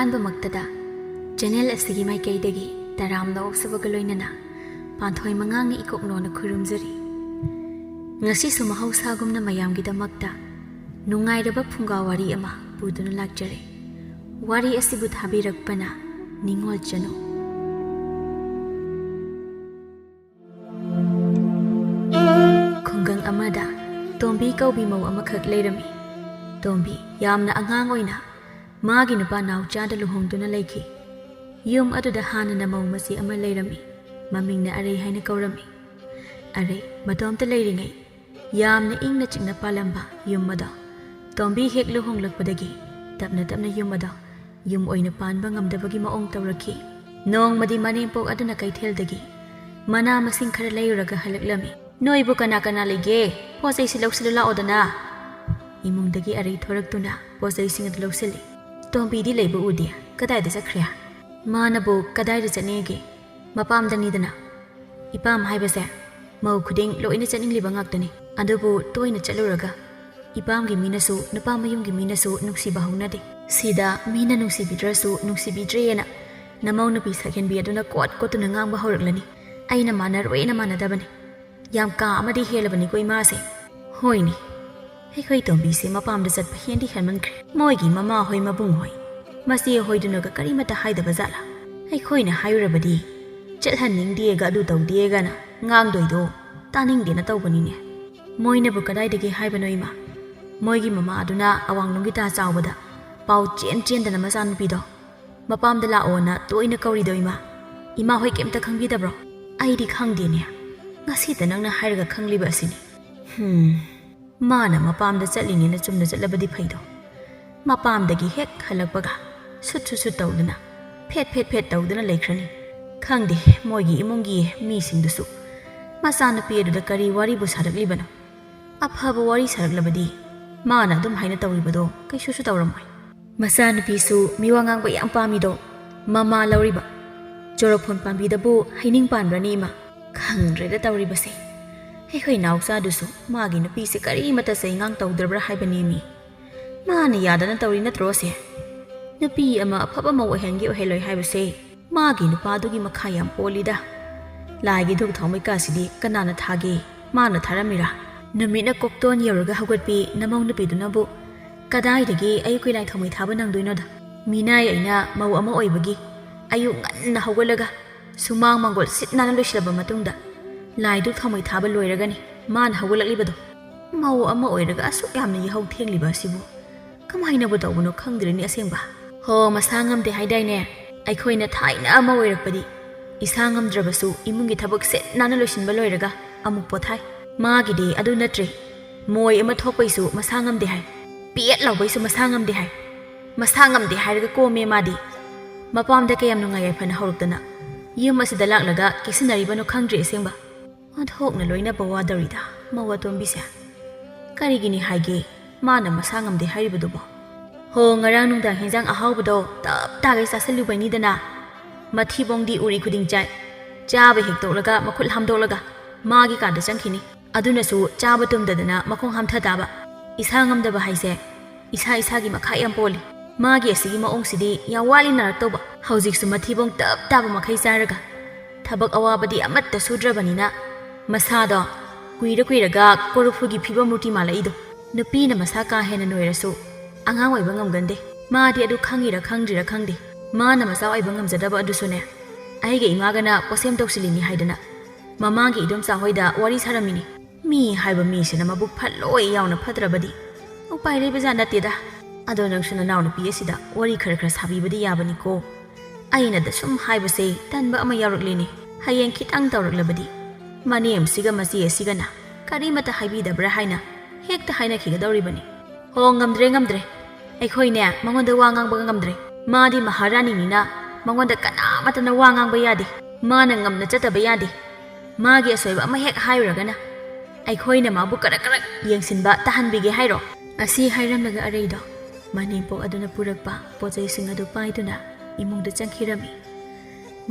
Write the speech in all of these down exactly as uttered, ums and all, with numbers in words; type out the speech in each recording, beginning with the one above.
ꯑꯍꯥꯟꯕꯃꯛꯇꯗ channel ꯑꯁꯤꯒꯤ ꯃꯥꯏꯀꯩꯗꯒꯤ ꯇꯔꯥꯝꯅ ꯑꯣꯛꯆꯕꯒ ꯂꯣꯏꯅꯅ ꯄꯥꯟꯊꯣꯏ ꯃꯉꯥꯡꯅ ꯏꯀꯣꯛꯅꯣꯅ ꯈꯨꯔꯨꯝꯖꯔꯤ꯫ ꯉꯁꯤꯁꯨ ꯃꯍꯧꯁꯥꯒꯨꯝꯅ ꯃꯌꯥꯝꯒꯤꯗꯃꯛꯇ ꯅꯨꯡꯉꯥꯏꯔꯕ ꯐꯨꯡꯒꯥ ꯋꯥꯔꯤ ꯑꯃ ꯄꯨꯗꯨꯅ ꯂꯥꯛꯆꯔꯦ꯫ ꯋꯥꯔꯤ ꯑꯁꯤꯕꯨ ꯊꯥꯕꯤꯔꯛꯄꯅ ꯅꯤꯡꯉꯣꯜ ꯆꯅꯨ꯫ ꯈꯨꯡꯒꯪ ꯑꯃꯗ ꯇꯣꯝꯕꯤ ꯀꯧꯕꯤ ꯃꯧ ꯑꯃꯈꯛ ꯂꯩꯔꯝꯃꯤ꯫ ꯇꯣꯝꯕꯤ ꯌꯥꯝꯅ ꯑꯉꯥꯡ ꯑꯣꯏꯅ ꯃꯥꯒꯤ ꯅꯨꯄꯥ ꯅꯥꯎꯆꯥꯗ ꯂꯨꯍꯣꯡꯗꯨꯅ ꯂꯩꯈꯤ꯫ ꯌꯨꯝ ꯑꯗꯨꯗ ꯍꯥꯟꯅꯅ ꯃꯧ ꯃꯆꯦ ꯑꯃ ꯂꯩꯔꯝꯃꯤ꯫ ꯃꯃꯤꯡꯅ ꯑꯔꯩ ꯍꯥꯏꯅ ꯀꯧꯔꯝꯃꯤ꯫ ꯑꯔꯩ ꯃꯇꯣꯝꯇ ꯂꯩꯔꯤꯉꯩ ꯌꯥꯝꯅ ꯏꯪꯅ ꯆꯤꯛꯅ ꯄꯥꯜꯂꯝꯕ ꯌꯨꯝ ꯑꯗꯣ ꯇꯣꯝꯕꯤ ꯍꯦꯛ ꯂꯨꯍꯣꯡꯂꯛꯄꯗꯒꯤ ꯇꯞꯅ ꯇꯞꯅ ꯌꯨꯝ ꯑꯗꯣ ꯌꯨꯝ ꯑꯣꯏꯅ ꯄꯥꯟꯕ ꯉꯝꯗꯕꯒꯤ ꯃꯑꯣꯡ ꯇꯧꯔꯛꯈꯤ꯫ ꯅꯣꯡꯃꯗꯤ ꯃꯅꯦꯝꯄꯣꯛ ꯑꯗꯨꯅ ꯀꯩꯊꯦꯜꯗꯒꯤ ꯃꯅꯥ ꯃꯁꯤꯡ ꯈꯔ ꯂꯩꯔꯨꯔꯒ ꯍꯜꯂꯛꯂꯝꯃꯤ꯫ "ꯅꯣꯏꯕꯨ ꯀꯅꯥ ꯀꯅꯥ ꯂꯩꯒꯦ? ꯄꯣꯠ ꯆꯩꯁꯤ ꯂꯧꯁꯤꯜꯂꯨ ꯂꯥꯛꯑꯣꯗꯅ꯫" ꯏꯃꯨꯡꯗꯒꯤ ꯑꯔꯩ ꯊꯣꯔꯛꯇꯨꯅ ꯄꯣꯠ ꯆꯩꯁꯤꯡ ꯑꯗꯨ ꯂꯧꯁꯤꯜꯂꯤ꯫ "ꯇꯣꯝꯕꯤꯗꯤ ꯂꯩꯕ ꯎꯗꯦ꯫ ꯀꯗꯥꯏꯗ ꯆꯠꯈ꯭ꯔꯦ?" "ꯃꯥꯅꯕꯨ ꯀꯗꯥꯏꯗ ꯆꯠꯅꯤꯒꯦ? ꯃꯄꯥꯝꯗꯅꯤꯗꯅ꯫ ꯏꯄꯥꯝ ꯍꯥꯏꯕꯁꯦ ꯃꯧ ꯈꯨꯗꯤꯡ ꯂꯣꯏꯅ ꯆꯠꯅꯤꯡꯂꯤꯕ ꯉꯥꯛꯇꯅꯤ꯫ ꯑꯗꯨꯕꯨ ꯇꯣꯏꯅ ꯆꯠꯂꯨꯔꯒ ꯏꯄꯥꯝꯒꯤ ꯃꯤꯅꯁꯨ ꯅꯨꯄꯥ ꯃꯌꯨꯝꯒꯤ ꯃꯤꯅꯁꯨ ꯅꯨꯡꯁꯤꯕ ꯍꯧꯅꯗꯦ꯫ ꯁꯤꯗ ꯃꯤꯅ ꯅꯨꯡꯁꯤꯕꯤꯗ꯭ꯔꯁꯨ ꯅꯨꯡꯁꯤꯕꯤꯗ꯭ꯔꯦꯅ ꯅꯃꯧ ꯅꯨꯄꯤ ꯁꯛꯍꯦꯟꯕꯤ ꯑꯗꯨꯅ ꯀꯣꯠ ꯀꯣꯠꯇꯨꯅ ꯉꯥꯡꯕ ꯍꯧꯔꯛꯂꯅꯤ꯫ ꯑꯩꯅ ꯃꯥꯟꯅꯔꯣꯏꯅ ꯃꯥꯟꯅꯗꯕꯅꯤ꯫ ꯌꯥꯝ ꯀꯥ ꯑꯃꯗꯤ ꯍꯦꯜꯂꯕꯅꯤꯀꯣ ꯏꯃꯥꯁꯦ꯫" "ꯍꯣꯏꯅꯦ, ꯑꯩꯈꯣꯏ ꯇꯣꯝꯕꯤꯁꯦ ꯃꯄꯥꯝꯗ ꯆꯠꯄ ꯍꯦꯟꯗꯤ ꯍꯦꯟꯃꯟꯈ꯭ꯔꯦ꯫ ꯃꯣꯏꯒꯤ ꯃꯃꯥ ꯍꯣꯏ, ꯃꯕꯨꯡ ꯍꯣꯏ, ꯃꯆꯦ ꯍꯣꯏꯗꯨꯅꯒ ꯀꯔꯤꯃꯠꯇ ꯍꯥꯏꯗꯕ ꯖꯥꯠꯂꯥ? ꯑꯩꯈꯣꯏꯅ ꯍꯥꯏꯔꯨꯔꯕꯗꯤ ꯆꯠꯍꯟꯅꯤꯡꯗꯦꯒ ꯑꯗꯨ ꯇꯧꯗꯦꯒꯅ ꯉꯥꯡꯗꯣꯏꯗꯣ ꯇꯥꯅꯤꯡꯗꯦꯅ ꯇꯧꯕꯅꯤꯅꯦ꯫ ꯃꯣꯏꯅꯕꯨ ꯀꯗꯥꯏꯗꯒꯤ ꯍꯥꯏꯕꯅꯣ ꯏꯃꯥ? ꯃꯣꯏꯒꯤ ꯃꯃꯥ ꯑꯗꯨꯅ ꯑꯋꯥꯡꯂꯣꯝꯒꯤ ꯇꯥ ꯆꯥꯎꯕꯗ ꯄꯥꯎ ꯆꯦꯟ ꯆꯦꯟꯗꯅ ꯃꯆꯥꯅꯨꯄꯤꯗꯣ ꯃꯄꯥꯝꯗ ꯂꯥꯛꯑꯣꯅ ꯇꯣꯏꯅ ꯀꯧꯔꯤꯗꯣ ꯏꯃꯥ꯫ ꯏꯃꯥ ꯍꯣꯏ ꯀꯩꯝꯇ ꯈꯪꯕꯤꯗꯕ꯭ꯔꯣ? ꯑꯩꯗꯤ ꯈꯪꯗꯦꯅꯦ꯫ ꯉꯁꯤꯇ ꯅꯪꯅ ꯍꯥꯏꯔꯒ ꯈꯪꯂꯤꯕ ꯑꯁꯤꯅꯤ꯫" ꯍꯝ, ꯃꯥꯅ ꯃꯄꯥꯝꯗ ꯆꯠꯂꯤꯅꯦꯅ ꯆꯨꯝꯅ ꯆꯠꯂꯕꯗꯤ ꯐꯩꯗꯣ꯫ ꯃꯄꯥꯝꯗꯒꯤ ꯍꯦꯛ ꯍꯜꯂꯛꯄꯒ ꯁꯨꯠ ꯁꯨꯠ ꯁꯨꯠ ꯇꯧꯗꯨꯅ, ꯐꯦꯠ ꯐꯦꯠ ꯐꯦꯠ ꯇꯧꯗꯨꯅ ꯂꯩꯈ꯭ꯔꯅꯤ꯫ ꯈꯪꯗꯦ, ꯃꯣꯏꯒꯤ ꯏꯃꯨꯡꯒꯤ ꯃꯤꯁꯤꯡꯗꯨꯁꯨ ꯃꯆꯥꯅꯨꯄꯤ ꯑꯗꯨꯗ ꯀꯔꯤ ꯋꯥꯔꯤꯕꯨ ꯁꯥꯔꯛꯂꯤꯕꯅꯣ? ꯑꯐꯕ ꯋꯥꯔꯤ ꯁꯥꯔꯛꯂꯕꯗꯤ ꯃꯥꯅ ꯑꯗꯨꯝ ꯍꯥꯏꯅ ꯇꯧꯔꯤꯕꯗꯣ ꯀꯩꯁꯨꯁꯨ ꯇꯧꯔꯝꯃꯣꯏ꯫ ꯃꯆꯥꯅꯨꯄꯤꯁꯨ ꯃꯤꯋꯥ ꯉꯥꯡꯕ ꯌꯥꯝ ꯄꯥꯝꯃꯤꯗꯣ ꯃꯃꯥ ꯂꯧꯔꯤꯕ꯫ ꯆꯣꯔꯐꯣꯟ ꯄꯥꯝꯕꯤꯗꯕꯨ ꯍꯩꯅꯤꯡ ꯄꯥꯟꯕ꯭ꯔꯅꯤ ꯏꯃꯥ? ꯈꯪꯗ꯭ꯔꯦꯗ ꯇꯧꯔꯤꯕꯁꯦ꯫ ꯑꯩꯈꯣꯏ ꯅꯥꯎꯆꯥꯗꯨꯁꯨ ꯃꯥꯒꯤ ꯅꯨꯄꯤꯁꯦ ꯀꯔꯤꯃꯠꯇ ꯆꯩꯉꯥꯡ ꯇꯧꯗ꯭ꯔꯕ꯭ꯔꯥ ꯍꯥꯏꯕꯅꯦꯃꯤ꯫ ꯃꯥꯅ ꯌꯥꯗꯅ ꯇꯧꯔꯤ ꯅꯠꯇ꯭ꯔꯣ ꯁꯦ? ꯅꯨꯄꯤ ꯑꯃ ꯑꯐꯕ ꯃꯧ ꯑꯣꯏꯍꯟꯒꯦ ꯑꯣꯏꯍꯜꯂꯣꯏ ꯍꯥꯏꯕꯁꯦ ꯃꯥꯒꯤ ꯅꯨꯄꯥꯗꯨꯒꯤ ꯃꯈꯥ ꯌꯥꯝ ꯄꯣꯜꯂꯤꯗ꯫ ꯂꯥꯏꯒꯤ ꯙꯨꯞ ꯊꯥꯎꯃꯩ ꯀꯥꯁꯤꯗꯤ ꯀꯅꯥꯅ ꯊꯥꯒꯦ? ꯃꯥꯅ ꯊꯥꯔꯝꯃꯤꯔꯥ? ꯅꯨꯃꯤꯠꯅ ꯀꯣꯛꯇꯣꯟ ꯌꯧꯔꯒ ꯍꯧꯒꯠꯄꯤ ꯅꯃꯧ ꯅꯨꯄꯤꯗꯨꯅꯕꯨ ꯀꯗꯥꯏꯗꯒꯤ ꯑꯌꯨꯛꯀꯤ ꯂꯥꯏ ꯊꯥꯎꯃꯩ ꯊꯥꯕ ꯅꯪꯗꯣꯏꯅꯣꯗ? ꯃꯤꯅꯥꯏ ꯑꯩꯅ ꯃꯧ ꯑꯃ ꯑꯣꯏꯕꯒꯤ ꯑꯌꯨꯛ ꯉꯟꯅ ꯍꯧꯒꯠꯂꯒ ꯁꯨꯃꯥꯡ ꯃꯪꯒꯣꯜ ꯁꯤꯠ ꯅꯥꯟꯅ ꯂꯣꯏꯁꯤꯜꯂꯕ ꯃꯇꯨꯡꯗ ꯂꯥꯏ ꯙꯨꯞ ꯊꯥꯎꯃꯩ ꯊꯥꯕ ꯂꯣꯏꯔꯒꯅꯤ ꯃꯥꯅ ꯍꯧꯒꯠꯂꯛꯂꯤꯕꯗꯣ꯫ ꯃꯧ ꯑꯃ ꯑꯣꯏꯔꯒ ꯑꯁꯨꯛ ꯌꯥꯝꯅ ꯌꯥꯍꯧ ꯊꯦꯡꯂꯤꯕ ꯑꯁꯤꯕꯨ ꯀꯃꯥꯏꯅꯕꯨ ꯇꯧꯕꯅꯣ ꯈꯪꯗ꯭ꯔꯦꯅꯦ ꯑꯁꯦꯡꯕ꯫ ꯍꯣ, ꯃꯁꯥ ꯉꯝꯗꯦ ꯍꯥꯏꯗꯥꯏꯅꯦ? ꯑꯩꯈꯣꯏꯅ ꯊꯥꯏꯅ ꯑꯃ ꯑꯣꯏꯔꯛꯄꯗꯤ ꯏꯁꯥ ꯉꯝꯗ꯭ꯔꯕꯁꯨ ꯏꯃꯨꯡꯒꯤ ꯊꯕꯛ ꯁꯤꯠ ꯅꯥꯟꯅ ꯂꯣꯏꯁꯤꯟꯕ ꯂꯣꯏꯔꯒ ꯑꯃꯨꯛ ꯄꯣꯊꯥꯏ꯫ ꯃꯥꯒꯤꯗꯤ ꯑꯗꯨ ꯅꯠꯇ꯭ꯔꯦ꯫ ꯃꯣꯏ ꯑꯃ ꯊꯣꯛꯄꯩꯁꯨ ꯃꯁꯥ ꯉꯝꯗꯦ ꯍꯥꯏ꯫ ꯄꯦꯠ ꯂꯥꯎꯕꯩꯁꯨ ꯃꯁꯥ ꯉꯝꯗꯦ ꯍꯥꯏ꯫ ꯃꯁꯥ ꯉꯝꯗꯦ ꯍꯥꯏꯔꯒ ꯀꯣꯝꯃꯦ ꯃꯥꯗꯤ꯫ ꯃꯄꯥꯝꯗ ꯀꯌꯥꯝ ꯅꯨꯡꯉꯥꯏ ꯌꯥꯏꯐꯅ ꯍꯧꯔꯛꯇꯅ ꯌꯨꯝ ꯑꯁꯤꯗ ꯂꯥꯛꯂꯒ ꯀꯦꯁꯤꯟꯅꯔꯤꯕꯅꯣ ꯈꯪꯗ꯭ꯔꯦ ꯑꯁꯦꯡꯕ꯫ ꯑꯣꯟꯊꯣꯛꯅ ꯂꯣꯏꯅꯕ ꯋꯥꯗꯧꯔꯤꯗ ꯃꯧ ꯑꯇꯣꯝꯕꯤꯁꯦ꯫ ꯀꯔꯤꯒꯤꯅꯤ ꯍꯥꯏꯒꯦ ꯃꯥꯅ ꯃꯁꯥ ꯉꯝꯗꯦ ꯍꯥꯏꯔꯤꯕꯗꯨꯕꯣ? ꯍꯣ, ꯉꯔꯥꯡ ꯅꯨꯡꯗꯥꯡ ꯍꯦꯟꯖꯥꯡ ꯑꯍꯥꯎꯕꯗꯣ ꯇꯞ ꯇꯥꯒꯩ ꯆꯥꯁꯤꯜꯂꯨꯕꯩꯅꯤꯗꯅ꯫ ꯃꯊꯤꯕꯣꯡꯗꯤ ꯎꯔꯤ ꯈꯨꯗꯤꯡ ꯆꯥꯏ꯫ ꯆꯥꯕ ꯍꯦꯛ ꯇꯣꯛꯂꯒ ꯃꯈꯨꯠ ꯍꯥꯝꯗꯣꯛꯂꯒ ꯃꯥꯒꯤ ꯀꯥꯗ ꯆꯪꯈꯤꯅꯤ꯫ ꯑꯗꯨꯅꯁꯨ ꯆꯥꯕ ꯇꯨꯝꯗꯗꯅ ꯃꯈꯣꯡ ꯍꯥꯝꯊ ꯇꯥꯕ꯫ ꯏꯁꯥ ꯉꯝꯗꯕ ꯍꯥꯏꯁꯦ ꯏꯁꯥ ꯏꯁꯥꯒꯤ ꯃꯈꯥ ꯌꯥꯝ ꯄꯣꯜꯂꯤ꯫ ꯃꯥꯒꯤ ꯑꯁꯤꯒꯤ ꯃꯑꯣꯡꯁꯤꯗꯤ ꯌꯥꯝ ꯋꯥꯠꯂꯤ ꯅꯥꯔꯛꯇꯧꯕ꯫ ꯍꯧꯖꯤꯛꯁꯨ ꯃꯊꯤꯕꯣꯡ ꯇꯞ ꯇꯥꯕ ꯃꯈꯩ ꯆꯥꯔꯒ ꯊꯕꯛ ꯑꯋꯥꯕꯗꯤ ꯑꯃꯠꯇ ꯁꯨꯗ꯭ꯔꯕꯅꯤꯅ ꯃꯁꯥꯗꯣ ꯀꯨꯏꯔ ꯀꯨꯏꯔꯒ ꯀꯣꯔꯐꯨꯒꯤ ꯐꯤꯕꯝ ꯃꯨꯔꯇꯤ ꯃꯥꯜꯂꯛꯏꯗꯣ꯫ ꯅꯨꯄꯤꯅ ꯃꯁꯥ ꯀꯥ ꯍꯦꯟꯅ ꯅꯣꯏꯔꯁꯨ ꯑꯉꯥꯡ ꯑꯣꯏꯕ ꯉꯝꯒꯟꯗꯦ꯫ ꯃꯥꯗꯤ ꯑꯗꯨ ꯈꯪꯉꯤꯔ ꯈꯪꯗ꯭ꯔꯤꯔ ꯈꯪꯗꯦ꯫ ꯃꯥꯅ ꯃꯆꯥ ꯑꯣꯏꯕ ꯉꯝꯖꯗꯕ ꯑꯗꯨꯁꯨꯅꯦ, ꯑꯩꯒ ꯏꯃꯥꯒꯅ ꯄꯣꯠꯁꯦꯝ ꯇꯧꯁꯤꯜꯂꯤꯅꯤ ꯍꯥꯏꯗꯅ ꯃꯃꯥꯡꯒꯤ ꯏꯗꯣꯝꯆꯥ ꯍꯣꯏꯗ ꯋꯥꯔꯤ ꯁꯥꯔꯝꯃꯤꯅꯤ꯫ ꯃꯤ ꯍꯥꯏꯕ ꯃꯤꯁꯤꯅ ꯃꯕꯨꯛ ꯐꯠꯂꯣꯏ ꯌꯥꯎꯅ ꯐꯠꯇ꯭ꯔꯕꯗꯤ ꯎꯄꯥꯏ ꯂꯩꯕꯖꯥꯠ ꯅꯠꯇꯦꯗ꯫ ꯑꯗꯣ ꯅꯪꯁꯨ ꯅꯅꯥꯎꯅꯨꯄꯤ ꯑꯁꯤꯗ ꯋꯥꯔꯤ ꯈꯔ ꯈꯔ ꯁꯥꯕꯤꯕꯗꯤ ꯌꯥꯕꯅꯤꯀꯣ꯫ ꯑꯩꯅꯗ ꯁꯨꯝ ꯍꯥꯏꯕꯁꯦ ꯇꯟꯕ ꯑꯃ ꯌꯥꯎꯔꯛꯂꯦꯅꯦ꯫ ꯍꯌꯦꯡ ꯈꯤꯇꯪ ꯇꯧꯔꯛꯂꯕꯗꯤ ꯃꯅꯦꯝꯁꯤꯒ ꯃꯆꯦ ꯑꯁꯤꯒꯅ ꯀꯔꯤꯃꯠꯇ ꯍꯥꯏꯕꯤꯗꯕ꯭ꯔꯥ ꯍꯥꯏꯅ ꯍꯦꯛꯇ ꯍꯥꯏꯅꯈꯤꯒꯗꯧꯔꯤꯕꯅꯤ꯫ ꯍꯣ, ꯉꯝꯗ꯭ꯔꯦ, ꯉꯝꯗ꯭ꯔꯦ꯫ ꯑꯩꯈꯣꯏꯅꯦ ꯃꯉꯣꯟꯗ ꯋꯥ ꯉꯥꯡꯕꯒ ꯉꯝꯗ꯭ꯔꯦ꯫ ꯃꯥꯗꯤ ꯃꯍꯥꯔꯥꯅꯤꯅꯤꯅ ꯃꯉꯣꯟꯗ ꯀꯅꯥꯃꯠꯇꯅ ꯋꯥ ꯉꯥꯡꯕ ꯌꯥꯗꯦ꯫ ꯃꯥꯅ ꯉꯝꯅ ꯆꯠꯇꯕ ꯌꯥꯗꯦ꯫ ꯃꯥꯒꯤ ꯑꯁꯣꯏꯕ ꯑꯃ ꯍꯦꯛ ꯍꯥꯏꯔꯨꯔꯒꯅ ꯑꯩꯈꯣꯏꯅ ꯃꯥꯕꯨ ꯀꯔꯛ ꯀꯔꯛ ꯌꯦꯡꯁꯤꯟꯕ ꯇꯥꯍꯟꯕꯤꯒꯦ ꯍꯥꯏꯔꯣ? ꯑꯁꯤ ꯍꯥꯏꯔꯝꯂꯒ ꯑꯔꯩꯗꯣ ꯃꯅꯦꯝꯄꯣꯛ ꯑꯗꯨꯅ ꯄꯨꯔꯛꯄ ꯄꯣꯠ ꯆꯩꯁꯤꯡ ꯑꯗꯨ ꯄꯥꯏꯗꯨꯅ ꯏꯃꯨꯡꯗ ꯆꯪꯈꯤꯔꯝꯃꯤ꯫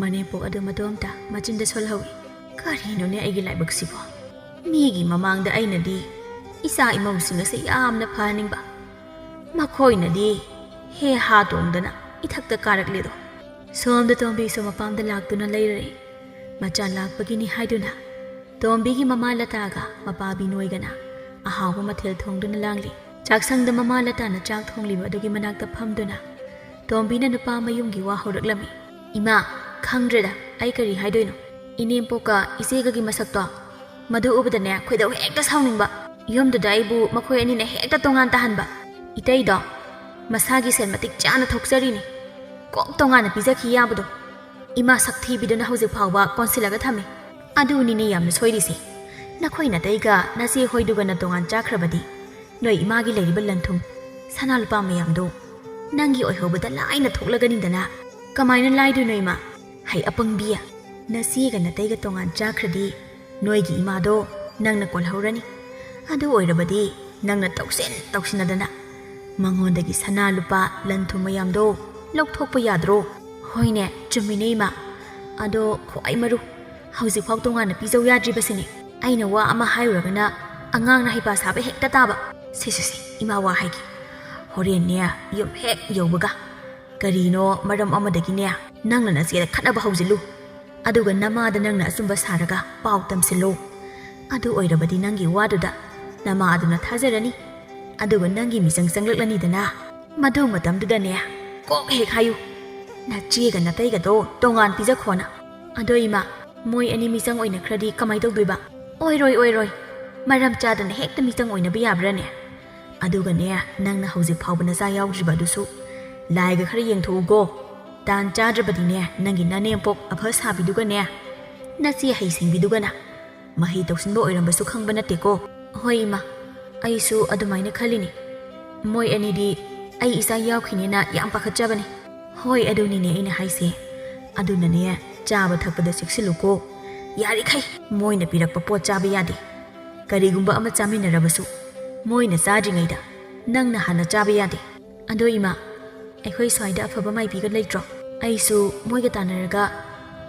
ꯃꯅꯦꯝꯄꯣꯛ ꯑꯗꯨ ꯃꯇꯣꯝꯇ ꯃꯆꯤꯟꯗ ꯁꯣꯜꯍꯧꯏ꯫ ꯀꯔꯤꯅꯣꯅꯦ ꯑꯩꯒꯤ ꯂꯥꯏꯕꯛꯁꯤꯕꯣ? ꯃꯤꯒꯤ ꯃꯃꯥꯡꯗ ꯑꯩꯅꯗꯤ ꯏꯆꯥ ꯏꯃꯧꯁꯤꯡ ꯑꯁꯦ ꯌꯥꯝꯅ ꯐꯍꯟꯅꯤꯡꯕ, ꯃꯈꯣꯏꯅꯗꯤ ꯍꯦ ꯍꯥ ꯇꯣꯡꯗꯅ ꯏꯊꯛꯇ ꯀꯥꯔꯛꯂꯦꯗꯣ꯫ ꯁꯣꯝꯗ ꯇꯣꯝꯕꯤꯁꯨ ꯃꯄꯥꯝꯗ ꯂꯥꯛꯇꯨꯅ ꯂꯩꯔꯦ꯫ ꯃꯆꯥ ꯂꯥꯛꯄꯒꯤꯅꯤ ꯍꯥꯏꯗꯨꯅ ꯇꯣꯝꯕꯤꯒꯤ ꯃꯃꯥ ꯂꯇꯥꯒ ꯃꯄꯥ ꯕꯤꯅꯣꯏꯒꯅ ꯑꯍꯥꯎꯕ ꯃꯊꯦꯜ ꯊꯣꯡꯗꯨꯅ ꯂꯥꯡꯂꯤ꯫ ꯆꯥꯛꯁꯪꯗ ꯃꯃꯥ ꯂꯇꯥꯅ ꯆꯥꯛ ꯊꯣꯡꯂꯤꯕ ꯑꯗꯨꯒꯤ ꯃꯅꯥꯛꯇ ꯐꯝꯗꯨꯅ ꯇꯣꯝꯕꯤꯅ ꯅꯨꯄꯥ ꯃꯌꯨꯝꯒꯤ ꯋꯥ ꯍꯧꯔꯛꯂꯝꯃꯤ꯫ "ꯏꯃꯥ, ꯈꯪꯗ꯭ꯔꯦꯗ ꯑꯩ ꯀꯔꯤ ꯍꯥꯏꯗꯣꯏꯅꯣ꯫ ꯏꯅꯦꯝꯄꯣꯛꯀ ꯏꯆꯦꯒꯒꯤ ꯃꯁꯛꯇꯣ, ꯃꯗꯨ ꯎꯕꯗꯅꯦ ꯈꯣꯏꯗꯧ ꯍꯦꯛꯇ ꯁꯥꯎꯅꯤꯡꯕ꯫ ꯌꯨꯝꯗꯨꯗ ꯑꯩꯕꯨ ꯃꯈꯣꯏ ꯑꯅꯤꯅ ꯍꯦꯛꯇ ꯇꯣꯉꯥꯟ ꯇꯥꯍꯟꯕ꯫ ꯏꯇꯩꯗꯣ ꯃꯁꯥꯒꯤ ꯁꯦꯟ ꯃꯇꯤꯛ ꯆꯥꯅ ꯊꯣꯛꯆꯔꯤꯅꯤ꯫ ꯀꯣꯛ ꯇꯣꯉꯥꯟꯅ ꯄꯤꯖꯈꯤ ꯌꯥꯕꯗꯣ꯫ ꯏꯃꯥ ꯁꯛꯊꯤꯕꯤꯗꯨꯅ ꯍꯧꯖꯤꯛ ꯐꯥꯎꯕ ꯀꯣꯟꯁꯤꯜꯂꯒ ꯊꯝꯃꯤ꯫ ꯑꯗꯨꯅꯤꯅꯦ ꯌꯥꯝꯅ ꯁꯣꯏꯔꯤꯁꯦ꯫ ꯅꯈꯣꯏ ꯅꯇꯩꯒ ꯅꯆꯦ ꯍꯣꯏꯗꯨꯒꯅ ꯇꯣꯉꯥꯟ ꯆꯥꯈ꯭ꯔꯕꯗꯤ ꯅꯣꯏ ꯏꯃꯥꯒꯤ ꯂꯩꯔꯤꯕ ꯂꯟ ꯊꯨꯝ, ꯁꯅꯥ ꯂꯨꯄꯥ ꯃꯌꯥꯝꯗꯣ ꯅꯪꯒꯤ ꯑꯣꯏꯍꯧꯕꯗ ꯂꯥꯏꯅ ꯊꯣꯛꯂꯒꯅꯤꯗꯅ꯫ ꯀꯃꯥꯏꯅ ꯂꯥꯏꯗꯣꯏꯅꯣ ꯏꯃꯥ? ꯍꯩ ꯑꯄꯪꯕꯤ, ꯅꯆꯦꯒ ꯅꯇꯩꯒ ꯇꯣꯉꯥꯟ ꯆꯥꯈ꯭ꯔꯗꯤ ꯅꯣꯏꯒꯤ ꯏꯃꯥꯗꯣ ꯅꯪꯅ ꯀꯣꯜꯍꯧꯔꯅꯤ꯫ ꯑꯗꯨ ꯑꯣꯏꯔꯕꯗꯤ ꯅꯪꯅ ꯇꯧꯁꯤꯟ ꯇꯧꯁꯤꯟꯅꯗꯅ ꯃꯉꯣꯟꯗꯒꯤ ꯁꯅꯥ ꯂꯨꯄꯥ ꯂꯟ ꯊꯨꯝ ꯃꯌꯥꯝꯗꯣ ꯂꯧꯊꯣꯛꯄ ꯌꯥꯗ꯭ꯔꯣ?" "ꯍꯣꯏꯅꯦ, ꯆꯨꯝꯃꯤꯅꯦ ꯏꯃꯥ꯫ ꯑꯗꯣ ꯈ꯭ꯋꯥꯏ ꯃꯔꯨ, ꯍꯧꯖꯤꯛꯐꯥꯎ ꯇꯣꯉꯥꯟꯅ ꯄꯤꯖꯧ ꯌꯥꯗ꯭ꯔꯤꯕꯁꯤꯅꯦ꯫ ꯑꯩꯅ ꯋꯥ ꯑꯃ ꯍꯥꯏꯔꯨꯔꯒꯅ ꯑꯉꯥꯡꯅ ꯍꯩꯄꯥ ꯁꯥꯕ ꯍꯦꯛꯇ ꯇꯥꯕ꯫ ꯁꯦ, ꯁꯦ, ꯁꯦ, ꯏꯃꯥ ꯋꯥ ꯍꯥꯏꯒꯦ꯫ ꯍꯣꯔꯦꯟꯅꯦ ꯌꯨꯝ ꯍꯦꯛ ꯌꯧꯕꯒ ꯀꯔꯤꯅꯣ ꯃꯔꯝ ꯑꯃꯗꯒꯤꯅꯦ ꯅꯪꯅ ꯅꯆꯦꯗ ꯈꯠꯅꯕ ꯍꯧꯖꯤꯜꯂꯨ꯫ ꯑꯗꯨꯒ ꯅꯃꯥꯗ ꯅꯪꯅ ꯑꯆꯨꯝꯕ ꯁꯥꯔꯒ ꯄꯥꯎ ꯇꯝꯁꯤꯜꯂꯨ꯫ ꯑꯗꯨ ꯑꯣꯏꯔꯕꯗꯤ ꯅꯪꯒꯤ ꯋꯥꯗꯨꯗ ꯅꯃꯥꯗꯨꯅ ꯊꯥꯖꯔꯅꯤ꯫ ꯑꯗꯨꯒ ꯅꯪꯒꯤ ꯃꯤꯆꯪ ꯆꯪꯂꯛꯂꯅꯤꯗꯅ꯫ ꯃꯗꯨ ꯃꯇꯝꯗꯨꯗꯅꯦ ꯀꯣꯛ ꯍꯦꯛ ꯍꯥꯏꯌꯨ, ꯅꯆꯦꯒ ꯅꯇꯩꯒꯗꯣ ꯇꯣꯉꯥꯟ ꯄꯤꯖꯈꯣꯅ꯫ ꯑꯗꯣ ꯏꯃꯥ, ꯃꯣꯏ ꯑꯅꯤ ꯃꯤꯆꯪ ꯑꯣꯏꯅꯈ꯭ꯔꯗꯤ ꯀꯃꯥꯏ ꯇꯧꯗꯣꯏꯕ?" "ꯑꯣꯏꯔꯣꯏ, ꯑꯣꯏꯔꯣꯏ꯫ ꯃꯔꯝ ꯆꯥꯗꯅ ꯍꯦꯛꯇ ꯃꯤꯆꯪ ꯑꯣꯏꯅꯕ ꯌꯥꯕ꯭ꯔꯥꯅꯦ? ꯑꯗꯨꯒꯅꯦ, ꯅꯪꯅ ꯍꯧꯖꯤꯛ ꯐꯥꯎꯕ ꯅꯆꯥ ꯌꯥꯎꯗ꯭ꯔꯤꯕ ꯑꯗꯨꯁꯨ ꯂꯥꯏꯒ ꯈꯔ ꯌꯦꯡꯊꯣꯛꯎꯀꯣ꯫ ꯇꯥꯟ ꯆꯥꯗ꯭ꯔꯕꯗꯤꯅꯦ, ꯅꯪꯒꯤ ꯅꯅꯦꯝꯄꯣꯛ ꯑꯐ ꯁꯥꯕꯤꯗꯨꯒꯅꯦ, ꯅꯆꯦ ꯍꯩꯁꯤꯡꯕꯤꯗꯨꯒꯅ ꯃꯍꯩ ꯇꯧꯁꯤꯟꯕ ꯑꯣꯏꯔꯝꯕꯁꯨ ꯈꯪꯕ ꯅꯠꯇꯦꯀꯣ꯫" "ꯍꯣꯏ ꯏꯃꯥ, ꯑꯩꯁꯨ ꯑꯗꯨꯃꯥꯏꯅ ꯈꯜꯂꯤꯅꯤ꯫ ꯃꯣꯏ ꯑꯅꯤꯗꯤ ꯑꯩ ꯏꯆꯥ ꯌꯥꯎꯈꯤꯅꯦꯅ ꯌꯥꯝ ꯄꯥꯈꯠꯆꯕꯅꯤ꯫" "ꯍꯣꯏ, ꯑꯗꯨꯅꯤꯅꯦ ꯑꯩꯅ ꯍꯥꯏꯁꯦ꯫ ꯑꯗꯨꯅꯅꯦ, ꯆꯥꯕ ꯊꯛꯄꯗ ꯆꯦꯛꯁꯤꯜꯂꯨꯀꯣ꯫ ꯌꯥꯔꯤꯈꯩ ꯃꯣꯏꯅ ꯄꯤꯔꯛꯄ ꯄꯣꯠ ꯆꯥꯕ ꯌꯥꯗꯦ꯫ ꯀꯔꯤꯒꯨꯝꯕ ꯑꯃ ꯆꯥꯃꯤꯟꯅꯔꯕꯁꯨ ꯃꯣꯏꯅ ꯆꯥꯗ꯭ꯔꯤꯉꯩꯗ ꯅꯪꯅ ꯍꯥꯟꯅ ꯆꯥꯕ ꯌꯥꯗꯦ꯫ ꯑꯗꯣ ꯏꯃꯥ, ꯑꯩꯈꯣꯏ ꯁ꯭ꯋꯥꯏꯗ ꯑꯐꯕ ꯃꯥꯏꯕꯤꯒ ꯂꯩꯇ꯭ꯔꯣ? ꯑꯩꯁꯨ ꯃꯣꯏꯒ ꯇꯥꯟꯅꯔꯒ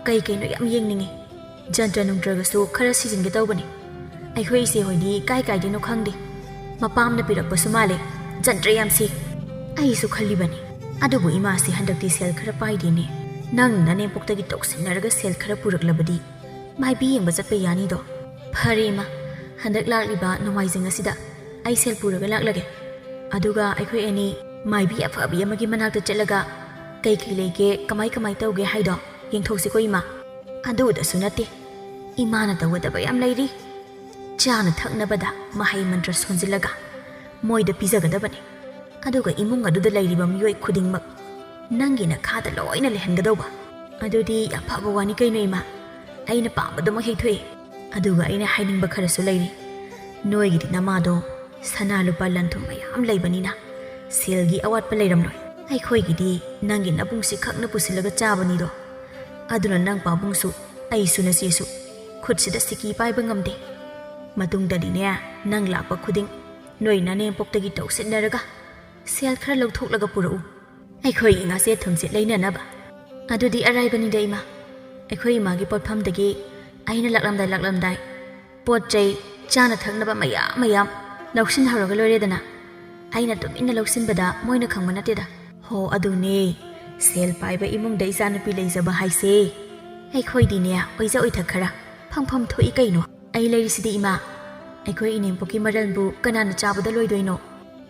ꯀꯩ ꯀꯩꯅꯣ ꯌꯥꯝ ꯌꯦꯡꯅꯤꯡꯉꯤ꯫ ꯖꯟꯇ꯭ꯔ ꯅꯨꯡꯇ꯭ꯔꯒꯁꯨ ꯈꯔ ꯁꯤꯖꯤꯟꯒꯦ ꯇꯧꯕꯅꯤ꯫ ꯑꯩꯈꯣꯏ ꯏꯆꯦ ꯍꯣꯏꯗꯤ ꯀꯥꯏ ꯀꯥꯏꯗꯩꯅꯣ ꯈꯪꯗꯦ꯫ ꯃꯄꯥꯝꯅ ꯄꯤꯔꯛꯄꯁꯨ ꯃꯥꯜꯂꯦ꯫ ꯖꯟꯇ꯭ꯔ ꯌꯥꯝ ꯁꯤ꯫ ꯑꯩꯁꯨ ꯈꯜꯂꯤꯕꯅꯤ꯫ ꯑꯗꯨꯕꯨ ꯏꯃꯥꯁꯤ ꯍꯟꯗꯛꯇꯤ ꯁꯦꯜ ꯈꯔ ꯄꯥꯏꯗꯦꯅꯦ꯫ ꯅꯪ ꯅꯅꯦꯝꯄꯣꯛꯇꯒꯤ ꯇꯧꯁꯤꯟꯅꯔꯒ ꯁꯦꯜ ꯈꯔ ꯄꯨꯔꯛꯂꯕꯗꯤ ꯃꯥꯏꯕꯤ ꯌꯦꯡꯕ ꯆꯠꯄ ꯌꯥꯅꯤꯗꯣ꯫ ꯐꯔꯦ ꯏꯃꯥ, ꯍꯟꯗꯛ ꯂꯥꯛꯂꯤꯕ ꯅꯣꯡꯃꯥꯏꯖꯤꯡ ꯑꯁꯤꯗ ꯑꯩ ꯁꯦꯜ ꯄꯨꯔꯒ ꯂꯥꯛꯂꯒꯦ꯫ ꯑꯗꯨꯒ ꯑꯩꯈꯣꯏ ꯑꯅꯤ ꯃꯥꯏꯕꯤ ꯑꯐꯕꯤ ꯑꯃꯒꯤ ꯃꯅꯥꯛꯇ ꯆꯠꯂꯒ ꯀꯩ ꯀꯩ ꯂꯩꯒꯦ, ꯀꯃꯥꯏ ꯀꯃꯥꯏ ꯇꯧꯒꯦ ꯍꯥꯏꯗꯣ ꯌꯦꯡꯊꯣꯛꯁꯤꯀꯣ ꯏꯃꯥ꯫ ꯑꯗꯨꯗꯁꯨ ꯅꯠꯇꯦ, ꯏꯃꯥꯅ ꯇꯧꯒꯗꯕ ꯌꯥꯝ ꯂꯩꯔꯤ꯫ ꯆꯥꯅ ꯊꯛꯅꯕꯗ ꯃꯍꯩ ꯃꯟꯇ꯭ꯔ ꯁꯣꯟꯖꯤꯜꯂꯒ ꯃꯣꯏꯗ ꯄꯤꯖꯒꯗꯕꯅꯤ꯫ ꯑꯗꯨꯒ ꯏꯃꯨꯡ ꯑꯗꯨꯗ ꯂꯩꯔꯤꯕ ꯃꯤꯑꯣꯏ ꯈꯨꯗꯤꯡꯃꯛ ꯅꯪꯒꯤ ꯅꯈꯥꯗ ꯂꯣꯏꯅ ꯂꯩꯍꯟꯒꯗꯧꯕ꯫ ꯑꯗꯨꯗꯤ ꯌꯥꯝ ꯐꯕ ꯋꯥꯅꯤ ꯀꯩꯅꯣ ꯏꯃꯥ꯫ ꯑꯩꯅ ꯄꯥꯝꯕꯗꯨꯃꯛ ꯍꯦꯛ ꯊꯣꯛꯏ꯫ ꯑꯗꯨꯒ ꯑꯩꯅ ꯍꯥꯏꯅꯤꯡꯕ ꯈꯔꯁꯨ ꯂꯩꯔꯤ꯫ ꯅꯣꯏꯒꯤꯗꯤ ꯅꯃꯥꯗꯣ ꯁꯅꯥ ꯂꯨꯄꯥ ꯂꯟ ꯊꯨꯝ ꯃꯌꯥꯝ ꯂꯩꯕꯅꯤꯅ ꯁꯦꯜꯒꯤ ꯑꯋꯥꯠꯄ ꯂꯩꯔꯝꯂꯣꯏ꯫ ꯑꯩꯈꯣꯏꯒꯤꯗꯤ ꯅꯪꯒꯤ ꯅꯕꯨꯡꯁꯤ ꯈꯛꯅ ꯄꯨꯁꯤꯜꯂꯒ ꯆꯥꯕꯅꯤꯗꯣ꯫ ꯑꯗꯨꯅ ꯅꯪ ꯄꯥꯕꯨꯡꯁꯨ ꯑꯩꯁꯨ ꯅꯆꯦꯁꯨ ꯈꯨꯠꯁꯤꯗ ꯁꯤꯀꯤ ꯄꯥꯏꯕ ꯉꯝꯗꯦ꯫ ꯃꯇꯨꯡꯗꯗꯤꯅꯦ, ꯅꯪ ꯂꯥꯛꯄ ꯈꯨꯗꯤꯡ ꯅꯣꯏ ꯅꯅꯦꯝꯄꯣꯛꯇꯒꯤ ꯇꯧꯁꯤꯟꯅꯔꯒ ꯁꯦꯜ ꯈꯔ ꯂꯧꯊꯣꯛꯂꯒ ꯄꯨꯔꯛꯎ, ꯑꯩꯈꯣꯏꯒꯤ ꯉꯥꯆꯦꯠ ꯊꯨꯝꯆꯦꯠ ꯂꯩꯅꯅꯕ꯫ ꯑꯗꯨꯗꯤ ꯑꯔꯥꯏꯕꯅꯤꯗ ꯏꯃꯥ, ꯑꯩꯈꯣꯏ ꯏꯃꯥꯒꯤ ꯄꯣꯠꯐꯝꯗꯒꯤ ꯑꯩꯅ ꯂꯥꯛꯂꯝꯗꯥꯏ ꯂꯥꯛꯂꯝꯗꯥꯏ ꯄꯣꯠ ꯆꯩ, ꯆꯥꯅ ꯊꯛꯅꯕ ꯃꯌꯥꯝ ꯃꯌꯥꯝ ꯂꯧꯁꯤꯟꯍꯧꯔꯒ ꯂꯣꯏꯔꯦꯗꯅ꯫ ꯑꯩꯅ ꯇꯨꯃꯤꯟꯅ ꯂꯧꯁꯤꯟꯕꯗ ꯃꯣꯏꯅ ꯈꯪꯕ ꯅꯠꯇꯦꯗ꯫ ꯍꯣ, ꯑꯗꯨꯅꯦ, ꯁꯦꯜ ꯄꯥꯏꯕ ꯏꯃꯨꯡꯗ ꯏꯆꯥꯅꯨꯄꯤ ꯂꯩꯖꯕ ꯍꯥꯏꯁꯦ꯫ ꯑꯩꯈꯣꯏꯗꯤꯅꯦ, ꯑꯣꯏꯖ ꯑꯣꯏꯊꯛ ꯈꯔ ꯐꯪꯐꯝ ꯊꯣꯛꯏ ꯀꯩꯅꯣ꯫ ꯑꯩ ꯂꯩꯔꯤꯁꯤꯗꯤ ꯏꯃꯥ, ꯑꯩꯈꯣꯏ ꯏꯅꯦꯝꯄꯣꯛꯀꯤ ꯃꯔꯜꯕꯨ ꯀꯅꯥꯅ ꯆꯥꯕꯗ ꯂꯣꯏꯗꯣꯏꯅꯣ?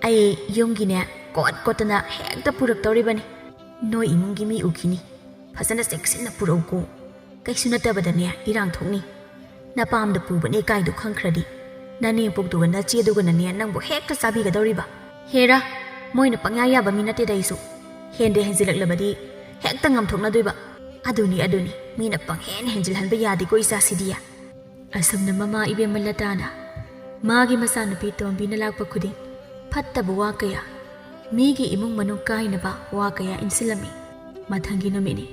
ꯑꯩ ꯌꯨꯝꯒꯤꯅꯦ, ꯀꯣꯠ ꯀꯣꯠꯇꯅ ꯍꯦꯛꯇ ꯄꯨꯔꯛꯇꯧꯔꯤꯕꯅꯤ꯫ ꯅꯣꯏ ꯏꯃꯨꯡꯒꯤ ꯃꯤ ꯎꯈꯤꯅꯤ꯫ ꯐꯖꯅ ꯆꯦꯛꯁꯤꯟꯅ ꯄꯨꯔꯛꯎꯀꯣ꯫ ꯀꯩꯁꯨ ꯅꯠꯇꯕꯗꯅꯦ, ꯏꯔꯥꯡ ꯊꯣꯛꯅꯤ꯫ ꯅꯄꯥꯝꯗ ꯄꯨꯕꯅꯦ ꯀꯥꯏꯗꯣ ꯈꯪꯈ꯭ꯔꯗꯤ, ꯅꯅꯦꯝꯄꯣꯛꯇꯨꯒ ꯅꯆꯦꯗꯨꯒꯅꯅꯦ ꯅꯪꯕꯨ ꯍꯦꯛꯇ ꯆꯥꯕꯤꯒꯗꯧꯔꯤꯕ꯫ ꯍꯦꯔꯥ, ꯃꯣꯏꯅ ꯄꯪꯌꯥ ꯌꯥꯕ ꯃꯤ ꯅꯠꯇꯦꯗ ꯑꯩꯁꯨ꯫ ꯍꯦꯟꯗ ꯍꯦꯟꯖꯤꯜꯂꯛꯂꯕꯗꯤ ꯍꯦꯛꯇ ꯉꯝꯊꯣꯛꯅꯗꯣꯏꯕ꯫ ꯑꯗꯨꯅꯤ, ꯑꯗꯨꯅꯤ, ꯃꯤꯅ ꯄꯪꯍꯦꯟ ꯍꯦꯟꯖꯤꯜꯍꯟꯕ ꯌꯥꯗꯦꯀꯣ ꯏꯆꯥꯁꯤꯗꯤ꯫ ꯑꯁꯨꯝꯅ ꯃꯃꯥ ꯏꯕꯦꯝꯃ ꯂꯇꯥꯅ ꯃꯥꯒꯤ ꯃꯆꯥꯅꯨꯄꯤ ꯇꯣꯝꯕꯤꯅ ꯂꯥꯛꯄ ꯈꯨꯗꯤꯡ ꯐꯠꯇꯕ ꯋꯥ ꯀꯌꯥ, ꯃꯤꯒꯤ ꯏꯃꯨꯡ ꯃꯅꯨꯡ ꯀꯥꯏꯅꯕ ꯋꯥ ꯀꯌꯥ ꯏꯟꯁꯤꯜꯂꯝꯃꯤ꯫ ꯃꯊꯪꯒꯤ ꯅꯨꯃꯤꯠꯅꯤ꯫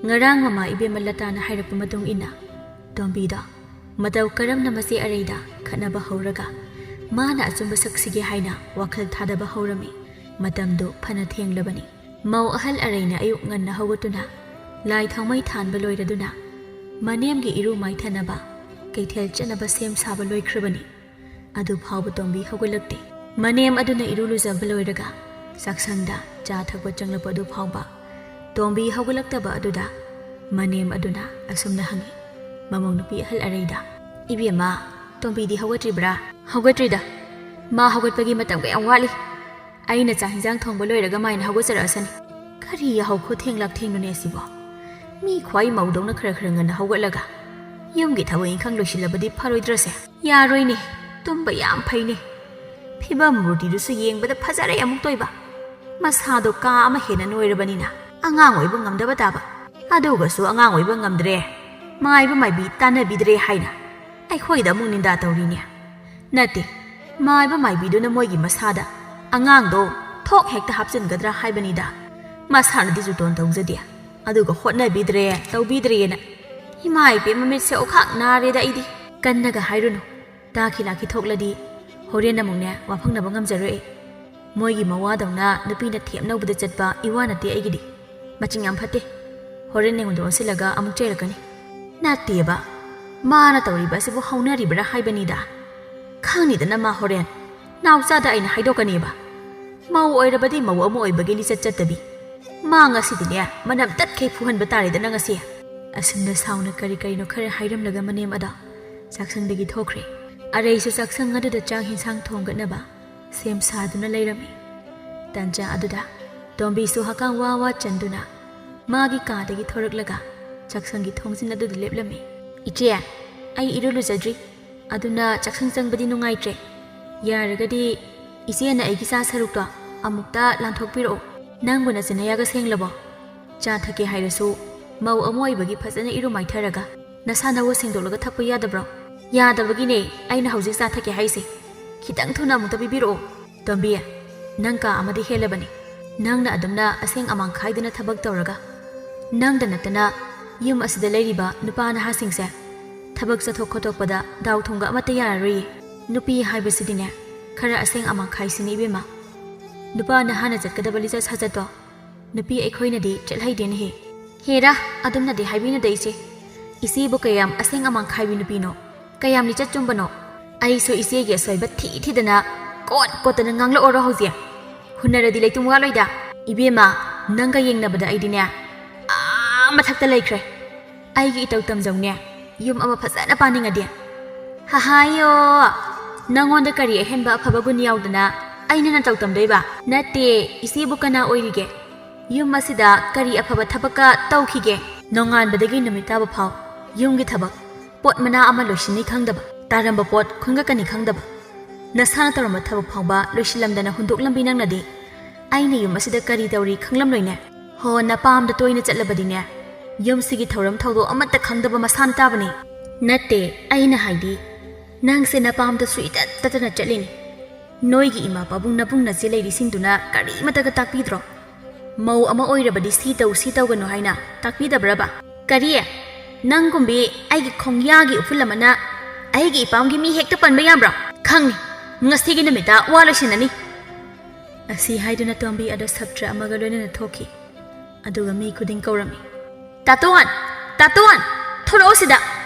ꯉꯔꯥꯡ ꯃꯃꯥ ꯏꯕꯦꯝꯃ ꯂꯇꯥꯅ ꯍꯥꯏꯔꯛꯄ ꯃꯇꯨꯡ ꯏꯟꯅ ꯇꯣꯝꯕꯤꯗꯣ ꯃꯇꯧ ꯀꯔꯝꯅ ꯃꯆꯦ ꯑꯔꯩꯗ ꯈꯠꯅꯕ ꯍꯧꯔꯒ ꯃꯥꯅ ꯑꯆꯨꯝꯕ ꯁꯛꯁꯤꯒꯦ ꯍꯥꯏꯅ ꯋꯥꯈꯜ ꯊꯥꯗꯕ ꯍꯧꯔꯝꯃꯤ꯫ ꯃꯇꯝꯗꯨ ꯐꯅ ꯊꯦꯡꯂꯕꯅꯤ꯫ ꯃꯧ ꯑꯍꯜ ꯑꯔꯩꯅ ꯑꯌꯨꯛ ꯉꯟꯅ ꯍꯧꯒꯠꯇꯨꯅ ꯂꯥꯏ ꯊꯥꯎꯃꯩ ꯊꯥꯟꯕ ꯂꯣꯏꯔꯗꯨꯅ ꯃꯅꯦꯝꯒꯤ ꯏꯔꯨ ꯃꯥꯏꯊꯅꯕ ꯀꯩꯊꯦꯜ ꯆꯠꯅꯕ ꯁꯦꯝ ꯁꯥꯕ ꯂꯣꯏꯈ꯭ꯔꯕꯅꯤ꯫ ꯑꯗꯨ ꯐꯥꯎꯕ ꯇꯣꯝꯕꯤ ꯍꯧꯒꯠꯂꯛꯇꯦ꯫ ꯃꯅꯦꯝ ꯑꯗꯨꯅ ꯏꯔꯨ ꯂꯨꯖꯕ ꯂꯣꯏꯔꯒ ꯆꯥꯛꯁꯪꯗ ꯆꯥ ꯊꯛꯄ ꯆꯪꯂꯛꯄ ꯑꯗꯨ ꯐꯥꯎꯕ ꯇꯣꯝꯕꯤ ꯍꯧꯒꯠꯂꯛꯇꯕ ꯑꯗꯨꯗ ꯃꯅꯦꯝ ꯑꯗꯨꯅ ꯑꯁꯨꯝꯅ ꯍꯪꯉꯤ, ꯃꯃꯧ ꯅꯨꯄꯤ ꯑꯍꯜ ꯑꯔꯩꯗ, "ꯏꯕꯦꯝꯃ, ꯇꯣꯝꯕꯤꯗꯤ ꯍꯧꯒꯠꯇ꯭ꯔꯤꯕ꯭ꯔꯥ?" "ꯍꯧꯒꯠꯇ꯭ꯔꯤꯗ꯫ ꯃꯥ ꯍꯧꯒꯠꯄꯒꯤ ꯃꯇꯝ ꯀꯌꯥꯝ ꯋꯥꯠꯂꯤ꯫ ꯑꯩꯅ ꯆꯥꯛ ꯍꯤꯟꯖꯥꯡ ꯊꯣꯡꯕ ꯂꯣꯏꯔꯒ ꯃꯥꯏꯅ ꯍꯧꯒꯠꯆꯔꯛꯑꯁꯅꯤ꯫ ꯀꯔꯤ ꯌꯥꯍꯧ ꯈꯨꯊꯦꯡ ꯂꯥꯛꯊꯦꯡꯅꯣꯅꯦ ꯑꯁꯤꯕꯣ? ꯃꯤ ꯈ꯭ꯋꯥꯏ ꯃꯧꯗꯧꯅ ꯈꯔ ꯈꯔ ꯉꯟꯅ ꯍꯧꯒꯠꯂꯒ ꯌꯨꯝꯒꯤ ꯊꯕꯛ ꯏꯪꯈꯥꯡ ꯂꯣꯏꯁꯤꯜꯂꯕꯗꯤ ꯐꯔꯣꯏꯗ꯭ꯔꯁꯦ?" "ꯌꯥꯔꯣꯏꯅꯦ, ꯇꯨꯝꯕ ꯌꯥꯝ ꯐꯩꯅꯦ꯫ ꯐꯤꯕꯝ ꯃꯨꯔꯇꯤꯗꯨꯁꯨ ꯌꯦꯡꯕꯗ ꯐꯖꯔꯦ ꯑꯃꯨꯛ ꯇꯣꯏꯕ꯫ ꯃꯁꯥꯗꯣ ꯀꯥ ꯑꯃ ꯍꯦꯟꯅ ꯅꯣꯏꯔꯕꯅꯤꯅ ꯑꯉꯥꯡ ꯑꯣꯏꯕ ꯉꯝꯗꯕ ꯇꯥꯕ꯫ ꯑꯗꯨꯒꯁꯨ ꯑꯉꯥꯡ ꯑꯣꯏꯕ ꯉꯝꯗ꯭ꯔꯦ, ꯃꯥꯏꯕ ꯃꯥꯏꯕꯤ ꯇꯥꯟꯅꯕꯤꯗ꯭ꯔꯦ ꯍꯥꯏꯅ ꯑꯩꯈꯣꯏꯗ ꯑꯃꯨꯛ ꯅꯤꯟꯗꯥ ꯇꯧꯔꯤꯅꯦ꯫ ꯅꯠꯇꯦ, ꯃꯥꯏꯕ ꯃꯥꯏꯕꯤꯗꯨꯅ ꯃꯣꯏꯒꯤ ꯃꯁꯥꯗ ꯑꯉꯥꯡꯗꯣ ꯊꯣꯛ ꯍꯦꯛꯇ ꯍꯥꯞꯆꯤꯟꯒꯗ꯭ꯔꯥ ꯍꯥꯏꯕꯅꯤꯗ꯫ ꯃꯁꯥꯅꯗꯤ ꯖꯨꯇꯣꯟ ꯇꯧꯖꯗꯦ, ꯑꯗꯨꯒ ꯍꯣꯠꯅꯕꯤꯗ꯭ꯔꯦ, ꯇꯧꯕꯤꯗ꯭ꯔꯦꯅ꯫ ꯏꯃꯥ ꯏꯕꯦꯝꯃ, ꯃꯤꯠꯁꯦ ꯑꯣꯈꯥꯛ ꯅꯥꯔꯦꯗ ꯑꯩꯗꯤ꯫ ꯀꯟꯅꯒ ꯍꯥꯏꯔꯨꯅꯨ, ꯇꯥꯈꯤ ꯂꯥꯛꯈꯤ ꯊꯣꯛꯂꯗꯤ ꯍꯣꯔꯦꯟ ꯑꯃꯨꯛꯅꯦ ꯋꯥꯐꯪꯅꯕ ꯉꯝꯖꯔꯣꯏ ꯑꯩ꯫ ꯃꯣꯏꯒꯤ ꯃꯋꯥꯗꯧꯅ ꯅꯨꯄꯤꯅ ꯊꯦꯝꯅꯧꯕꯗ ꯆꯠꯄ ꯏꯋꯥ ꯅꯠꯇꯦ ꯑꯩꯒꯤꯗꯤ꯫ ꯃꯆꯤꯡ ꯌꯥꯝ ꯐꯠꯇꯦ꯫ ꯍꯣꯔꯦꯟ ꯑꯩꯉꯣꯟꯗ ꯑꯣꯟꯁꯤꯜꯂꯒ ꯑꯃꯨꯛ ꯆꯩꯔꯛꯀꯅꯤ꯫ ꯅꯠꯇꯦꯕ, ꯃꯥꯅ ꯇꯧꯔꯤꯕ ꯑꯁꯤꯕꯨ ꯍꯧꯅꯔꯤꯕ꯭ꯔꯥ ꯍꯥꯏꯕꯅꯤꯗ꯫ ꯈꯪꯅꯤꯗꯅ ꯃꯥ ꯍꯣꯔꯦꯟ꯫ ꯅꯥꯎꯆꯥꯗ ꯑꯩꯅ ꯍꯥꯏꯗꯣꯛꯀꯅꯦꯕ꯫ ꯃꯧ ꯑꯣꯏꯔꯕꯗꯤ ꯃꯧ ꯑꯃ ꯑꯣꯏꯕꯒꯤ ꯂꯤꯆꯠ ꯆꯠꯇꯕꯤ꯫ ꯃꯥ ꯉꯁꯤꯗꯤꯅꯦ ꯃꯅꯝ ꯇꯠꯈꯩ ꯐꯨꯍꯟꯕ ꯇꯥꯔꯦꯗꯅ ꯉꯁꯤ꯫ ꯑꯁꯨꯝꯅ ꯁꯥꯎꯅ ꯀꯔꯤ ꯀꯔꯤꯅꯣ ꯈꯔ ꯍꯥꯏꯔꯝꯂꯒ ꯃꯅꯦꯝ ꯑꯗꯣ ꯆꯥꯛꯁꯪꯗꯒꯤ ꯊꯣꯛꯈ꯭ꯔꯦ꯫ ꯑꯔꯩꯁꯨ ꯆꯥꯛꯁꯪ ꯑꯗꯨꯗ ꯆꯥꯛ ꯍꯦꯟꯁꯥꯡ ꯊꯣꯡꯒꯠꯅꯕ ꯁꯦꯝ ꯁꯥꯗꯨꯅ ꯂꯩꯔꯝꯃꯤ꯫ ꯇꯟꯖꯥ ꯑꯗꯨꯗ ꯇꯣꯝꯕꯤꯁꯨ ꯍꯛꯀꯥꯝ ꯋꯥ ꯋꯥ ꯆꯟꯗꯨꯅ ꯃꯥꯒꯤ ꯀꯥꯗꯒꯤ ꯊꯣꯔꯛꯂꯒ ꯆꯥꯛꯁꯪꯒꯤ ꯊꯣꯡꯖꯤꯟ ꯑꯗꯨꯗ ꯂꯦꯞꯂꯝꯃꯤ꯫ "ꯏꯆꯦ, ꯑꯩ ꯏꯔꯨ ꯂꯨꯖꯗ꯭ꯔꯤ, ꯑꯗꯨꯅ ꯆꯥꯛꯁꯪ ꯆꯪꯕꯗꯤ ꯅꯨꯡꯉꯥꯏꯇ꯭ꯔꯦ꯫ ꯌꯥꯔꯒꯗꯤ ꯏꯆꯦꯅ ꯑꯩꯒꯤ ꯆꯥ ꯁꯔꯨꯛꯇꯣ ꯑꯃꯨꯛꯇ ꯂꯥꯟꯊꯣꯛꯄꯤꯔꯛꯑꯣ꯫ ꯅꯪꯕꯨ ꯅꯆꯤꯟ ꯅꯌꯥꯒ ꯁꯦꯡꯂꯕꯣ? ꯆꯥ ꯊꯛꯀꯦ ꯍꯥꯏꯔꯁꯨ ꯃꯧ ꯑꯃ ꯑꯣꯏꯕꯒꯤ ꯐꯖꯅ ꯏꯔꯨ ꯃꯥꯏꯊꯔꯒ ꯅꯁꯥ ꯅꯋꯨ ꯁꯦꯡꯗꯣꯛꯂꯒ ꯊꯛꯄ ꯌꯥꯗꯕ꯭ꯔꯣ?" "ꯌꯥꯗꯕꯒꯤꯅꯦ ꯑꯩꯅ ꯍꯧꯖꯤꯛ ꯆꯥ ꯊꯛꯀꯦ ꯍꯥꯏꯁꯦ꯫ ꯈꯤꯇꯪ ꯊꯨꯅ ꯑꯃꯨꯛꯇ ꯄꯤꯕꯤꯔꯛꯑꯣ꯫" "ꯇꯣꯝꯕꯤ, ꯅꯪ ꯀꯥ ꯑꯃꯗꯤ ꯍꯦꯜꯂꯕꯅꯤ꯫ ꯅꯪꯅ ꯑꯗꯨꯝꯅ ꯑꯁꯦꯡ ꯑꯃꯥꯡ ꯈꯥꯏꯗꯅ ꯊꯕꯛ ꯇꯧꯔꯒ, ꯅꯪꯗ ꯅꯠꯇꯅ ꯌꯨꯝ ꯑꯁꯤꯗ ꯂꯩꯔꯤꯕ ꯅꯨꯄꯥ ꯅꯍꯥꯁꯤꯡꯁꯦ ꯊꯕꯛ ꯆꯠꯊꯣꯛ ꯈꯣꯠꯇꯣꯛꯄꯗ ꯗꯥꯎ ꯊꯨꯝꯒ ꯑꯃꯠꯇ ꯌꯥꯔꯔꯣꯏꯌꯦ꯫ ꯅꯨꯄꯤ ꯍꯥꯏꯕꯁꯤꯗꯤꯅꯦ, ꯈꯔ ꯑꯁꯦꯡ ꯑꯃꯥꯡ ꯈꯥꯏꯁꯤꯅꯤ ꯏꯕꯦꯝꯃ꯫ ꯅꯨꯄꯥ ꯅꯍꯥꯅ ꯆꯠꯀꯗꯕ ꯂꯤꯆꯠ ꯁꯥꯖꯠꯇꯣ ꯅꯨꯄꯤ ꯑꯩꯈꯣꯏꯅꯗꯤ ꯆꯠꯍꯩꯗꯦꯅꯦꯍꯦ꯫" "ꯍꯦꯔꯥ, ꯑꯗꯨꯝꯅꯗꯤ ꯍꯥꯏꯕꯤꯅꯨꯗ ꯏꯆꯦ꯫ ꯏꯆꯦꯕꯨ ꯀꯌꯥꯝ ꯑꯁꯦꯡ ꯑꯃꯥꯡ ꯈꯥꯏꯕꯤ ꯅꯨꯄꯤꯅꯣ? ꯀꯌꯥꯝ ꯂꯤꯆꯠ ꯆꯨꯝꯕꯅꯣ? ꯑꯩꯁꯨ ꯏꯆꯦꯒꯤ ꯑꯁꯣꯏꯕ ꯊꯤ ꯊꯤꯗꯅ ꯀꯣꯠ ꯀꯣꯠꯇꯅ ꯉꯥꯡꯂꯛꯑꯣꯔꯣ ꯍꯧꯖꯤꯛ?" ꯎꯅꯔꯗꯤ ꯂꯩꯇꯨꯝ ꯋꯥꯠꯂꯣꯏꯗ꯫ ꯏꯕꯦꯝꯃ, ꯅꯪꯒ ꯌꯦꯡꯅꯕꯗ ꯑꯩꯗꯤꯅꯦ, ꯑꯥ ꯃꯊꯛꯇ ꯂꯩꯈ꯭ꯔꯦ꯫ ꯑꯩꯒꯤ ꯏꯇꯧ ꯇꯝꯖꯧꯅꯦ, ꯌꯨꯝ ꯑꯃ ꯐꯖꯅ ꯄꯥꯅꯤꯡꯉꯗꯤ꯫ ꯍꯍꯥꯌꯣ, ꯅꯪꯉꯣꯟꯗ ꯀꯔꯤ ꯑꯍꯦꯟꯕ ꯑꯐꯕ ꯒꯨꯟ ꯌꯥꯎꯗꯅ ꯑꯩꯅ ꯅꯇꯧ ꯇꯝꯗꯣꯏꯕ? ꯅꯠꯇꯦ, ꯏꯆꯦꯕꯨ ꯀꯅꯥ ꯑꯣꯏꯔꯤꯒꯦ? ꯌꯨꯝ ꯑꯁꯤꯗ ꯀꯔꯤ ꯑꯐꯕ ꯊꯕꯛꯀ ꯇꯧꯈꯤꯒꯦ? ꯅꯣꯡꯉꯥꯟꯕꯗꯒꯤ ꯅꯨꯃꯤꯠ ꯇꯥꯕ ꯐꯥꯎ ꯌꯨꯝꯒꯤ ꯊꯕꯛ, ꯄꯣꯠ ꯃꯅꯥ ꯑꯃ ꯂꯣꯏꯁꯤꯟꯅꯤ ꯈꯪꯗꯕ, ꯇꯥꯔꯝꯕ ꯄꯣꯠ ꯈꯨꯟꯒꯠꯀꯅꯤ ꯈꯪꯗꯕ, ꯅꯁꯥꯅ ꯇꯧꯔꯝꯕ ꯊꯕꯛ ꯐꯥꯎꯕ ꯂꯣꯏꯁꯤꯜꯂꯝꯗꯅ ꯍꯨꯟꯗꯣꯛꯂꯝꯕꯤ ꯅꯪꯅꯗꯤ ꯑꯩꯅ ꯌꯨꯝ ꯑꯁꯤꯗ ꯀꯔꯤ ꯇꯧꯔꯤ ꯈꯪꯂꯝꯂꯣꯏꯅꯦ꯫ ꯍꯣ, ꯅꯄꯥꯝꯗ ꯇꯣꯏꯅ ꯆꯠꯂꯕꯗꯤꯅꯦ, ꯌꯨꯝꯁꯤꯒꯤ ꯊꯧꯔꯝ ꯊꯧꯗꯣꯛ ꯑꯃꯠꯇ ꯈꯪꯗꯕ ꯃꯁꯥꯅ ꯇꯥꯕꯅꯤ꯫ ꯅꯠꯇꯦ, ꯑꯩꯅ ꯍꯥꯏꯗꯤ, ꯅꯪꯁꯦ ꯅꯄꯥꯝꯗ ꯁꯨꯏꯇꯠ ꯇꯠꯇꯅ ꯆꯠꯂꯤꯅꯤ꯫ ꯅꯣꯏꯒꯤ ꯏꯃꯥ ꯄꯥꯕꯨꯡ ꯅꯕꯨꯡ ꯅꯆꯦ ꯂꯩꯔꯤꯁꯤꯡꯗꯨꯅ ꯀꯔꯤꯃꯠꯇꯒ ꯇꯥꯛꯄꯤꯗ꯭ꯔꯣ? ꯃꯧ ꯑꯃ ꯑꯣꯏꯔꯕꯗꯤ ꯁꯤ ꯇꯧ, ꯁꯤ ꯇꯧꯒꯅꯨ ꯍꯥꯏꯅ ꯇꯥꯛꯄꯤꯗꯕ꯭ꯔꯕ? ꯀꯔꯤ? ꯅꯪꯒꯨꯝꯕꯤ ꯑꯩꯒꯤ ꯈꯣꯡꯌꯥꯒꯤ ꯎꯐꯨꯜ ꯑꯃꯅ ꯑꯩꯒꯤ ꯏꯄꯥꯝꯒꯤ ꯃꯤ ꯍꯦꯛꯇ ꯄꯟꯕ ꯌꯥꯕ꯭ꯔꯣ? ꯈꯪꯅꯤ, ꯉꯁꯤꯒꯤ ꯅꯨꯃꯤꯠꯇ ꯋꯥ ꯂꯣꯏꯁꯤꯟꯅꯅꯤ꯫ ꯑꯁꯤ ꯍꯥꯏꯗꯨꯅ ꯇꯣꯝꯕꯤ ꯑꯗꯣ ꯁꯞꯇ꯭ꯔ ꯑꯃꯒ ꯂꯣꯏꯅꯅ ꯊꯣꯛꯈꯤ꯫ ꯑꯗꯨꯒ ꯃꯤ ꯈꯨꯗꯤꯡ ꯀꯧꯔꯝꯃꯤ꯫ "ꯇꯥꯇꯣꯟ! ꯇꯥꯇꯣꯟ! ꯊꯣꯔꯛꯑꯣ ꯁꯤꯗ!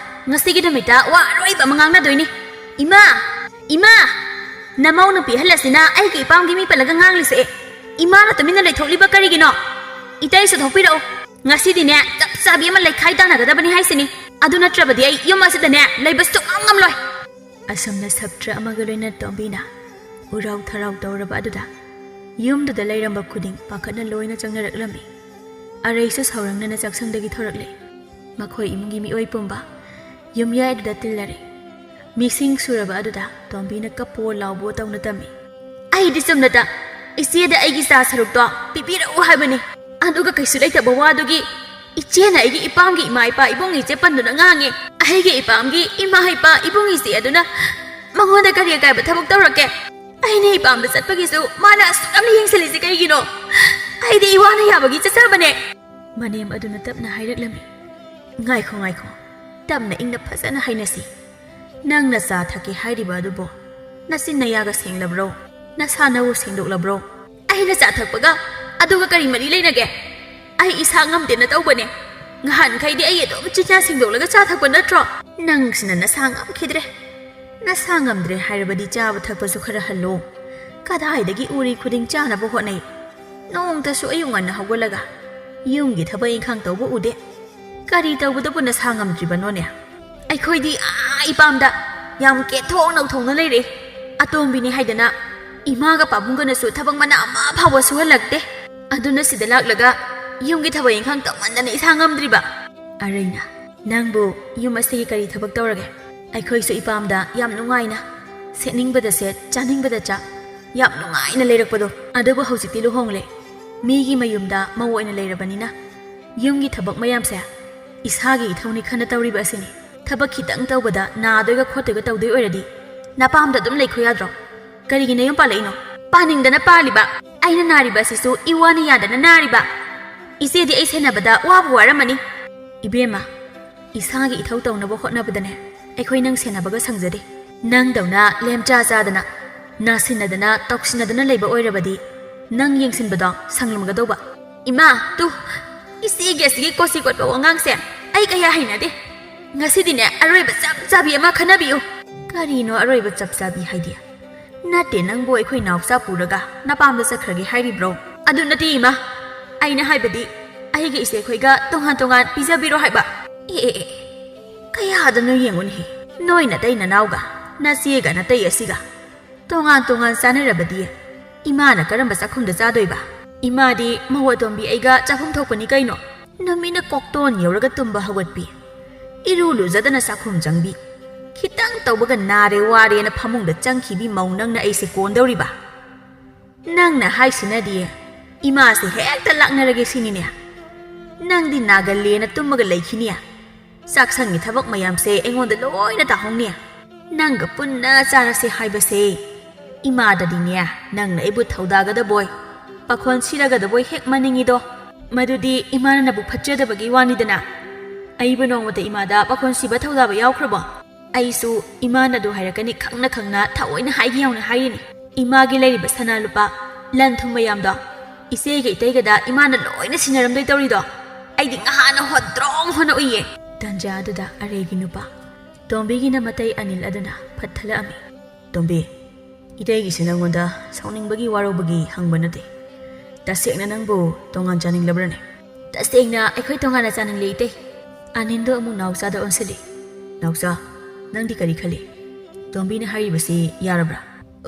ꯉꯁꯤꯒꯤ ꯅꯨꯃꯤꯠꯇ ꯋꯥ ꯑꯔꯣꯏꯕ ꯑꯃ ꯉꯥꯡꯅꯗꯣꯏꯅꯤ꯫ ꯏꯃꯥ! ꯏꯃꯥ! ꯅꯃꯧ ꯅꯨꯄꯤ ꯑꯍꯜ ꯑꯁꯤꯅ ꯑꯩꯒꯤ ꯏꯄꯥꯝꯒꯤ ꯃꯤ ꯄꯜꯂꯒ ꯉꯥꯡꯂꯤꯁꯦ꯫ ꯏꯃꯥꯅ ꯇꯨꯃꯤꯟꯅ ꯂꯩꯊꯣꯛꯂꯤꯕ ꯀꯔꯤꯒꯤꯅꯣ? ꯏꯇꯩꯁꯨ ꯊꯣꯛꯄꯤꯔꯛꯑꯣ꯫ ꯉꯁꯤꯗꯤꯅꯦ, ꯆꯞ ꯆꯥꯕꯤ ꯑꯃ ꯂꯩꯈꯥꯏ ꯇꯥꯟꯅꯒꯗꯕꯅꯤ ꯍꯥꯏꯁꯤꯅꯤ꯫ ꯑꯗꯨ ꯅꯠꯇ꯭ꯔꯕꯗꯤ ꯑꯩ ꯌꯨꯝ ꯑꯁꯤꯗꯅꯦ ꯂꯩꯕ ꯁꯨꯡꯉꯝ ꯉꯝꯂꯣꯏ꯫" ꯑꯁꯨꯝꯅ ꯁꯞꯇ꯭ꯔ ꯑꯃꯒ ꯂꯣꯏꯅ ꯇꯣꯝꯕꯤꯅ ꯎꯔꯥꯎ ꯊꯔꯥꯎ ꯇꯧꯔꯕ ꯑꯗꯨꯗ ꯌꯨꯝꯗꯨꯗ ꯂꯩꯔꯝꯕ ꯈꯨꯗꯤꯡ ꯄꯥꯈꯠꯅ ꯂꯣꯏꯅ ꯆꯪꯅꯔꯛꯂꯝꯃꯤ꯫ ꯑꯔꯩꯁꯨ ꯁꯥꯎꯔꯪꯅꯅ ꯆꯥꯛꯁꯪꯗꯒꯤ ꯊꯣꯔꯛꯂꯦ꯫ ꯃꯈꯣꯏ ꯏꯃꯨꯡꯒꯤ ꯃꯤꯑꯣꯏ ꯄꯨꯝꯕ ꯌꯨꯝꯌꯥꯏꯗꯨꯗ ꯇꯤꯜꯂꯔꯦ꯫ ꯃꯤꯁꯤꯡ ꯁꯨꯔꯕ ꯑꯗꯨꯗ ꯇꯣꯝꯕꯤꯅ ꯀꯞꯄꯣ ꯂꯥꯎꯕꯣ ꯇꯧꯅ ꯇꯝꯃꯤ꯫ "ꯑꯩꯗꯤ ꯆꯨꯝꯅꯇ ꯏꯆꯦꯗ ꯑꯩꯒꯤ ꯆꯥ ꯁꯔꯨꯛꯇꯣ ꯄꯤꯕꯤꯔꯛꯎ ꯍꯥꯏꯕꯅꯤ꯫ ꯑꯗꯨꯒ ꯀꯩꯁꯨ ꯂꯩꯇꯕ ꯋꯥꯗꯨꯒꯤ ꯏꯆꯦꯅ ꯑꯩꯒꯤ ꯏꯄꯥꯝꯒꯤ ꯏꯃꯥ ꯏꯄꯥ ꯏꯕꯨꯡ ꯏꯆꯦ ꯄꯟꯗꯨꯅ ꯉꯥꯡꯉꯦ꯫ ꯑꯩꯒꯤ ꯏꯄꯥꯝꯒꯤ ꯏꯃꯥ ꯏꯄꯥ ꯏꯕꯨꯡ ꯏꯆꯦ ꯑꯗꯨꯅ ꯃꯉꯣꯟꯗ ꯀꯔꯤ ꯑꯀꯥꯏꯕ ꯊꯕꯛ ꯇꯧꯔꯛꯀꯦ? ꯑꯩꯅ ꯏꯄꯥꯝꯗ ꯆꯠꯄꯒꯤꯁꯨ ꯃꯥꯅ ꯑꯁꯨꯛ ꯌꯥꯝꯅ ꯌꯦꯡꯁꯤꯜꯂꯤꯁꯦ ꯀꯩꯒꯤꯅꯣ? ꯑꯩꯗꯤ ꯏꯋꯥꯅ ꯌꯥꯕꯒꯤ ꯆꯠꯆꯕꯅꯦ꯫" ꯃꯅꯦꯝ ꯑꯗꯨꯅ ꯇꯞꯅ ꯍꯥꯏꯔꯛꯂꯝꯃꯤ꯫ "ꯉꯥꯏꯈꯣ, ꯉꯥꯏꯈꯣ, ꯇꯞꯅ ꯏꯪꯅ ꯐꯖꯅ ꯍꯥꯏꯅꯁꯤ꯫ ꯅꯪꯅ ꯆꯥ ꯊꯛꯀꯦ ꯍꯥꯏꯔꯤꯕ ꯑꯗꯨꯕꯨ ꯅꯆꯤꯟ ꯅꯌꯥꯒ ꯁꯦꯡꯂꯕ꯭ꯔꯣ? ꯅꯁꯥ ꯅꯎ ꯁꯦꯡꯗꯣꯛꯂꯕ꯭ꯔꯣ?" "ꯑꯩꯅ ꯆꯥ ꯊꯛꯄꯒ ꯑꯗꯨꯒ ꯀꯔꯤ ꯃꯔꯤ ꯂꯩꯅꯒꯦ? ꯑꯩ ꯏꯁꯥ ꯉꯝꯗꯦꯅ ꯇꯧꯕꯅꯦ꯫ ꯉꯍꯥꯟꯈꯩꯗꯤ ꯑꯩ ꯑꯗꯨꯝ ꯆꯤꯟꯌꯥ ꯁꯦꯡꯗꯣꯛꯂꯒ ꯆꯥ ꯊꯛꯄ ꯅꯠꯇ꯭ꯔꯣ?" "ꯅꯪꯁꯤꯅ ꯅꯁꯥ ꯉꯝꯈꯤꯗ꯭ꯔꯦ꯫ ꯅꯁꯥ ꯉꯝꯗ꯭ꯔꯦ ꯍꯥꯏꯔꯕꯗꯤ ꯆꯥꯕ ꯊꯛꯄꯁꯨ ꯈꯔ ꯍꯜꯂꯣ꯫ ꯀꯗꯥꯏꯗꯒꯤ ꯎꯔꯤ ꯈꯨꯗꯤꯡ ꯆꯥꯅꯕ ꯍꯣꯠꯅꯩ꯫ ꯅꯣꯡꯃꯇꯁꯨ ꯑꯌꯨꯛ ꯉꯟꯅ ꯍꯧꯒꯠꯂꯒ ꯌꯨꯝꯒꯤ ꯊꯕꯛ ꯏꯪꯈꯥꯡ ꯇꯧꯕ ꯎꯗꯦ꯫ ꯀꯔꯤ ꯇꯧꯕꯗꯕꯨ ꯅꯁꯥ ꯉꯝꯗ꯭ꯔꯤꯕꯅꯣꯅꯦ? ꯑꯩꯈꯣꯏꯗꯤ ꯑꯥ ꯏꯄꯥꯝꯗ ꯌꯥꯝ ꯀꯦꯊꯣꯛ ꯅꯧꯊꯣꯛꯅ ꯂꯩꯔꯦ꯫ ꯑꯇꯣꯝꯕꯤꯅꯤ ꯍꯥꯏꯗꯅ ꯏꯃꯥꯒ ꯄꯥꯕꯨꯡꯒꯅꯁꯨ ꯊꯕꯛ ꯃꯅꯥ ꯑꯃ ꯐꯥꯎꯕ ꯁꯨꯍꯜꯂꯛꯇꯦ꯫ ꯑꯗꯨꯅ ꯁꯤꯗ ꯂꯥꯛꯂꯒ ꯌꯨꯝꯒꯤ ꯊꯕꯛ ꯏꯪꯈꯥꯡ ꯇꯧꯃꯟꯗꯅ ꯏꯁꯥ ꯉꯝꯗ꯭ꯔꯤꯕ꯫ ꯑꯔꯩꯅ, ꯅꯪꯕꯨ ꯌꯨꯝ ꯑꯁꯤꯒꯤ ꯀꯔꯤ ꯊꯕꯛ ꯇꯧꯔꯒꯦ? ꯑꯩꯈꯣꯏꯁꯨ ꯏꯄꯥꯝꯗ ꯌꯥꯝ ꯅꯨꯡꯉꯥꯏꯅ ꯁꯦꯠꯅꯤꯡꯕꯗ ꯁꯦꯠ, ꯆꯥꯅꯤꯡꯕꯗ ꯆꯥ, ꯌꯥꯝ ꯅꯨꯡꯉꯥꯏꯅ ꯂꯩꯔꯛꯄꯗꯣ꯫ ꯑꯗꯨꯕꯨ ꯍꯧꯖꯤꯛꯇꯤ ꯂꯨꯍꯣꯡꯂꯦ꯫ ꯃꯤꯒꯤ ꯃꯌꯨꯝꯗ ꯃꯧ ꯑꯣꯏꯅ ꯂꯩꯔꯕꯅꯤꯅ ꯌꯨꯝꯒꯤ ꯊꯕꯛ ꯃꯌꯥꯝꯁꯦ ꯏꯁꯥꯒꯤ ꯏꯊꯧꯅꯤ ꯈꯟꯅ ꯇꯧꯔꯤꯕ ꯑꯁꯤꯅꯤ꯫ ꯊꯕꯛ ꯈꯤꯇꯪ ꯇꯧꯕꯗ ꯅꯥꯗꯣꯏꯒ ꯈꯣꯠꯇꯣꯏꯒ ꯇꯧꯗꯣꯏ ꯑꯣꯏꯔꯗꯤ ꯅꯄꯥꯝꯗ ꯑꯗꯨꯝ ꯂꯩꯈꯣ ꯌꯥꯗ꯭ꯔꯣ? ꯀꯔꯤꯒꯤ ꯅꯌꯨꯝ ꯄꯥꯜꯂꯛꯏꯅꯣ? ꯄꯥꯅꯤꯡꯗꯅ ꯄꯥꯜꯂꯤꯕ꯫ ꯑꯩꯅ ꯅꯥꯔꯤꯕ ꯑꯁꯤꯁꯨ ꯏꯋꯥꯅ ꯌꯥꯗꯅ ꯅꯥꯔꯤꯕ꯫ ꯏꯆꯦꯗꯤ ꯑꯩ ꯁꯦꯟꯅꯕꯗ ꯋꯥꯕꯨ ꯋꯥꯔꯝꯃꯅꯤ꯫ ꯏꯕꯦꯝꯃ, ꯏꯁꯥꯒꯤ ꯏꯊꯧ ꯇꯧꯅꯕ ꯍꯣꯠꯅꯕꯗꯅꯦ ꯑꯩꯈꯣꯏ ꯅꯪ ꯁꯦꯟꯅꯕꯒ ꯁꯪꯖꯗꯦ꯫ ꯅꯪꯗꯧꯅ ꯂꯦꯝꯆꯥ ꯆꯥꯗꯅ, ꯅꯥꯁꯤꯟꯅꯗꯅ, ꯇꯧꯁꯤꯟꯅꯗꯅ ꯂꯩꯕ ꯑꯣꯏꯔꯕꯗꯤ ꯅꯪ ꯌꯦꯡꯁꯤꯟꯕꯗꯣ ꯁꯪꯂꯝꯒꯗꯧꯕ꯫ ꯏꯃꯥ, ꯇꯨ, ꯏꯆꯦꯒꯤ ꯑꯁꯤꯒꯤ ꯀꯣꯆꯤ ꯀꯣꯠꯄ ꯋꯥꯉꯥꯡꯁꯦ ꯑꯩ ꯀꯌꯥ ꯍꯩꯅꯗꯦ꯫ ꯉꯁꯤꯗꯤꯅꯦ ꯑꯔꯣꯏꯕ ꯆꯞ ꯆꯥꯕꯤ ꯑꯃ ꯈꯟꯅꯕꯤꯌꯨ꯫ ꯀꯔꯤꯅꯣ ꯑꯔꯣꯏꯕ ꯆꯞ ꯆꯥꯕꯤ ꯍꯥꯏꯗꯤ? ꯅꯠꯇꯦ, ꯅꯪꯕꯨ ꯑꯩꯈꯣꯏ ꯅꯥꯎꯆꯥ ꯄꯨꯔꯒ ꯅꯄꯥꯝꯗ ꯆꯠꯈ꯭ꯔꯒꯦ ꯍꯥꯏꯔꯤꯕ꯭ꯔꯣ? ꯑꯗꯨ ꯅꯠꯇꯦ ꯏꯃꯥ, ꯑꯩꯅ ꯍꯥꯏꯕꯗꯤ ꯑꯩꯒ ꯏꯆꯦꯈꯣꯏꯒ ꯇꯣꯉꯥꯟ ꯇꯣꯉꯥꯟ ꯄꯤꯖꯕꯤꯔꯣ ꯍꯥꯏꯕ꯫ ꯑꯦ, ꯑꯦ, ꯑꯦ, ꯀꯌꯥꯗꯅꯣ ꯌꯦꯡꯉꯨꯅꯦꯍꯦ, ꯅꯣꯏ ꯅꯇꯩ ꯅꯅꯥꯎꯒ ꯅꯆꯦꯒ ꯅꯇꯩ ꯑꯁꯤꯒ ꯇꯣꯉꯥꯟ ꯇꯣꯉꯥꯟ ꯆꯥꯅꯔꯕꯗꯤ ꯏꯃꯥꯅ ꯀꯔꯝꯕ ꯆꯥꯛꯈꯨꯝꯗ ꯆꯥꯗꯣꯏꯕ? ꯏꯃꯥꯗꯤ ꯃꯧ ꯑꯇꯣꯝꯕꯤ ꯑꯩꯒ ꯆꯥꯐꯝ ꯊꯣꯛꯄꯅꯤ ꯀꯩꯅꯣ꯫ ꯅꯨꯃꯤꯠꯅ ꯀꯣꯛꯇꯣꯟ ꯌꯧꯔꯒ ꯇꯨꯝꯕ ꯍꯧꯒꯠꯄꯤ, ꯏꯔꯨ ꯂꯨꯖꯗꯅ ꯆꯥꯛꯈꯨꯝ ꯆꯪꯕꯤ, ꯈꯤꯇꯪ ꯇꯧꯕꯒ ꯅꯥꯔꯦ ꯋꯥꯔꯦꯅ ꯐꯃꯨꯡꯗ ꯆꯪꯈꯤꯕꯤ ꯃꯧ ꯅꯪꯅ ꯑꯩꯁꯦ ꯀꯣꯟꯗꯧꯔꯤꯕ? ꯅꯪꯅ ꯍꯥꯏꯁꯤꯅꯗꯤ ꯏꯃꯥꯁꯦ ꯍꯦꯛꯇ ꯂꯥꯛꯅꯔꯒꯦ ꯁꯤꯅꯤꯅꯦ꯫ ꯅꯪꯗꯤ ꯅꯥꯒꯜꯂꯦꯅ ꯇꯨꯝꯃꯒ ꯂꯩꯈꯤꯅꯤ꯫ ꯆꯥꯛꯁꯪꯒꯤ ꯊꯕꯛ ꯃꯌꯥꯝꯁꯦ ꯑꯩꯉꯣꯟꯗ ꯂꯣꯏꯅ ꯇꯥꯍꯧꯅꯤ꯫ ꯅꯪꯒ ꯄꯨꯟꯅ ꯆꯥꯔꯁꯦ ꯍꯥꯏꯕꯁꯦ ꯏꯃꯥꯗꯗꯤꯅꯦ, ꯅꯪꯅ ꯑꯩꯕꯨ ꯊꯧꯗꯥꯒꯗꯕꯣꯏ, ꯄꯥꯈꯣꯟ ꯁꯤꯔꯒꯗꯕꯣꯏ ꯍꯦꯛ ꯃꯥꯟꯅꯤꯡꯉꯤꯗꯣ꯫ ꯃꯗꯨꯗꯤ ꯏꯃꯥꯅ ꯅꯕꯨꯛ ꯐꯠꯆꯗꯕꯒꯤ ꯋꯥꯅꯤꯗꯅ꯫ ꯑꯩꯕꯨ ꯅꯣꯡꯃꯇ ꯏꯃꯥꯗ ꯄꯥꯈꯣꯟ ꯁꯤꯕ ꯊꯧꯗꯥꯕ ꯌꯥꯎꯈ꯭ꯔꯕꯣ? ꯑꯩꯁꯨ ꯏꯃꯥꯅ ꯑꯗꯨ ꯍꯥꯏꯔꯛꯀꯅꯤ ꯈꯪꯅ ꯈꯪꯅ ꯊꯑꯣꯏꯅ ꯍꯥꯏꯒꯦ ꯌꯥꯎꯅ ꯍꯥꯏꯔꯤꯅꯤ꯫ ꯏꯃꯥꯒꯤ ꯂꯩꯔꯤꯕ ꯁꯅꯥ ꯂꯨꯄꯥ, ꯂꯟ ꯊꯨꯝ ꯃꯌꯥꯝꯗꯣ ꯏꯆꯦꯒ ꯏꯇꯩꯒꯗ ꯏꯃꯥꯅ ꯂꯣꯏꯅ ꯁꯤꯟꯅꯔꯝꯗꯣꯏ ꯇꯧꯔꯤꯗꯣ ꯑꯩꯗꯤ ꯉꯍꯥꯟꯅ ꯍꯣꯠꯇ꯭ꯔꯣꯡ ꯍꯣꯠꯅ ꯎꯏꯌꯦ꯫ ꯇꯟꯖꯥ ꯑꯗꯨꯗ ꯑꯔꯩꯒꯤ ꯅꯨꯄꯥ ꯇꯣꯝꯕꯤꯒꯤꯅ ꯃꯇꯩ ꯑꯅꯤꯜ ꯑꯗꯨꯅ ꯐꯠꯊꯠꯂꯛꯑꯝꯃꯤ꯫ ꯇꯣꯝꯕꯤ, ꯏꯇꯩꯒꯤꯁꯦ ꯅꯪꯉꯣꯟꯗ ꯁꯥꯎꯅꯤꯡꯕꯒꯤ ꯋꯥꯔꯧꯕꯒꯤ ꯍꯪꯕ ꯅꯠꯇꯦ꯫ ꯇꯁꯦꯡꯅ ꯅꯪꯕꯨ ꯇꯣꯉꯥꯟ ꯆꯥꯅꯤꯡꯂꯕ꯭ꯔꯅꯦ? ꯇꯁꯦꯡꯅ ꯑꯩꯈꯣꯏ ꯇꯣꯉꯥꯟꯅ ꯆꯥꯅꯤꯡꯂꯦ, ꯏꯇꯩ꯫ ꯑꯅꯤꯟꯗꯣ ꯑꯃꯨꯛ ꯅꯥꯎꯆꯥꯗ ꯑꯣꯟꯁꯤꯜꯂꯤ꯫ "ꯅꯥꯎꯆꯥ, ꯅꯪꯗꯤ ꯀꯔꯤ ꯈꯜꯂꯤ? ꯇꯣꯝꯕꯤꯅ ꯍꯥꯏꯔꯤꯕꯁꯤ ꯌꯥꯔꯕ꯭ꯔꯥ?"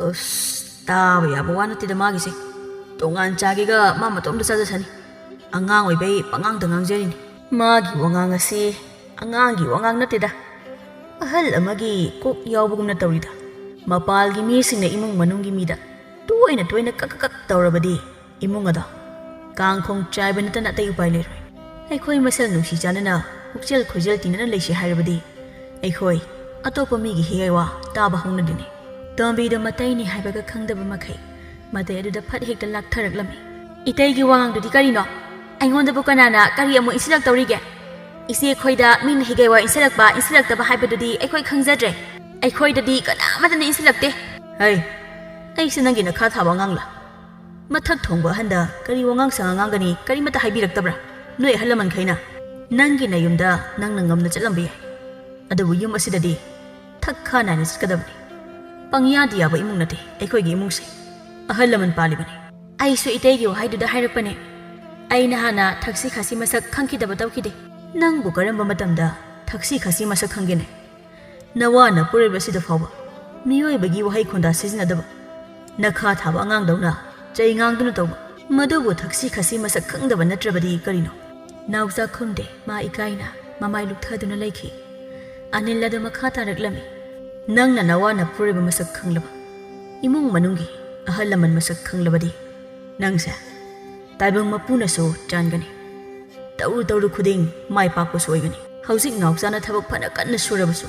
"ꯑꯁ, ꯇꯥꯕ ꯌꯥꯕ ꯋꯥ ꯅꯠꯇꯦꯗ ꯃꯥꯒꯤꯁꯦ꯫ ꯇꯣꯉꯥꯟ ꯆꯥꯒꯦꯒ ꯃꯥ ꯃꯇꯣꯝꯇ ꯆꯥꯖꯁꯅꯤ꯫ ꯑꯉꯥꯡ ꯑꯣꯏꯕꯩ ꯄꯉꯥꯡꯗ ꯉꯥꯡꯖꯔꯤꯅꯤ꯫ ꯃꯥꯒꯤ ꯋꯥꯉꯥꯡ ꯑꯁꯤ ꯑꯉꯥꯡꯒꯤ ꯋꯥꯉꯥꯡ ꯅꯠꯇꯦꯗ꯫ ꯑꯍꯜ ꯑꯃꯒꯤ ꯀꯣꯛ ꯌꯥꯎꯕꯒꯨꯝꯅ ꯇꯧꯔꯤꯗ꯫ ꯃꯄꯥꯜꯒꯤ ꯃꯤꯁꯤꯡꯅ ꯏꯃꯨꯡ ꯃꯅꯨꯡꯒꯤ ꯃꯤꯗ ꯇꯣꯏꯅ ꯇꯣꯏꯅ ꯀꯛ ꯀꯛ ꯀꯛ ꯇꯧꯔꯕꯗꯤ ꯏꯃꯨꯡ ꯑꯗꯣ ꯀꯥꯡꯈꯣꯡ ꯆꯥꯏꯕ ꯅꯠꯇꯅ ꯑꯇꯩ ꯎꯄꯥꯏ ꯂꯩꯔꯣꯏ꯫ ꯑꯩꯈꯣꯏ ꯃꯁꯦꯜ ꯅꯨꯡꯁꯤ ꯆꯥꯟꯅꯅ ꯄꯨꯛꯆꯦꯜ ꯈꯣꯏꯖꯦꯜ ꯇꯤꯟꯅꯅ ꯂꯩꯁꯤ ꯍꯥꯏꯔꯕꯗꯤ ꯑꯩꯈꯣꯏ ꯑꯇꯣꯞꯄ ꯃꯤꯒꯤ ꯍꯤꯒꯩ ꯋꯥ ꯇꯥꯕ ꯍꯧꯅꯗꯣꯏꯅꯤ꯫" ꯇꯣꯝꯕꯤꯗꯣ ꯃꯇꯩꯅꯤ ꯍꯥꯏꯕꯒ ꯈꯪꯗꯕ ꯃꯈꯩ ꯃꯇꯩ ꯑꯗꯨꯗ ꯐꯠ ꯍꯦꯛꯇ ꯂꯥꯛꯊꯔꯛꯂꯝꯃꯤ꯫ "ꯏꯇꯩꯒꯤ ꯋꯥꯉꯥꯡꯗꯨꯗꯤ ꯀꯔꯤꯅꯣ? ꯑꯩꯉꯣꯟꯗꯕꯨ ꯀꯅꯥꯅ ꯀꯔꯤ ꯑꯃꯨꯛ ꯏꯟꯁꯤꯜꯂꯛꯇꯧꯔꯤꯒꯦ? ꯏꯆꯦ ꯑꯩꯈꯣꯏꯗ ꯃꯤꯅ ꯍꯤꯒꯩ ꯋꯥ ꯏꯟꯁꯤꯜꯂꯛꯄ ꯏꯟꯁꯤꯜꯂꯛꯇꯕ ꯍꯥꯏꯕꯗꯨꯗꯤ ꯑꯩꯈꯣꯏ ꯈꯪꯖꯗ꯭ꯔꯦ꯫ ꯑꯩꯈꯣꯏꯗꯗꯤ ꯀꯅꯥꯃꯠꯇꯅ ꯏꯟꯁꯤꯜꯂꯛꯇꯦ꯫" "ꯍꯩ, ꯑꯩꯁꯦ ꯅꯪꯒꯤ ꯅꯈꯥ ꯊꯥꯕ ꯑꯉꯥꯡꯂ? ꯃꯊꯛ ꯊꯣꯡꯕ ꯑꯍꯟꯗ ꯀꯔꯤ ꯋꯥꯉꯥꯡ ꯁꯉꯥꯡ ꯉꯥꯡꯒꯅꯤ ꯀꯔꯤꯃꯠꯇ ꯍꯥꯏꯕꯤꯔꯛꯇꯕ꯭ꯔꯥ ꯅꯣꯏ ꯑꯍꯜ ꯂꯃꯟꯈꯩꯅ? ꯅꯪꯒꯤ ꯅꯌꯨꯝꯗ ꯅꯪꯅ ꯉꯝꯅ ꯆꯠꯂꯝꯕ ꯌꯥꯏ, ꯑꯗꯨꯕꯨ ꯌꯨꯝ ꯑꯁꯤꯗꯗꯤ ꯊꯛ ꯈꯥ ꯅꯥꯏꯅ ꯆꯠꯀꯗꯕꯅꯤ꯫ ꯄꯪꯌꯥꯗ ꯌꯥꯕ ꯏꯃꯨꯡ ꯅꯠꯇꯦ ꯑꯩꯈꯣꯏꯒꯤ ꯏꯃꯨꯡꯁꯦ꯫ ꯑꯍꯜ ꯂꯃꯟ ꯄꯥꯜꯂꯤꯕꯅꯤ꯫" "ꯑꯩꯁꯨ ꯏꯇꯩꯒꯤ ꯋꯥꯍꯩꯗꯨꯗ ꯍꯥꯏꯔꯛꯄꯅꯦ꯫ ꯑꯩꯅ ꯍꯥꯟꯅ ꯊꯛꯁꯤ ꯈꯥꯁꯤ ꯃꯁꯛ ꯈꯪꯈꯤꯗꯕ ꯇꯧꯈꯤꯗꯦ꯫" "ꯅꯪꯕꯨ ꯀꯔꯝꯕ ꯃꯇꯝꯗ ꯊꯛꯁꯤ ꯈꯥꯁꯤ ꯃꯁꯛ ꯈꯪꯒꯦꯅꯦ? ꯅꯋꯥꯅ ꯄꯣꯔꯛꯂꯤꯕꯁꯤꯗ ꯐꯥꯎꯕ ꯃꯤꯑꯣꯏꯕꯒꯤ ꯋꯥꯍꯩ ꯈꯣꯟꯗꯥ ꯁꯤꯖꯤꯟꯅꯗꯕ, ꯅꯈꯥ ꯊꯥꯕ ꯑꯉꯥꯡꯗꯧꯅ ꯆꯩ ꯉꯥꯡꯗꯨꯅ ꯇꯧꯕ, ꯃꯗꯨꯕꯨ ꯊꯛꯁꯤ ꯈꯥꯁꯤ ꯃꯁꯛ ꯈꯪꯗꯕ ꯅꯠꯇ꯭ꯔꯕꯗꯤ ꯀꯔꯤꯅꯣ?" ꯅꯥꯎꯆꯥ ꯈꯨꯝꯗꯦ꯫ ꯃꯥ ꯏꯀꯥꯏꯅ ꯃꯃꯥꯏ ꯂꯨꯞꯊꯗꯨꯅ ꯂꯩꯈꯤ꯫ ꯑꯅꯤꯜ ꯑꯗꯨ ꯃꯈꯥ ꯇꯥꯔꯛꯂꯝꯃꯤ꯫ "ꯅꯪꯅ ꯅꯋꯥꯅ ꯄꯣꯔꯛꯂꯤꯕ ꯃꯁꯛ ꯈꯪꯂꯕ, ꯏꯃꯨꯡ ꯃꯅꯨꯡꯒꯤ ꯑꯍꯜ ꯂꯃꯟ ꯃꯁꯛ ꯈꯪꯂꯕꯗꯤ ꯅꯪꯁꯦ ꯇꯥꯏꯕꯪ ꯃꯄꯨꯅꯁꯨ ꯆꯥꯟꯒꯅꯤ꯫ ꯇꯧꯔꯨ ꯇꯧꯔꯨ ꯈꯨꯗꯤꯡ ꯃꯥꯏ ꯄꯥꯛꯄꯁꯨ ꯑꯣꯏꯒꯅꯤ꯫" ꯍꯧꯖꯤꯛ ꯅꯥꯎꯆꯥꯅ ꯊꯕꯛ ꯐꯅ ꯀꯟꯅ ꯁꯨꯔꯕꯁꯨ,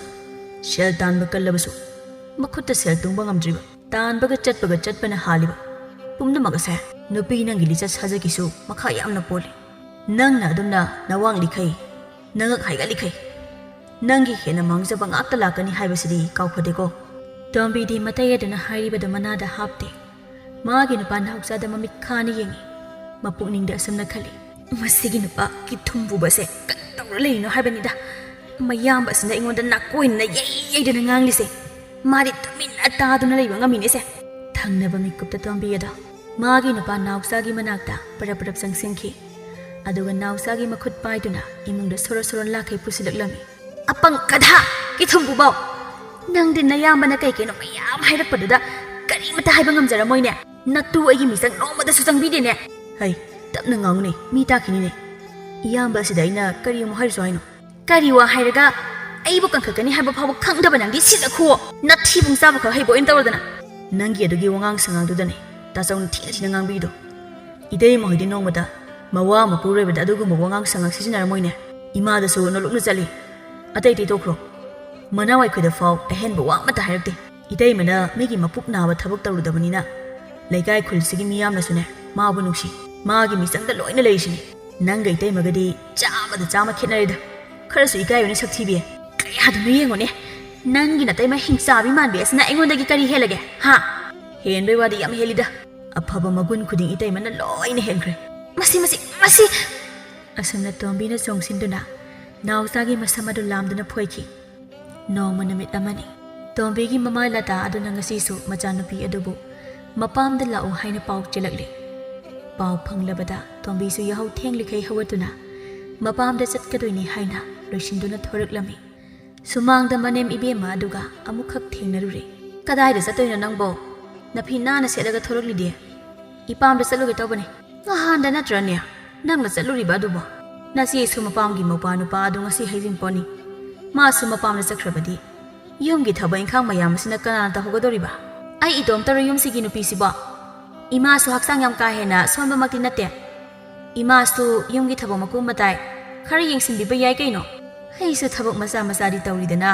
ꯁꯦꯜ ꯇꯥꯟꯕ ꯀꯜꯂꯕꯁꯨ, ꯃꯈꯨꯠꯇ ꯁꯦꯜ ꯇꯨꯡꯕ ꯉꯝꯗ꯭ꯔꯤꯕ, ꯇꯥꯟꯕꯒ ꯆꯠꯄꯒ ꯆꯠꯄꯅ ꯍꯥꯜꯂꯤꯕ ꯄꯨꯝꯅꯃꯛ ꯑꯁꯦ ꯅꯨꯄꯤ ꯅꯪꯒꯤ ꯂꯤꯆꯠ ꯁꯥꯖꯠꯀꯤꯁꯨ ꯃꯈꯥ ꯌꯥꯝꯅ ꯄꯣꯜꯂꯤ꯫ ꯅꯪꯅ ꯑꯗꯨꯝꯅ ꯅꯋꯥꯡꯂꯤꯈꯩ, ꯅꯉꯛ ꯍꯥꯏꯒꯠꯂꯤꯈꯩ, ꯅꯪꯒꯤ ꯍꯦꯟꯅ ꯃꯥꯡꯖꯕ ꯉꯥꯛꯇ ꯂꯥꯛꯀꯅꯤ ꯍꯥꯏꯕꯁꯤꯗꯤ ꯀꯥꯎꯐꯗꯦꯀꯣ꯫ ꯇꯣꯝꯕꯤꯗꯤ ꯃꯇꯩ ꯑꯗꯨꯅ ꯍꯥꯏꯔꯤꯕꯗꯨ ꯃꯅꯥꯗ ꯍꯥꯞꯇꯦ꯫ ꯃꯥꯒꯤ ꯅꯨꯄꯥ ꯅꯥꯎꯆꯥꯗ ꯃꯃꯤꯠ ꯈꯥꯅ ꯌꯦꯡꯉꯤ꯫ ꯃꯄꯨꯛꯅꯤꯡꯗ ꯑꯁꯨꯝꯅ ꯈꯜꯂꯤ, "ꯃꯁꯤꯒꯤ ꯅꯨꯄꯥ ꯀꯤꯊꯨꯝ ꯄꯨꯕꯁꯦ ꯀꯔꯤ ꯇꯧꯔ ꯂꯩꯔꯤꯅꯣ ꯍꯥꯏꯕꯅꯤꯗ꯫ ꯃꯌꯥꯝꯕ ꯑꯁꯤꯅ ꯑꯩꯉꯣꯟꯗ ꯅꯥꯀꯣꯏꯅꯅ ꯌꯩ ꯌꯩꯗꯅ ꯉꯥꯡꯂꯤꯁꯦ꯫ ꯃꯥꯗꯤ ꯇꯨꯃꯤꯟꯅ ꯇꯥꯗꯨꯅ ꯂꯩꯕ ꯉꯝꯃꯤꯅꯦꯁꯦ꯫ ꯊꯪꯅꯕ ꯃꯤꯀꯨꯞꯇ ꯇꯣꯝꯕꯤ ꯑꯗꯣ ꯃꯥꯒꯤ ꯅꯨꯄꯥ ꯅꯥꯎꯆꯥꯒꯤ ꯃꯅꯥꯛꯇ ꯄꯔꯞ ꯄꯔꯞ ꯆꯪꯁꯤꯟꯈꯤ꯫ ꯑꯗꯨꯒ ꯅꯥꯎꯆꯥꯒꯤ ꯃꯈꯨꯠ ꯄꯥꯏꯗꯨꯅ ꯏꯃꯨꯡꯗ ꯁꯣꯔꯣ ꯁꯣꯔꯣ ꯂꯥꯛꯈꯩ ꯄꯨꯁꯤꯜꯂꯛꯂꯝꯃꯤ꯫ "ꯑꯄꯪ ꯀꯗꯥ, ꯀꯤꯊꯨꯝ ꯄꯨꯕꯧ! ꯅꯪꯗꯤ ꯅꯌꯥꯝꯕꯅ ꯀꯩ ꯀꯩꯅꯣ ꯃꯌꯥꯝ ꯍꯥꯏꯔꯛꯄꯗꯨꯗ ꯀꯔꯤꯃꯇ ꯍꯥꯏꯕ ꯉꯝꯖꯔꯝꯃꯣꯏꯅꯦ꯫ ꯅꯇꯨ ꯑꯩꯒꯤ ꯃꯤꯆꯪ ꯅꯣꯡꯃꯗꯁꯨ ꯆꯪꯕꯤꯗꯦꯅꯦ꯫" "ꯍꯩ, ꯇꯞꯅ ꯉꯥꯡꯉꯨꯅꯦ, ꯃꯤ ꯇꯥꯈꯤꯅꯤꯅꯦ꯫ ꯏꯌꯥꯝꯕ ꯑꯁꯤꯗ ꯑꯩꯅ ꯀꯔꯤ ꯑꯃꯨꯛ ꯍꯥꯏꯔꯨꯁꯨ ꯍꯥꯏꯅꯣ?" "ꯀꯔꯤ ꯋꯥ ꯍꯥꯏꯔꯒ ꯑꯩꯕꯨ ꯀꯟꯈꯠꯀꯅꯤ ꯍꯥꯏꯕ ꯐꯥꯎꯕ ꯈꯪꯗꯕ ꯅꯪꯗꯤ ꯁꯤꯖꯈꯨꯋꯣ꯫ ꯅꯊꯤꯕꯣꯡ ꯆꯥꯕ ꯈꯛ ꯍꯩꯕ ꯑꯣꯏꯅ ꯇꯧꯔꯗꯅ꯫" "ꯅꯪꯒꯤ ꯑꯗꯨꯒꯤ ꯋꯥꯉꯥꯡ ꯁꯉꯥꯡꯗꯨꯗꯅꯦ ꯇꯥꯆꯧꯅ ꯊꯤꯅ ꯊꯤꯅ ꯉꯥꯡꯕꯤꯗꯣ꯫ ꯏꯇꯩꯃ ꯍꯣꯏꯗꯤ ꯅꯣꯡꯃꯇ ꯃꯋꯥ ꯃꯄꯨꯔꯣꯏꯕꯗ ꯑꯗꯨꯒꯨꯝꯕ ꯋꯥꯉꯥꯡ ꯁꯉꯥꯡ ꯁꯤꯖꯤꯟꯅꯔꯝꯃꯣꯏꯅꯦ꯫ ꯏꯃꯥꯗꯁꯨ ꯅꯣꯂꯨꯛꯅ ꯆꯠꯂꯤ꯫ ꯑꯇꯩ ꯑꯇꯩ ꯇꯣꯛꯈ꯭ꯔꯣ꯫ ꯃꯅꯥꯎ ꯑꯩꯈꯣꯏꯗ ꯐꯥꯎ ꯑꯍꯦꯟꯕ ꯋꯥ ꯑꯃꯠꯇ ꯍꯥꯏꯔꯛꯇꯦ꯫ ꯏꯇꯩꯃꯅ ꯃꯤꯒꯤ ꯃꯄꯨꯛ ꯅꯥꯕ ꯊꯕꯛ ꯇꯧꯔꯨꯗꯕꯅꯤꯅ ꯂꯩꯀꯥꯏ ꯈꯨꯜꯁꯤꯒꯤ ꯃꯤꯌꯥꯝꯅꯁꯨꯅꯦ ꯃꯥꯕꯨ ꯅꯨꯡꯁꯤ꯫ ꯃꯥꯒꯤ ꯃꯤꯆꯪꯗ ꯂꯣꯏꯅ ꯂꯩꯔꯤꯁꯤꯅꯤ꯫ ꯅꯪꯒ ꯏꯇꯩꯃꯒꯗꯤ ꯆꯥꯝꯃꯗ ꯆꯥꯝꯃ ꯈꯦꯠꯅꯔꯦꯗ꯫ ꯈꯔꯁꯨ ꯏꯀꯥꯏꯌꯨꯅꯦ ꯁꯛꯊꯤꯕꯤ꯫ ꯀꯌꯥꯗꯅꯣ ꯌꯦꯡꯉꯨꯅꯦ, ꯅꯪꯒꯤ ꯅꯇꯩꯃ ꯍꯤꯡꯆꯥꯕꯤ ꯃꯥꯟꯕꯤ ꯑꯁꯤꯅ ꯑꯩꯉꯣꯟꯗꯒꯤ ꯀꯔꯤ ꯍꯦꯜꯂꯒꯦ, ꯍꯥ?" "ꯍꯦꯟꯕꯩ ꯋꯥꯗꯤ ꯌꯥꯝ ꯍꯦꯜꯂꯤꯗ꯫ ꯑꯐꯕ ꯃꯒꯨꯟ ꯈꯨꯗꯤꯡ ꯏꯇꯩꯃꯅ ꯂꯣꯏꯅ ꯍꯦꯟꯈ꯭ꯔꯦ꯫" "ꯃꯁꯤ, ꯃꯁꯤ, ꯃꯁꯤ!" ꯑꯁꯨꯝꯅ ꯇꯣꯝꯕꯤꯅ ꯆꯣꯡꯁꯤꯟꯗꯨꯅ ꯅꯥꯎꯆꯥꯒꯤ ꯃꯁꯝ ꯑꯗꯨ ꯂꯥꯝꯗꯨꯅ ꯐꯣꯏꯈꯤ꯫ ꯅꯣꯡꯃ ꯅꯨꯃꯤꯠ ꯑꯃꯅꯤ꯫ ꯇꯣꯝꯕꯤꯒꯤ ꯃꯃꯥ ꯂꯇꯥ ꯑꯗꯨꯅ ꯉꯁꯤꯁꯨ ꯃꯆꯥꯅꯨꯄꯤ ꯑꯗꯨꯕꯨ ꯃꯄꯥꯝꯗ ꯂꯥꯛꯎ ꯍꯥꯏꯅ ꯄꯥꯎ ꯆꯦꯜꯂꯛꯂꯦ꯫ ꯄꯥꯎ ꯐꯪꯂꯕꯗ ꯇꯣꯝꯕꯤꯁꯨ ꯌꯥꯍꯧ ꯊꯦꯡꯂꯤꯈꯩ ꯍꯧꯒꯠꯇꯨꯅ ꯃꯄꯥꯝꯗ ꯆꯠꯀꯗꯣꯏꯅꯤ ꯍꯥꯏꯅ ꯂꯣꯏꯁꯤꯟꯗꯨꯅ ꯊꯣꯔꯛꯂꯝꯃꯤ꯫ ꯁꯨꯃꯥꯡꯗ ꯃꯅꯦꯝ ꯏꯕꯦꯝꯃ ꯑꯗꯨꯒ ꯑꯃꯨꯛꯈꯛ ꯊꯦꯡꯅꯔꯨꯔꯦ꯫ "ꯀꯗꯥꯏꯗ ꯆꯠꯇꯣꯏꯅꯣ ꯅꯪꯕꯣ? ꯅꯐꯤ ꯅꯥꯟꯅ ꯁꯦꯠꯂꯒ ꯊꯣꯔꯛꯂꯤꯗꯤ?" "ꯏꯄꯥꯝꯗ ꯆꯠꯂꯨꯒꯦ ꯇꯧꯕꯅꯦ꯫" "ꯉꯍꯥꯟꯗ ꯅꯠꯇ꯭ꯔꯅꯦ ꯅꯪꯅ ꯆꯠꯂꯨꯔꯤꯕ ꯑꯗꯨꯕꯣ? ꯅꯆꯦꯁꯨ ꯃꯄꯥꯝꯒꯤ ꯃꯧꯄ꯭ꯋꯥ ꯅꯨꯄꯥ ꯑꯗꯨ ꯉꯁꯤ ꯍꯩꯖꯤꯡꯄꯣꯠꯅꯤ꯫ ꯃꯥꯁꯨ ꯃꯄꯥꯝꯗ ꯆꯠꯈ꯭ꯔꯕꯗꯤ ꯌꯨꯝꯒꯤ ꯊꯕꯛ ꯏꯪꯈꯥꯡ ꯃꯌꯥꯝ ꯑꯁꯤꯅ ꯀꯅꯥꯅ ꯇꯧꯍꯧꯒꯗꯧꯔꯤꯕ? ꯑꯩ ꯏꯇꯣꯝꯇꯔꯣ ꯌꯨꯝꯁꯤꯒꯤ ꯅꯨꯄꯤꯁꯤꯕꯣ? ꯏꯃꯥꯁꯨ ꯍꯛꯆꯥꯡ ꯌꯥꯝ ꯀꯥ ꯍꯦꯟꯅ ꯁꯣꯟꯕꯃꯛꯇꯤ ꯅꯠꯇꯦ꯫ ꯏꯃꯥꯁꯨ ꯌꯨꯝꯒꯤ ꯊꯕꯛ ꯃꯀꯨꯞ ꯃꯇꯥꯏ ꯈꯔ ꯌꯦꯡꯁꯤꯟꯕꯤꯕ ꯌꯥꯏ ꯀꯩꯅꯣ꯫ ꯑꯩꯁꯨ ꯊꯕꯛ ꯃꯆꯥ ꯃꯆꯥꯗꯤ ꯇꯧꯔꯤꯗꯅ꯫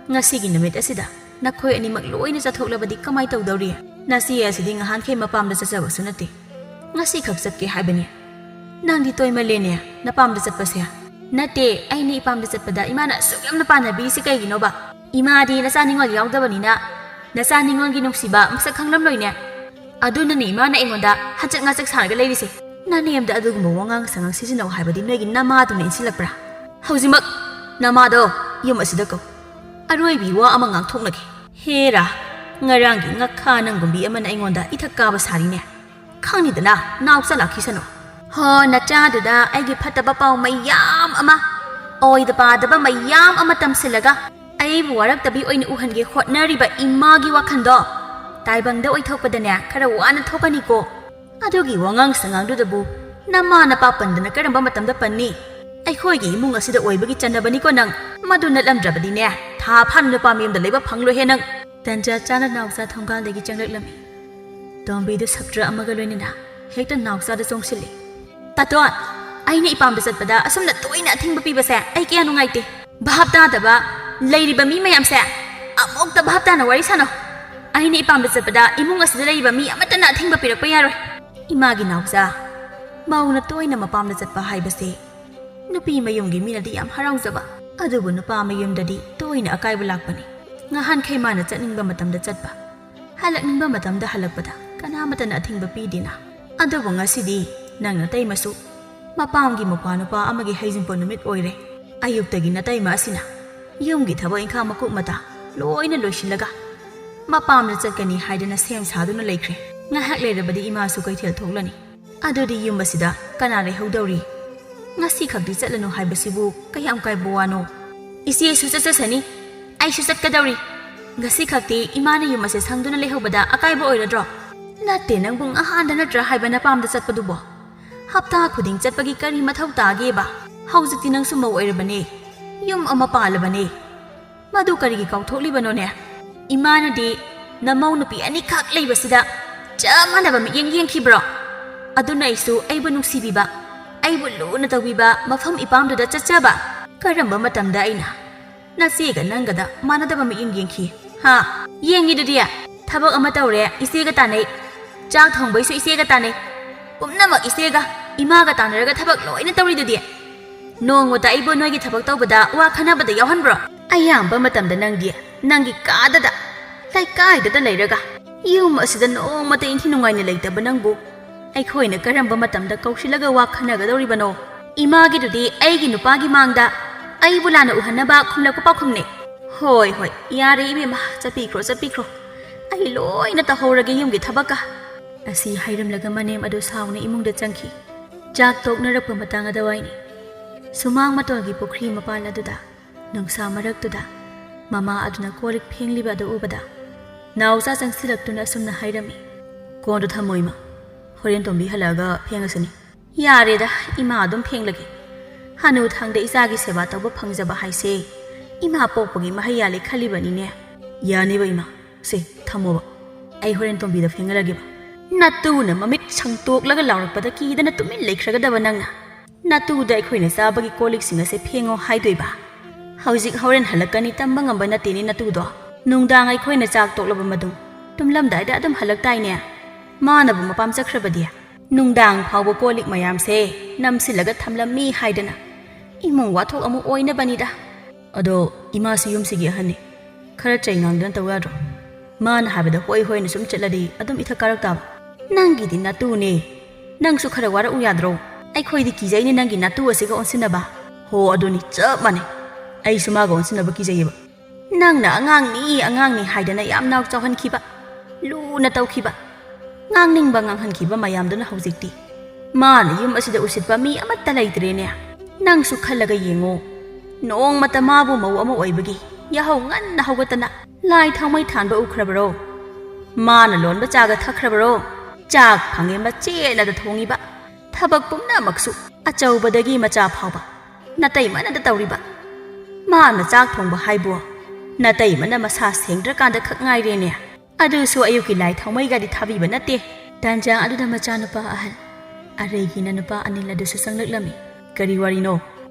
ꯉꯁꯤꯒꯤ ꯅꯨꯃꯤꯠ ꯑꯁꯤꯗ ꯅꯈꯣꯏ ꯑꯅꯤꯃꯛ ꯂꯣꯏꯅ ꯆꯠꯊꯣꯛꯂꯕꯗꯤ ꯀꯃꯥꯏ ꯇꯧꯗꯧꯔꯤ? ꯅꯆꯦ ꯑꯁꯤꯗꯤ ꯉꯍꯥꯟꯈꯩ ꯃꯄꯥꯝꯗ ꯆꯠꯆꯕꯁꯨ ꯅꯠꯇꯦ꯫ ꯉꯁꯤꯈꯛ ꯆꯠꯀꯦ ꯍꯥꯏꯕꯅꯤ꯫ ꯅꯪꯗꯤ ꯇꯣꯏꯃꯜꯂꯦꯅꯦ ꯅꯄꯥꯝꯗ ꯆꯠꯄꯁꯦ꯫ ꯅꯠꯇꯦ, ꯑꯩꯅ ꯏꯄꯥꯝꯗ ꯆꯠꯄꯗ ꯏꯃꯥꯅ ꯑꯁꯨꯛ ꯌꯥꯝꯅ ꯄꯥꯟꯅꯕꯤꯔꯤꯁꯤ ꯀꯩꯒꯤꯅꯣꯕ? ꯏꯃꯥꯗꯤ ꯅꯆꯥ ꯅꯤꯉꯣꯜ ꯌꯥꯎꯗꯕꯅꯤꯅ ꯅꯆꯥ ꯅꯤꯉꯣꯜꯒꯤ ꯅꯨꯡꯁꯤꯕ ꯃꯁꯛ ꯈꯪꯂꯝꯂꯣꯏꯅꯦ꯫ ꯑꯗꯨꯅꯅꯦ ꯏꯃꯥꯅ ꯑꯩꯉꯣꯟꯗ ꯍꯆꯠ ꯉꯆꯠ ꯁꯥꯔꯒ ꯂꯩꯔꯤꯁꯦ꯫ ꯅꯅꯦꯝꯗ ꯑꯗꯨꯒꯨꯝꯕ ꯋꯥꯉꯥꯡ ꯁꯉꯥꯡ ꯁꯤꯖꯤꯟꯅꯧ ꯍꯥꯏꯕꯗꯤ ꯅꯣꯏꯒꯤ ꯅꯃꯥꯗꯨꯅ ꯏꯟꯁꯤꯜꯂꯛꯄ꯭ꯔꯥ? ꯍꯧꯖꯤꯛꯃꯛ ꯅꯃꯥꯗꯣ ꯌꯨꯝ ꯑꯁꯤꯗ ꯀꯧ꯫ ꯑꯔꯣꯏꯕꯤ ꯋꯥ ꯑꯃ ꯉꯥꯡꯊꯣꯛꯅꯒꯦ꯫ ꯍꯦꯔꯥ, ꯉꯔꯥꯡꯒꯤ ꯉꯛꯈꯥ ꯅꯪꯒꯨꯝꯕꯤ ꯑꯃꯅ ꯑꯩꯉꯣꯟꯗ ꯏꯊꯛ ꯀꯥꯕ ꯁꯥꯔꯤꯅꯦ꯫ ꯈꯪꯅꯤꯗꯅ, ꯅꯥꯎ ꯆꯠꯂꯛꯈꯤꯁꯅꯨ꯫ ꯍꯣ, ꯅꯆꯥꯗꯨꯗ ꯑꯩꯒꯤ ꯐꯠꯇꯕ ꯄꯥꯎ ꯃꯌꯥꯝ ꯑꯃ, ꯑꯣꯏꯗ ꯄꯥꯗꯕ ꯃꯌꯥꯝ ꯑꯃ ꯇꯝꯁꯤꯜꯂꯒ ꯑꯩꯕꯨ ꯋꯥꯔꯛꯇꯕꯤ ꯑꯣꯏꯅ ꯎꯍꯟꯒꯦ ꯍꯣꯠꯅꯔꯤꯕ ꯏꯃꯥꯒꯤ ꯋꯥꯈꯜꯗꯣ ꯇꯥꯏꯕꯪꯗ ꯑꯣꯏꯊꯣꯛꯄꯗꯅꯦ, ꯈꯔ ꯋꯥꯅ ꯊꯣꯛꯀꯅꯤꯀꯣ꯫ ꯑꯗꯨꯒꯤ ꯋꯥꯉꯥꯡ ꯁꯉꯥꯡꯗꯨꯗꯕꯨ ꯅꯃꯥ ꯅꯄꯥ ꯄꯟꯗꯅ ꯀꯔꯝꯕ ꯃꯇꯝꯗ ꯄꯟꯅꯤ? ꯑꯩꯈꯣꯏꯒꯤ ꯏꯃꯨꯡ ꯑꯁꯤꯗ ꯑꯣꯏꯕꯒꯤ ꯆꯠꯅꯕꯅꯤꯀꯣ ꯅꯪ꯫ ꯃꯗꯨ ꯅꯠꯂꯝꯗ꯭ꯔꯕꯗꯤꯅꯦ, ꯊꯥ ꯐꯥꯅ ꯅꯨꯄꯥ ꯃꯌꯨꯝꯗ ꯂꯩꯕ ꯐꯪꯂꯣꯏꯍꯦ ꯅꯪ꯫ ꯇꯟꯖꯥ ꯆꯥꯅ ꯅꯥꯎꯆꯥ ꯊꯣꯡꯒꯥꯜꯗꯒꯤ ꯆꯪꯂꯛꯂꯝꯃꯤ꯫ ꯇꯣꯝꯕꯤꯗꯨ ꯁꯞꯇ꯭ꯔ ꯑꯃꯒ ꯂꯣꯏꯅꯅ ꯍꯦꯛꯇ ꯅꯥꯎꯆꯥꯗ ꯆꯣꯡꯁꯤꯜꯂꯤ꯫ "ꯇꯥꯇꯣꯟ, ꯑꯩꯅ ꯏꯄꯥꯝꯗ ꯆꯠꯄꯗ ꯑꯁꯨꯝꯅ ꯇꯣꯏꯅ ꯑꯊꯤꯡꯕ ꯄꯤꯕꯁꯦ ꯑꯩ ꯀꯌꯥ ꯅꯨꯡꯉꯥꯏꯇꯦ꯫ ꯚꯥꯞ ꯇꯥꯗꯕ ꯂꯩꯔꯤꯕ ꯃꯤ ꯃꯌꯥꯝꯁꯦ ꯑꯃꯨꯛꯇ ꯚꯥꯞ ꯇꯥꯅ ꯋꯥꯔꯤ ꯁꯥꯟꯅꯧ꯫ ꯑꯩꯅ ꯏꯄꯥꯝꯗ ꯆꯠꯄꯗ ꯏꯃꯨꯡ ꯑꯁꯤꯗ ꯂꯩꯔꯤꯕ ꯃꯤ ꯑꯃꯠꯇꯅ ꯑꯊꯤꯡꯕ ꯄꯤꯔꯛꯄ ꯌꯥꯔꯣꯏ꯫" ꯏꯃꯥꯒꯤ ꯅꯥꯎꯆꯥ, ꯃꯧꯅ ꯇꯣꯏꯅ ꯃꯄꯥꯝꯗ ꯆꯠꯄ ꯍꯥꯏꯕꯁꯦ ꯅꯨꯄꯤ ꯃꯌꯨꯝꯒꯤ ꯃꯤꯅꯗꯤ ꯌꯥꯝ ꯍꯔꯥꯎꯖꯕ, ꯑꯗꯨꯕꯨ ꯅꯨꯄꯥ ꯃꯌꯨꯝꯗꯗꯤ ꯇꯣꯏꯅ ꯑꯀꯥꯏꯕ ꯂꯥꯛꯄꯅꯤ꯫ ꯉꯍꯥꯟꯈꯩ ꯃꯥꯅ ꯆꯠꯅꯤꯡꯕ ꯃꯇꯝꯗ ꯆꯠꯄ, ꯍꯜꯂꯛꯅꯤꯡꯕ ꯃꯇꯝꯗ ꯍꯜꯂꯛꯄꯗ ꯀꯅꯥꯃꯠꯇꯅ ꯑꯊꯤꯡꯕ ꯄꯤꯗꯦꯅ꯫ ꯑꯗꯨꯕꯨ ꯉꯁꯤꯗꯤ ꯅꯪ ꯅꯇꯩꯃꯁꯨ ꯃꯄꯥꯝꯒꯤ ꯃꯧꯄ꯭ꯋꯥ ꯅꯨꯄꯥ ꯑꯃꯒꯤ ꯍꯩꯖꯤꯟꯄꯣꯠ ꯅꯨꯃꯤꯠ ꯑꯣꯏꯔꯦ꯫ ꯑꯌꯨꯛꯇꯒꯤ ꯅꯇꯩꯃ ꯑꯁꯤꯅ ꯌꯨꯝꯒꯤ ꯊꯕꯛ ꯏꯪꯈꯥꯡ ꯃꯀꯨꯞ ꯃꯇꯥ ꯂꯣꯏꯅ ꯂꯣꯏꯁꯤꯜꯂꯒ ꯃꯄꯥꯝꯗ ꯆꯠꯀꯅꯤ ꯍꯥꯏꯗꯅ ꯁꯦꯝ ꯁꯥꯗꯨꯅ ꯂꯩꯈ꯭ꯔꯦ꯫ ꯉꯥꯏꯍꯥꯛ ꯂꯩꯔꯕꯗꯤ ꯏꯃꯥꯁꯨ ꯀꯩꯊꯦꯜ ꯊꯣꯛꯂꯅꯤ꯫ ꯑꯗꯨꯗꯤ ꯌꯨꯝ ꯑꯁꯤꯗ ꯀꯅꯥ ꯂꯩꯍꯧꯗꯧꯔꯤ? ꯉꯁꯤ ꯈꯛꯇꯤ ꯆꯠꯂꯅꯨ ꯍꯥꯏꯕꯁꯤꯕꯨ ꯀꯌꯥꯝ ꯀꯥꯏꯕ ꯋꯥꯅꯣ? ꯏꯆꯦꯁꯨ ꯆꯠꯆꯁꯅꯤ, ꯑꯩꯁꯨ ꯆꯠꯀꯗꯧꯔꯤ꯫ ꯉꯁꯤ ꯈꯛꯇꯤ ꯏꯃꯥꯅ ꯌꯨꯝ ꯑꯁꯦ ꯁꯪꯗꯨꯅ ꯂꯩꯍꯧꯕꯗ ꯑꯀꯥꯏꯕ ꯑꯣꯏꯔꯗ꯭ꯔꯣ? ꯅꯠꯇꯦ, ꯅꯪꯕꯨ ꯉꯍꯥꯟꯗ ꯅꯠꯇ꯭ꯔꯥ ꯍꯥꯏꯕ ꯅꯄꯥꯝꯗ ꯆꯠꯄꯗꯨꯕꯣ? ꯍꯞꯇꯥ ꯈꯨꯗꯤꯡ ꯆꯠꯄꯒꯤ ꯀꯔꯤ ꯃꯊꯧ ꯇꯥꯒꯦꯕ? ꯍꯧꯖꯤꯛꯇꯤ ꯅꯪꯁꯨ ꯃꯧ ꯑꯣꯏꯔꯕꯅꯦ, ꯌꯨꯝ ꯑꯃ ꯄꯥꯜꯂꯕꯅꯦ꯫ ꯃꯗꯨ ꯀꯔꯤꯒꯤ ꯀꯥꯎꯊꯣꯛꯂꯤꯕꯅꯣꯅꯦ? ꯏꯃꯥꯅꯗꯤ ꯅꯃꯧ ꯅꯨꯄꯤ ꯑꯅꯤꯈꯛ ꯂꯩꯕꯁꯤꯗ ꯆꯞ ꯃꯥꯟꯅꯕ ꯃꯤꯠꯌꯦꯡ ꯌꯦꯡꯈꯤꯕ꯭ꯔꯣ? ꯑꯗꯨꯅ ꯑꯩꯁꯨ ꯑꯩꯕꯨ ꯅꯨꯡꯁꯤꯕꯤꯕ, ꯑꯩꯕꯨ ꯂꯨꯅ ꯇꯧꯕꯤꯕ ꯃꯐꯝ ꯏꯄꯥꯝꯗꯨꯗ ꯆꯠꯆꯕ꯫ ꯀꯔꯝꯕ ꯃꯇꯝꯗ ꯑꯩꯅ ꯅꯆꯦꯒ ꯅꯪꯒꯗ ꯃꯥꯟꯅꯗꯕ ꯃꯤꯠꯌꯦꯡ ꯌꯦꯡꯈꯤ? ꯍꯥ? ꯌꯦꯡꯉꯤꯗꯨꯗꯤ꯫ ꯊꯕꯛ ꯑꯃ ꯇꯧꯔꯦ, ꯏꯆꯦꯒ ꯇꯥꯟꯅꯩ꯫ ꯆꯥꯛ ꯊꯣꯡꯕꯩꯁꯨ ꯏꯆꯦꯒ ꯇꯥꯟꯅꯩ꯫ ꯄꯨꯝꯅꯃꯛ ꯏꯆꯦꯒ ꯏꯃꯥꯒ ꯇꯥꯟꯅꯔꯒ ꯊꯕꯛ ꯂꯣꯏꯅ ꯇꯧꯔꯤꯗꯨꯗꯤ꯫ ꯅꯣꯡꯃꯇ ꯑꯩꯕꯨ ꯅꯣꯏꯒꯤ ꯊꯕꯛ ꯇꯧꯕꯗ ꯋꯥ ꯈꯟꯅꯕꯗ ꯌꯥꯎꯍꯟꯕ꯭ꯔꯣ? ꯑꯌꯥꯝꯕ ꯃꯇꯝꯗ ꯅꯪꯗꯤ ꯅꯪꯒꯤ ꯀꯥꯗꯗ, ꯂꯩꯀꯥꯏꯗꯗ ꯂꯩꯔꯒ ꯌꯨꯝ ꯑꯁꯤꯗ ꯅꯣꯡꯃꯇ ꯏꯟꯊꯤ ꯅꯨꯡꯉꯥꯏꯅ ꯂꯩꯇꯕ ꯅꯪꯕꯨ ꯑꯩꯈꯣꯏꯅ ꯀꯔꯝꯕ ꯃꯇꯝꯗ ꯀꯧꯁꯤꯜꯂꯒ ꯋꯥ ꯈꯟꯅꯒꯗꯧꯔꯤꯕꯅꯣ? ꯏꯃꯥꯒꯤꯗꯨꯗꯤ ꯑꯩꯒꯤ ꯅꯨꯄꯥꯒꯤ ꯃꯥꯡꯗ ꯑꯩꯕꯨ ꯂꯥꯟꯅ ꯎꯍꯟꯅꯕ ꯈꯨꯝꯂꯛꯄ ꯄꯥꯎꯈꯨꯝꯅꯤ꯫ "ꯍꯣꯏ, ꯍꯣꯏ, ꯌꯥꯔꯦ ꯏꯕꯦꯝꯃ, ꯆꯠꯄꯤꯈ꯭ꯔꯣ, ꯆꯠꯄꯤꯈ꯭ꯔꯣ꯫ ꯑꯩ ꯂꯣꯏꯅ ꯇꯧꯍꯧꯔꯒꯦ ꯌꯨꯝꯒꯤ ꯊꯕꯛꯀ"꯫ ꯑꯁꯤ ꯍꯥꯏꯔꯝꯂꯒ ꯃꯅꯦꯝ ꯑꯗꯨ ꯁꯥꯎꯅ ꯏꯃꯨꯡꯗ ꯆꯪꯈꯤ꯫ ꯆꯥꯛ ꯇꯣꯛꯅꯔꯛꯄ ꯃꯇꯥꯡ ꯑꯗꯨꯋꯥꯏꯅꯤ꯫ ꯁꯨꯃꯥꯡ ꯃꯇꯣꯜꯒꯤ ꯄꯨꯈ꯭ꯔꯤ ꯃꯄꯥꯟ ꯑꯗꯨꯗ, ꯅꯨꯡꯁꯥ ꯃꯔꯛꯇꯨꯗ, ꯃꯃꯥ ꯑꯗꯨꯅ ꯀꯣꯜ ꯂꯤꯛ ꯐꯦꯡꯂꯤꯕ ꯑꯗꯨ ꯎꯕꯗ, ꯅꯥꯎꯆꯥ ꯆꯪꯁꯤꯜꯂꯛꯇꯨꯅ ꯑꯁꯨꯝꯅ ꯍꯥꯏꯔꯝꯃꯤ, "ꯀꯣꯟꯗꯣ ꯊꯝꯃꯣ ꯏꯃꯥ, ꯍꯣꯔꯦꯟ ꯇꯣꯝꯕꯤ ꯍꯜꯂꯛꯑꯒ ꯐꯦꯡꯉꯁꯤꯅꯤ"꯫ "ꯌꯥꯔꯦꯗ, ꯏꯃꯥ ꯑꯗꯨꯝ ꯐꯦꯡꯂꯒꯦ꯫ ꯍꯅꯨꯊꯪꯗ ꯏꯆꯥꯒꯤ ꯁꯦꯕꯥ ꯇꯧꯕ ꯐꯪꯖꯕ ꯍꯥꯏꯁꯦ ꯏꯃꯥ ꯄꯣꯛꯄꯒꯤ ꯃꯍꯩ ꯌꯥꯜꯂꯦ ꯈꯜꯂꯤꯕꯅꯤꯅꯦ"꯫ "ꯌꯥꯅꯤꯕ ꯏꯃꯥ, ꯁꯦ ꯊꯝꯃꯣꯕ, ꯑꯩ ꯍꯣꯔꯦꯟ ꯇꯣꯝꯕꯤꯗ ꯐꯦꯡꯍꯜꯂꯒꯦꯕ"꯫ "ꯅꯇꯨꯅ ꯃꯃꯤꯠ ꯁꯪꯇꯣꯛꯂꯒ ꯂꯥꯎꯔꯛꯄꯗ ꯀꯤꯗꯅ ꯇꯨꯃꯤꯟ ꯂꯩꯈ꯭ꯔꯒꯗꯕ ꯅꯪꯅ, ꯅꯇꯨꯗ ꯑꯩꯈꯣꯏꯅ ꯆꯥꯕꯒꯤ ꯀꯣꯜ ꯂꯤꯛꯁꯤꯡ ꯑꯁꯦ ꯐꯦꯡꯉꯣ ꯍꯥꯏꯗꯣꯏꯕ? ꯍꯧꯖꯤꯛ ꯍꯣꯔꯦꯟ ꯍꯜꯂꯛꯀꯅꯤ ꯇꯝꯕ ꯉꯝꯕ ꯅꯠꯇꯦꯅꯦ ꯅꯇꯨꯗꯣ꯫ ꯅꯨꯡꯗꯥꯡ ꯑꯩꯈꯣꯏꯅ ꯆꯥꯛ ꯇꯣꯛꯂꯕ ꯃꯇꯨꯡ ꯇꯨꯝꯂꯝꯗꯥꯏꯗ ꯑꯗꯨꯝ ꯍꯜꯂꯛꯇꯥꯏꯅꯦ꯫ ꯃꯥꯅꯕꯨ ꯃꯄꯥꯝ ꯆꯠꯈ꯭ꯔꯕꯗꯤ ꯅꯨꯡꯗꯥꯡ ꯐꯥꯎꯕ ꯀꯣꯜ ꯂꯤꯛ ꯃꯌꯥꯝꯁꯦ ꯅꯝꯁꯤꯜꯂꯒ ꯊꯝꯂꯝꯃꯤ ꯍꯥꯏꯗꯅ ꯏꯃꯨꯡ ꯋꯥꯊꯣꯛ ꯑꯃꯨꯛ ꯑꯣꯏꯅꯕꯅꯤꯗ"꯫ "ꯑꯗꯣ ꯏꯃꯥꯁꯤ ꯌꯨꯝꯁꯤꯒꯤ ꯑꯍꯟꯅꯤ, ꯈꯔ ꯆꯩ ꯉꯥꯡꯗꯅ ꯇꯧ ꯌꯥꯗ꯭ꯔꯣ? ꯃꯥꯅ ꯍꯥꯏꯕꯗ ꯍꯣꯏ ꯍꯣꯏꯅ ꯁꯨꯝ ꯆꯠꯂꯗꯤ ꯑꯗꯨꯝ ꯏꯊꯛ ꯀꯥꯔꯛ ꯇꯥꯕ"꯫ "ꯅꯪꯒꯤꯗꯤ ꯅꯇꯨꯅꯦ, ꯅꯪꯁꯨ ꯈꯔ ꯋꯥꯔꯛꯎ ꯌꯥꯗ꯭ꯔꯣ? ꯑꯩꯈꯣꯏꯗꯤ ꯀꯤꯖꯩꯅꯦ ꯅꯪꯒꯤ ꯅꯇꯨ ꯑꯁꯤꯒ ꯑꯣꯟꯁꯤꯟꯅꯕ"꯫ "ꯍꯣ ꯑꯗꯨꯅꯤ, ꯆꯞ ꯃꯥꯟꯅꯩ, ꯑꯩꯁꯨ ꯃꯥꯒ ꯑꯣꯟꯁꯤꯟꯅꯕ ꯀꯤꯖꯩꯌꯦꯕ"꯫ "ꯅꯪꯅ ꯑꯉꯥꯡꯅꯤ ꯑꯉꯥꯡꯅꯤ ꯍꯥꯏꯗꯅ ꯌꯥꯝ ꯅꯥꯎ ꯆꯥꯎꯍꯟꯈꯤꯕ, ꯂꯨꯅ ꯇꯧꯈꯤꯕ, ꯉꯥꯡꯅꯤꯡꯕ ꯉꯥꯡꯍꯟꯈꯤꯕ ꯃꯌꯥꯝꯗꯨꯅ ꯍꯧꯖꯤꯛꯇꯤ ꯃꯥꯅ ꯌꯨꯝ ꯑꯁꯤꯗ ꯎꯁꯤꯠꯄ ꯃꯤ ꯑꯃꯠꯇ ꯂꯩꯇ꯭ꯔꯦꯅꯦ꯫ ꯅꯪꯁꯨ ꯈꯜꯂꯒ ꯌꯦꯡꯉꯣ, ꯅꯣꯡꯃꯇ ꯃꯥꯕꯨ ꯃꯧ ꯑꯃ ꯑꯣꯏꯕꯒꯤ ꯌꯥꯍꯧ ꯉꯟꯅ ꯍꯧꯒꯠꯇꯅ ꯂꯥꯏ ꯊꯥꯎꯃꯩ ꯊꯥꯟꯕ ꯎꯈ꯭ꯔꯕꯔꯣ? ꯃꯥꯅ ꯂꯣꯟꯕ ꯆꯥꯒ ꯊꯛꯈ꯭ꯔꯕꯔꯣ? ꯆꯥꯛ ꯐꯪꯉꯦ ꯃꯆꯦꯠꯅꯗ ꯊꯣꯡꯉꯤꯕ, ꯊꯕꯛ ꯄꯨꯝꯅꯃꯛꯁꯨ ꯑꯆꯧꯕꯗꯒꯤ ꯃꯆꯥ ꯐꯥꯎꯕ ꯅꯇꯩꯃꯅꯗ ꯇꯧꯔꯤꯕ꯫ ꯃꯥꯅ ꯆꯥꯛ ꯊꯣꯡꯕ ꯍꯥꯏꯕꯨ ꯅꯇꯩꯃꯅ ꯃꯁꯥ ꯁꯦꯡꯗ꯭ꯔꯀꯥꯟꯗ ꯈꯛ ꯉꯥꯏꯔꯦꯅꯦ꯫ ꯑꯗꯨꯁꯨ ꯑꯌꯨꯛꯀꯤ ꯂꯥꯏ ꯊꯥꯎꯃꯩꯒꯗꯤ ꯊꯥꯕꯤꯕ ꯅꯠꯇꯦ"꯫ ꯇꯥꯟꯖꯥ ꯑꯗꯨꯗ ꯃꯆꯥꯅꯨꯄꯥ ꯑꯍꯜ ꯑꯔꯩꯒꯤꯅ ꯅꯨꯄꯥ ꯑꯅꯤꯜ ꯑꯗꯨꯁꯨ ꯆꯪꯂꯛꯂꯝꯃꯤ꯫ "ꯀꯔꯤ ꯋꯥꯔꯤꯅꯣ?"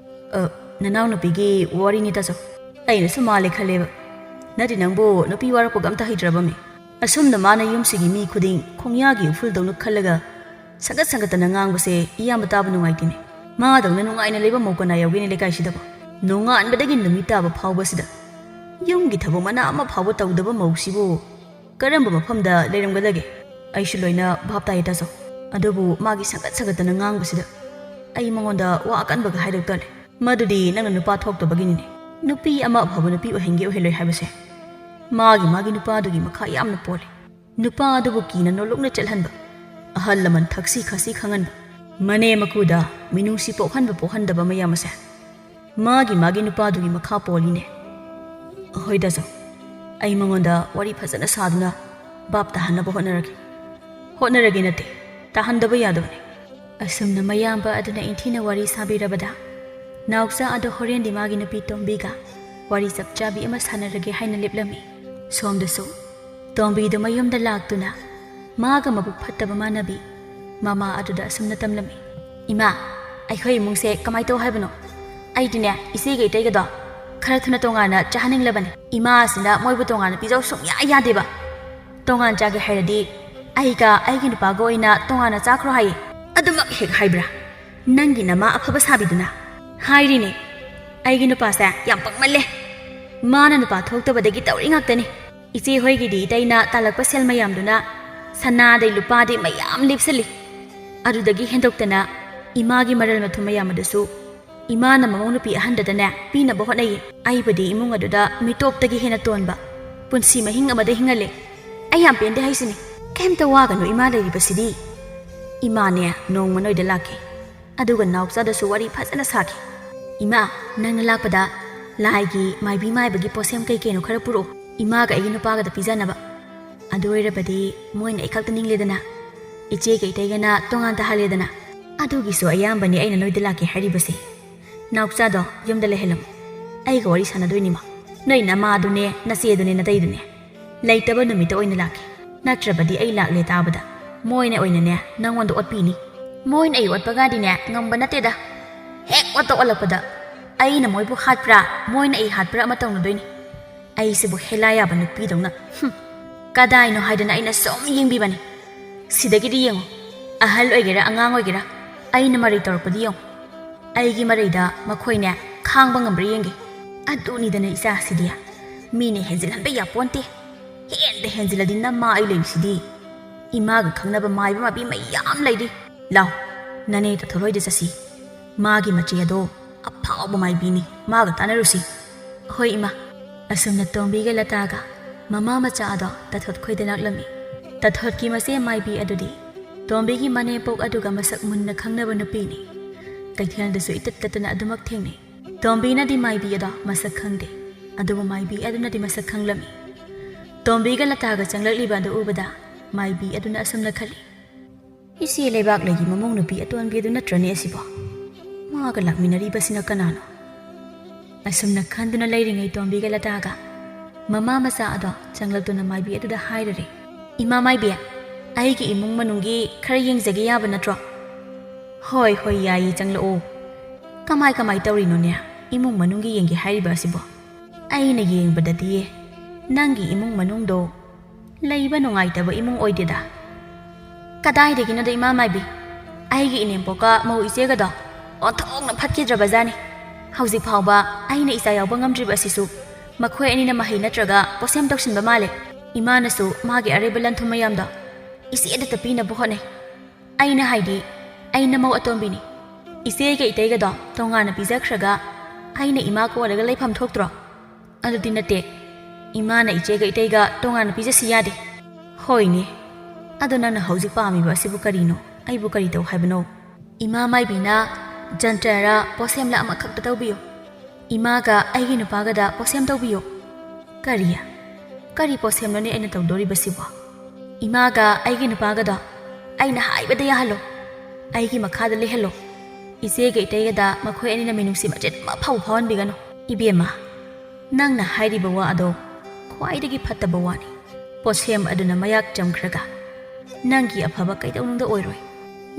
"ꯑ, ꯅꯅꯥꯎꯅꯨꯄꯤꯒꯤ ꯋꯥꯔꯤꯅꯤ ꯇꯥꯆꯧ꯫ ꯑꯩꯅꯁꯨ ꯃꯥꯜꯂꯦ ꯈꯜꯂꯦꯕ꯫ ꯅꯠꯇꯦ, ꯅꯪꯕꯨ ꯅꯨꯄꯤ ꯋꯥꯔꯛꯄꯒ ꯑꯝꯇ ꯍꯩꯇ꯭ꯔꯕꯃꯤ? ꯑꯁꯨꯝꯅ ꯃꯥꯅ ꯌꯨꯝꯁꯤꯒꯤ ꯃꯤ ꯈꯨꯗꯤꯡ ꯈꯣꯡꯌꯥꯒꯤ ꯎꯐꯨꯜꯗꯧꯅ ꯈꯜꯂꯒ ꯁꯪꯒꯠ ꯁꯪꯒꯠꯇꯅ ꯉꯥꯡꯕꯁꯦ ꯏꯌꯥꯝꯕ ꯇꯥꯕ ꯅꯨꯡꯉꯥꯏꯇꯦꯅꯦ꯫ ꯃꯥꯗꯧꯅ ꯅꯨꯡꯉꯥꯏꯅ ꯂꯩꯕ ꯃꯧ ꯀꯅꯥ ꯌꯥꯎꯒꯦꯅꯦ ꯂꯩꯀꯥꯏꯁꯤꯗꯕꯨ? ꯅꯣꯡꯉꯥꯟꯕꯗꯒꯤ ꯅꯨꯃꯤꯠ ꯇꯥꯕ ꯐꯥꯎꯕꯁꯤꯗ ꯌꯨꯝꯒꯤ ꯊꯕꯛ ꯃꯅꯥ ꯑꯃ ꯐꯥꯎꯕ ꯇꯧꯗꯕ ꯃꯧꯁꯤꯕꯨ ꯀꯔꯝꯕ ꯃꯐꯝꯗ ꯂꯩꯔꯝꯒꯗꯒꯦ? ꯑꯩꯁꯨ ꯂꯣꯏꯅ ꯚꯥꯞ ꯇꯥꯏꯌꯦ ꯇꯥꯆꯧ꯫ ꯑꯗꯨꯕꯨ ꯃꯥꯒꯤ ꯁꯪꯒꯠ ꯁꯪꯒꯠꯇꯅ ꯉꯥꯡꯕꯁꯤꯗ ꯑꯩ ꯃꯉꯣꯟꯗ ꯋꯥ ꯑꯀꯟꯕꯒ ꯍꯥꯏꯗꯧ ꯇꯜꯂꯦ꯫ ꯃꯗꯨꯗꯤ ꯅꯪꯅ ꯅꯨꯄꯥ ꯊꯣꯛꯇꯕꯒꯤꯅꯤꯅꯦ꯫ ꯅꯨꯄꯤ ꯑꯃ ꯑꯐꯕ ꯅꯨꯄꯤ ꯑꯣꯏꯍꯟꯒꯦ ꯑꯣꯏꯍꯜꯂꯣꯏ ꯍꯥꯏꯕꯁꯦ ꯃꯥꯒꯤ ꯃꯥꯒꯤ ꯅꯨꯄꯥꯗꯨꯒꯤ ꯃꯈꯥ ꯌꯥꯝꯅ ꯄꯣꯜꯂꯦ꯫ ꯅꯨꯄꯥ ꯑꯗꯨꯕꯨ ꯀꯤꯅ ꯅꯣꯂꯨꯛꯅ ꯆꯠꯍꯟꯕ, ꯑꯍꯜ ꯂꯃꯟ ꯊꯛꯁꯤ ꯈꯥꯁꯤ ꯈꯪꯍꯟꯕ, ꯃꯅꯦꯝ ꯃꯀꯨꯗ ꯃꯤꯅꯨꯡꯁꯤ ꯄꯣꯛꯍꯟꯕ ꯄꯣꯛꯍꯟꯗꯕ ꯃꯌꯥꯝ ꯑꯁꯦ ꯃꯥꯒꯤ ꯃꯥꯒꯤ ꯅꯨꯄꯥꯗꯨꯒꯤ ꯃꯈꯥ ꯄꯣꯜꯂꯤꯅꯦ꯫ ꯍꯣꯏ ꯗꯥꯖꯧ, ꯑꯩ ꯃꯉꯣꯟꯗ ꯋꯥꯔꯤ ꯐꯖꯅ ꯁꯥꯗꯨꯅ ꯚꯥꯞ ꯇꯥꯍꯟꯅꯕ ꯍꯣꯠꯅꯔꯒꯦ꯫ ꯍꯣꯠꯅꯔꯒꯦ ꯅꯠꯇꯦ, ꯇꯥꯍꯟꯗꯕ ꯌꯥꯗꯕꯅꯤ꯫ ꯑꯁꯨꯝꯅ ꯃꯌꯥꯝꯕ ꯑꯗꯨꯅ ꯏꯟꯊꯤꯅ ꯋꯥꯔꯤ ꯁꯥꯕꯤꯔꯕꯗ ꯅꯥꯎꯆꯥ ꯑꯗꯣ ꯍꯣꯔꯦꯟꯗꯤ ꯃꯥꯒꯤ ꯅꯨꯄꯤ ꯇꯣꯝꯕꯤꯒ ꯋꯥꯔꯤ ꯆꯞ ꯆꯥꯕꯤ ꯑꯃ ꯁꯥꯟꯅꯔꯒꯦ ꯍꯥꯏꯅ ꯂꯦꯞꯂꯝꯃꯤ꯫ ꯁꯣꯝꯗꯁꯨ ꯇꯣꯝꯕꯤꯗꯨ ꯃꯌꯨꯝꯗ ꯂꯥꯛꯇꯨꯅ ꯃꯥꯒ ꯃꯕꯨꯛ ꯐꯠꯇꯕ ꯃꯥꯟꯅꯕꯤ ꯃꯃꯥ ꯑꯗꯨꯗ ꯑꯁꯨꯝꯅ ꯇꯝꯂꯝꯃꯤ꯫ "ꯏꯃꯥ, ꯑꯩꯈꯣꯏ ꯏꯃꯨꯡꯁꯦ ꯀꯃꯥꯏ ꯇꯧ ꯍꯥꯏꯕꯅꯣ? ꯑꯩꯗꯤꯅꯦ, ꯏꯆꯦꯒ ꯏꯇꯩꯒꯗꯣ ꯈꯔ ꯊꯨꯅ ꯇꯣꯉꯥꯟꯅ ꯆꯥꯍꯟꯅꯤꯡꯂꯕꯅꯤ꯫ ꯏꯃꯥ ꯑꯁꯤꯅ ꯃꯣꯏꯕꯨ ꯇꯣꯉꯥꯟꯅ ꯄꯤꯖꯧ ꯁꯨꯡꯌꯥ ꯌꯥꯗꯦꯕ꯫ ꯇꯣꯉꯥꯟ ꯆꯥꯒꯦ ꯍꯥꯏꯔꯗꯤ ꯑꯩꯒ ꯑꯩꯒꯤ ꯅꯨꯄꯥꯒ ꯑꯣꯏꯅ ꯇꯣꯉꯥꯟꯅ ꯆꯥꯈ꯭ꯔꯣ ꯍꯥꯏꯌꯦ꯫ ꯑꯗꯨꯃꯛ ꯍꯦꯛ ꯍꯥꯏꯕ꯭ꯔꯥ? ꯅꯪꯒꯤ ꯅꯃꯥ ꯑꯐꯕ ꯁꯥꯕꯤꯗꯨꯅ?" "ꯍꯥꯏꯔꯤꯅꯦ, ꯑꯩꯒꯤ ꯅꯨꯄꯥꯁꯦ ꯌꯥꯝ ꯄꯪꯃꯜꯂꯦ꯫ ꯃꯥꯅ ꯅꯨꯄꯥ ꯊꯣꯛꯇꯕꯗꯒꯤ ꯇꯧꯔꯤ ꯉꯥꯛꯇꯅꯤ꯫ ꯏꯆꯦ ꯍꯣꯏꯒꯤꯗꯤ ꯏꯇꯩꯅ ꯇꯥꯜꯂꯛꯄ ꯁꯦꯜ ꯃꯌꯥꯝꯗꯨꯅ ꯁꯅꯥꯗꯩ ꯂꯨꯄꯥꯗꯤ ꯃꯌꯥꯝ ꯂꯦꯞꯁꯤꯜꯂꯤ꯫ ꯑꯗꯨꯗꯒꯤ ꯍꯦꯟꯗꯣꯛꯇꯅ ꯏꯃꯥꯒꯤ ꯃꯔꯜ ꯃꯊꯨꯝ ꯃꯌꯥꯝ ꯑꯗꯨꯁꯨ ꯏꯃꯥꯅ ꯃꯃꯧ ꯅꯨꯄꯤ ꯑꯍꯟꯗꯗꯅꯦ ꯄꯤꯅꯕ ꯍꯣꯠꯅꯩ꯫ ꯑꯩꯕꯨꯗꯤ ꯏꯃꯨꯡ ꯑꯗꯨꯗ ꯃꯤꯇꯣꯞꯇꯒꯤ ꯍꯦꯟꯅ ꯇꯣꯟꯕ ꯄꯨꯟꯁꯤ ꯃꯍꯤꯡ ꯑꯃꯗ ꯍꯤꯡꯍꯜꯂꯦ꯫ ꯑꯩ ꯌꯥꯝ ꯄꯦꯟꯗꯦ ꯍꯥꯏꯁꯤꯅꯤ꯫ ꯀꯩꯝꯇ ꯋꯥꯒꯅꯨ, ꯏꯃꯥ ꯂꯩꯔꯤꯕꯁꯤꯗꯤ꯫ ꯏꯃꯥꯅꯦ ꯅꯣꯡꯃ ꯅꯣꯏꯗ ꯂꯥꯛꯀꯦ, ꯑꯗꯨꯒ ꯅꯥꯎꯆꯥꯗꯁꯨ ꯋꯥꯔꯤ ꯐꯖꯅ ꯁꯥꯈꯤ꯫ ꯏꯃꯥ, ꯅꯪꯅ ꯂꯥꯛꯄꯗ ꯂꯥꯏꯒꯤ ꯃꯥꯏꯕꯤ ꯃꯥꯏꯕꯒꯤ ꯄꯣꯠꯁꯦꯝ ꯀꯩ ꯀꯩꯅꯣ ꯈꯔ ꯄꯨꯔꯛꯑꯣ, ꯏꯃꯥꯒ ꯑꯩꯒꯤ ꯅꯨꯄꯥꯒꯗ ꯄꯤꯖꯅꯕ꯫ ꯑꯗꯨ ꯑꯣꯏꯔꯕꯗꯤ ꯃꯣꯏꯅ ꯑꯩ ꯈꯛꯇ ꯅꯤꯡꯂꯦꯗꯅ, ꯏꯆꯦꯒ ꯏꯇꯩꯒꯅ ꯇꯣꯉꯥꯟ ꯇꯥꯍꯜꯂꯦꯗꯅ꯫ ꯑꯗꯨꯒꯤꯁꯨ ꯑꯌꯥꯝꯕꯅꯤ ꯑꯩꯅ ꯅꯣꯏꯗ ꯂꯥꯛꯀꯦ ꯍꯥꯏꯔꯤꯕꯁꯦ꯫ ꯅꯥꯎꯆꯥꯗꯣ ꯌꯨꯝꯗ ꯂꯩꯍꯜꯂꯝꯃꯨ, ꯑꯩꯒ ꯋꯥꯔꯤ ꯁꯥꯟꯅꯗꯣꯏꯅꯤꯃ꯫ ꯅꯣꯏ ꯅꯃꯥꯗꯨꯅꯦ, ꯅꯆꯦꯗꯨꯅꯦ, ꯅꯇꯩꯗꯨꯅꯦ꯫ ꯂꯩꯇꯕ ꯅꯨꯃꯤꯠꯇ ꯑꯣꯏꯅ ꯂꯥꯛꯀꯦ, ꯅꯠꯇ꯭ꯔꯕꯗꯤ ꯑꯩ ꯂꯥꯛꯂꯦ ꯇꯥꯕꯗ ꯃꯣꯏꯅ ꯑꯣꯏꯅꯅꯦ ꯅꯪꯉꯣꯟꯗ ꯑꯣꯠꯄꯤꯅꯤ꯫ ꯃꯣꯏꯅ ꯑꯩ ꯑꯣꯠꯄꯒꯗꯤꯅꯦ ꯉꯝꯕ ꯅꯠꯇꯦꯗ꯫ ꯍꯦꯛ ꯑꯣꯠꯇ ꯑꯣꯠꯂꯛꯄꯗ ꯑꯩꯅ ꯃꯣꯏꯕꯨ ꯍꯥꯠꯄ꯭ꯔꯥ, ꯃꯣꯏꯅ ꯑꯩ ꯍꯥꯠꯄ꯭ꯔꯥ ꯑꯃ ꯇꯧꯅꯗꯣꯏꯅꯤ꯫ ꯑꯩꯁꯤꯕꯨ ꯍꯦꯂꯥ ꯌꯥꯕ ꯅꯨꯄꯤꯗꯧꯅ꯫ ꯍꯨꯝ, ꯀꯗꯥꯏꯅꯣ ꯍꯥꯏꯗꯅ ꯑꯩꯅ ꯁꯨꯝ ꯌꯦꯡꯕꯤꯕꯅꯤ꯫ ꯁꯤꯗꯒꯤꯗꯤ ꯌꯦꯡꯉꯨ, ꯑꯍꯜ ꯑꯣꯏꯒꯦꯔꯥ ꯑꯉꯥꯡ ꯑꯣꯏꯒꯦꯔꯥ, ꯑꯩꯅ ꯃꯔꯩ ꯇꯧꯔꯛꯄꯗꯤ ꯌꯦꯡꯉꯨ꯫ ꯑꯩꯒꯤ ꯃꯔꯩꯗ ꯃꯈꯣꯏꯅꯦ ꯈꯥꯡꯕ ꯉꯝꯕ꯭ꯔꯥ ꯌꯦꯡꯒꯦ꯫ ꯑꯗꯨꯅꯤꯗꯅ ꯏꯆꯥꯁꯤꯗꯤ, ꯃꯤꯅ ꯍꯦꯟꯖꯤꯜꯍꯟꯕ ꯌꯥꯄꯣꯟꯇꯦ꯫ ꯍꯦꯟꯗ ꯍꯦꯟꯖꯤꯜꯂꯗꯤ ꯅꯃꯥ ꯑꯩ ꯂꯩꯔꯤꯁꯤꯗꯤ꯫ ꯏꯃꯥꯒ ꯈꯪꯅꯕ ꯃꯥꯏꯕ ꯃꯥꯏꯕꯤ ꯃꯌꯥꯝ ꯂꯩꯔꯤ꯫ ꯂꯥꯎ, ꯅꯅꯦ ꯇꯊꯣꯔꯣꯏꯗ ꯆꯠꯁꯤ꯫ ꯃꯥꯒꯤ ꯃꯆꯦ ꯑꯗꯣ ꯑꯐꯥꯎꯕ ꯃꯥꯏꯕꯤꯅꯤ, ꯃꯥꯒ ꯇꯥꯟꯅꯔꯨꯁꯤ꯫ "ꯍꯣꯏ ꯏꯃꯥ꯫" ꯑꯁꯨꯝꯅ ꯇꯣꯝꯕꯤꯒ ꯂꯇꯥꯒ ꯃꯃꯥ ꯃꯆꯥ ꯑꯗꯣ ꯇꯥꯊꯣꯠ ꯈꯣꯏꯗ ꯂꯥꯛꯂꯝꯃꯤ꯫ ꯇꯥꯊꯣꯠꯀꯤ ꯃꯆꯦ ꯃꯥꯏꯕꯤ ꯑꯗꯨꯗꯤ ꯇꯣꯝꯕꯤꯒꯤ ꯃꯅꯦꯝꯄꯣꯛ ꯑꯗꯨꯒ ꯃꯁꯛ ꯃꯨꯟꯅ ꯈꯪꯅꯕ ꯅꯨꯄꯤꯅꯤ꯫ ꯀꯩꯊꯦꯜꯗꯁꯨ ꯏꯇꯠ ꯇꯠꯇꯅ ꯑꯗꯨꯃꯛ ꯊꯦꯡꯅꯩ꯫ ꯇꯣꯝꯕꯤꯅꯗꯤ ꯃꯥꯏꯕꯤ ꯑꯗꯣ ꯃꯁꯛ ꯈꯪꯗꯦ, ꯑꯗꯨꯕꯨ ꯃꯥꯏꯕꯤ ꯑꯗꯨꯅꯗꯤ ꯃꯁꯛ ꯈꯪꯂꯝꯃꯤ꯫ ꯇꯣꯝꯕꯤꯒ ꯂꯇꯥꯒ ꯆꯪꯂꯛꯂꯤꯕ ꯑꯗꯨ ꯎꯕꯗ ꯃꯥꯏꯕꯤ ꯑꯗꯨꯅ ꯑꯁꯨꯝꯅ ꯈꯜꯂꯤ, "ꯏꯆꯦ ꯂꯩꯕꯥꯛꯂꯩꯒꯤ ꯃꯃꯧ ꯅꯨꯄꯤ ꯑꯇꯣꯟꯕꯤ ꯑꯗꯨ ꯅꯠꯇ꯭ꯔꯅꯦ ꯑꯁꯤꯕꯣ? ꯃꯥꯒ ꯂꯥꯛꯃꯤꯟꯅꯔꯤꯕꯁꯤꯅ ꯀꯅꯥꯅꯣ?" ꯑꯁꯨꯝꯅ ꯈꯟꯗꯨꯅ ꯂꯩꯔꯤꯉꯩ ꯇꯣꯝꯕꯤꯒ ꯂꯇꯥꯒ ꯃꯃꯥ ꯃꯆꯥ ꯑꯗꯣ ꯆꯪꯂꯛꯇꯨꯅ ꯃꯥꯏꯕꯤ ꯑꯗꯨꯗ ꯍꯥꯏꯔꯔꯦ, "ꯏꯃꯥ ꯃꯥꯏꯕꯤ, ꯑꯩꯒꯤ ꯏꯃꯨꯡ ꯃꯅꯨꯡꯒꯤ ꯈꯔ ꯌꯦꯡꯖꯒꯦ ꯌꯥꯕ ꯅꯠꯇ꯭ꯔꯣ?" "ꯍꯣꯏ, ꯍꯣꯏ, ꯌꯥꯏꯌꯦ, ꯆꯪꯂꯛꯑꯣ꯫ ꯀꯃꯥꯏ ꯀꯃꯥꯏ ꯇꯧꯔꯤꯅꯣꯅꯦ ꯏꯃꯨꯡ ꯃꯅꯨꯡꯒꯤ ꯌꯦꯡꯒꯦ ꯍꯥꯏꯔꯤꯕ ꯑꯁꯤꯕꯣ? ꯑꯩꯅ ꯌꯦꯡꯕꯗꯗꯤ ꯅꯪꯒꯤ ꯏꯃꯨꯡ ꯃꯅꯨꯡꯗꯣ ꯂꯩꯕ ꯅꯨꯡꯉꯥꯏꯇꯕ ꯏꯃꯨꯡ ꯑꯣꯏꯗꯦꯗ꯫" "ꯀꯗꯥꯏꯗꯒꯤꯅꯣꯗ ꯏꯃꯥ ꯃꯥꯏꯕꯤ, ꯑꯩꯒꯤ ꯏꯅꯦꯝꯄꯣꯛꯀ ꯃꯧ ꯏꯆꯦꯒꯗꯣ ꯑꯣꯟꯊꯣꯛꯅ ꯐꯠꯈꯤꯗ꯭ꯔꯕꯖꯥꯠꯅꯤ꯫ ꯍꯧꯖꯤꯛ ꯐꯥꯎꯕ ꯑꯩꯅ ꯏꯆꯥ ꯌꯥꯎꯕ ꯉꯝꯗ꯭ꯔꯤꯕ ꯑꯁꯤꯁꯨ ꯃꯈꯣꯏ ꯑꯅꯤꯅ ꯃꯍꯩ ꯅꯠꯇ꯭ꯔꯒ ꯄꯣꯠꯁꯦꯝ ꯇꯧꯁꯤꯟꯕ ꯃꯥꯜꯂꯦ꯫ ꯏꯃꯥꯅꯁꯨ ꯃꯥꯒꯤ ꯑꯔꯩꯕ ꯂꯟꯊꯨꯝ ꯃꯌꯥꯝꯗꯣ ꯏꯆꯦꯗꯇ ꯄꯤꯅꯕ ꯍꯣꯠꯅꯩ꯫ ꯑꯩꯅ ꯍꯥꯏꯗꯤ, ꯑꯩ ꯅꯃꯧ ꯑꯇꯣꯝꯕꯤꯅꯤ꯫ ꯏꯆꯦꯒ ꯏꯇꯩꯒꯗꯣ ꯇꯣꯉꯥꯟꯅ ꯄꯤꯖꯈ꯭ꯔꯒ ꯑꯩꯅ ꯏꯃꯥ ꯀꯣꯜꯂꯒ ꯂꯩꯐꯝ ꯊꯣꯛꯇ꯭ꯔꯣ?" "ꯑꯗꯨꯗꯤ ꯅꯠꯇꯦ, ꯏꯃꯥꯅ ꯏꯆꯦꯒ ꯏꯇꯩꯒ ꯇꯣꯉꯥꯟꯅ ꯄꯤꯖꯁꯤ ꯌꯥꯗꯦ꯫" "ꯍꯣꯏꯅꯦ, ꯑꯗꯣ ꯅꯪꯅ ꯍꯧꯖꯤꯛ ꯄꯥꯝꯃꯤꯕ ꯑꯁꯤꯕꯨ ꯀꯔꯤꯅꯣ? ꯑꯩꯕꯨ ꯀꯔꯤ ꯇꯧ ꯍꯥꯏꯕꯅꯣ?" "ꯏꯃꯥ ꯃꯥꯏꯕꯤꯅ ꯖꯟꯇ꯭ꯔꯔ ꯄꯣꯠꯁꯦꯝꯂ ꯑꯃꯈꯛꯇ ꯇꯧꯕꯤꯌꯨ꯫ ꯏꯃꯥꯒ ꯑꯩꯒꯤ ꯅꯨꯄꯥꯒꯗ ꯄꯣꯠꯁꯦꯝ ꯇꯧꯕꯤꯌꯨ꯫" "ꯀꯔꯤ? ꯀꯔꯤ ꯄꯣꯠꯁꯦꯝꯅꯣꯅꯦ ꯑꯩꯅ ꯇꯧꯗꯣꯔꯤꯕꯁꯤꯕꯣ?" "ꯏꯃꯥꯒ ꯑꯩꯒꯤ ꯅꯨꯄꯥꯒꯗꯣ ꯑꯩꯅ ꯍꯥꯏꯕꯗ ꯌꯥꯍꯜꯂꯣ꯫ ꯑꯩꯒꯤ ꯃꯈꯥꯗ ꯂꯩꯍꯜꯂꯣ꯫ ꯏꯆꯦꯒ ꯏꯇꯩꯒꯗ ꯃꯈꯣꯏ ꯑꯅꯤꯅ ꯃꯤꯅꯨꯡꯁꯤ ꯃꯆꯦꯠ ꯑꯃ ꯐꯥꯎꯕ ꯐꯥꯎꯍꯟꯕꯤꯒꯅꯨ꯫" "ꯏꯕꯦꯝꯃ, ꯅꯪꯅ ꯍꯥꯏꯔꯤꯕ ꯋꯥ ꯑꯗꯣ ꯈ꯭ꯋꯥꯏꯗꯒꯤ ꯐꯠꯇꯕ ꯋꯥꯅꯤ꯫ ꯄꯣꯠꯁꯦꯝ ꯑꯗꯨꯅ ꯃꯌꯥꯛ ꯆꯝꯈ꯭ꯔꯒ ꯅꯪꯒꯤ ꯑꯐꯕ ꯀꯩꯗꯧꯅꯨꯡꯗ ꯑꯣꯏꯔꯣꯏ꯫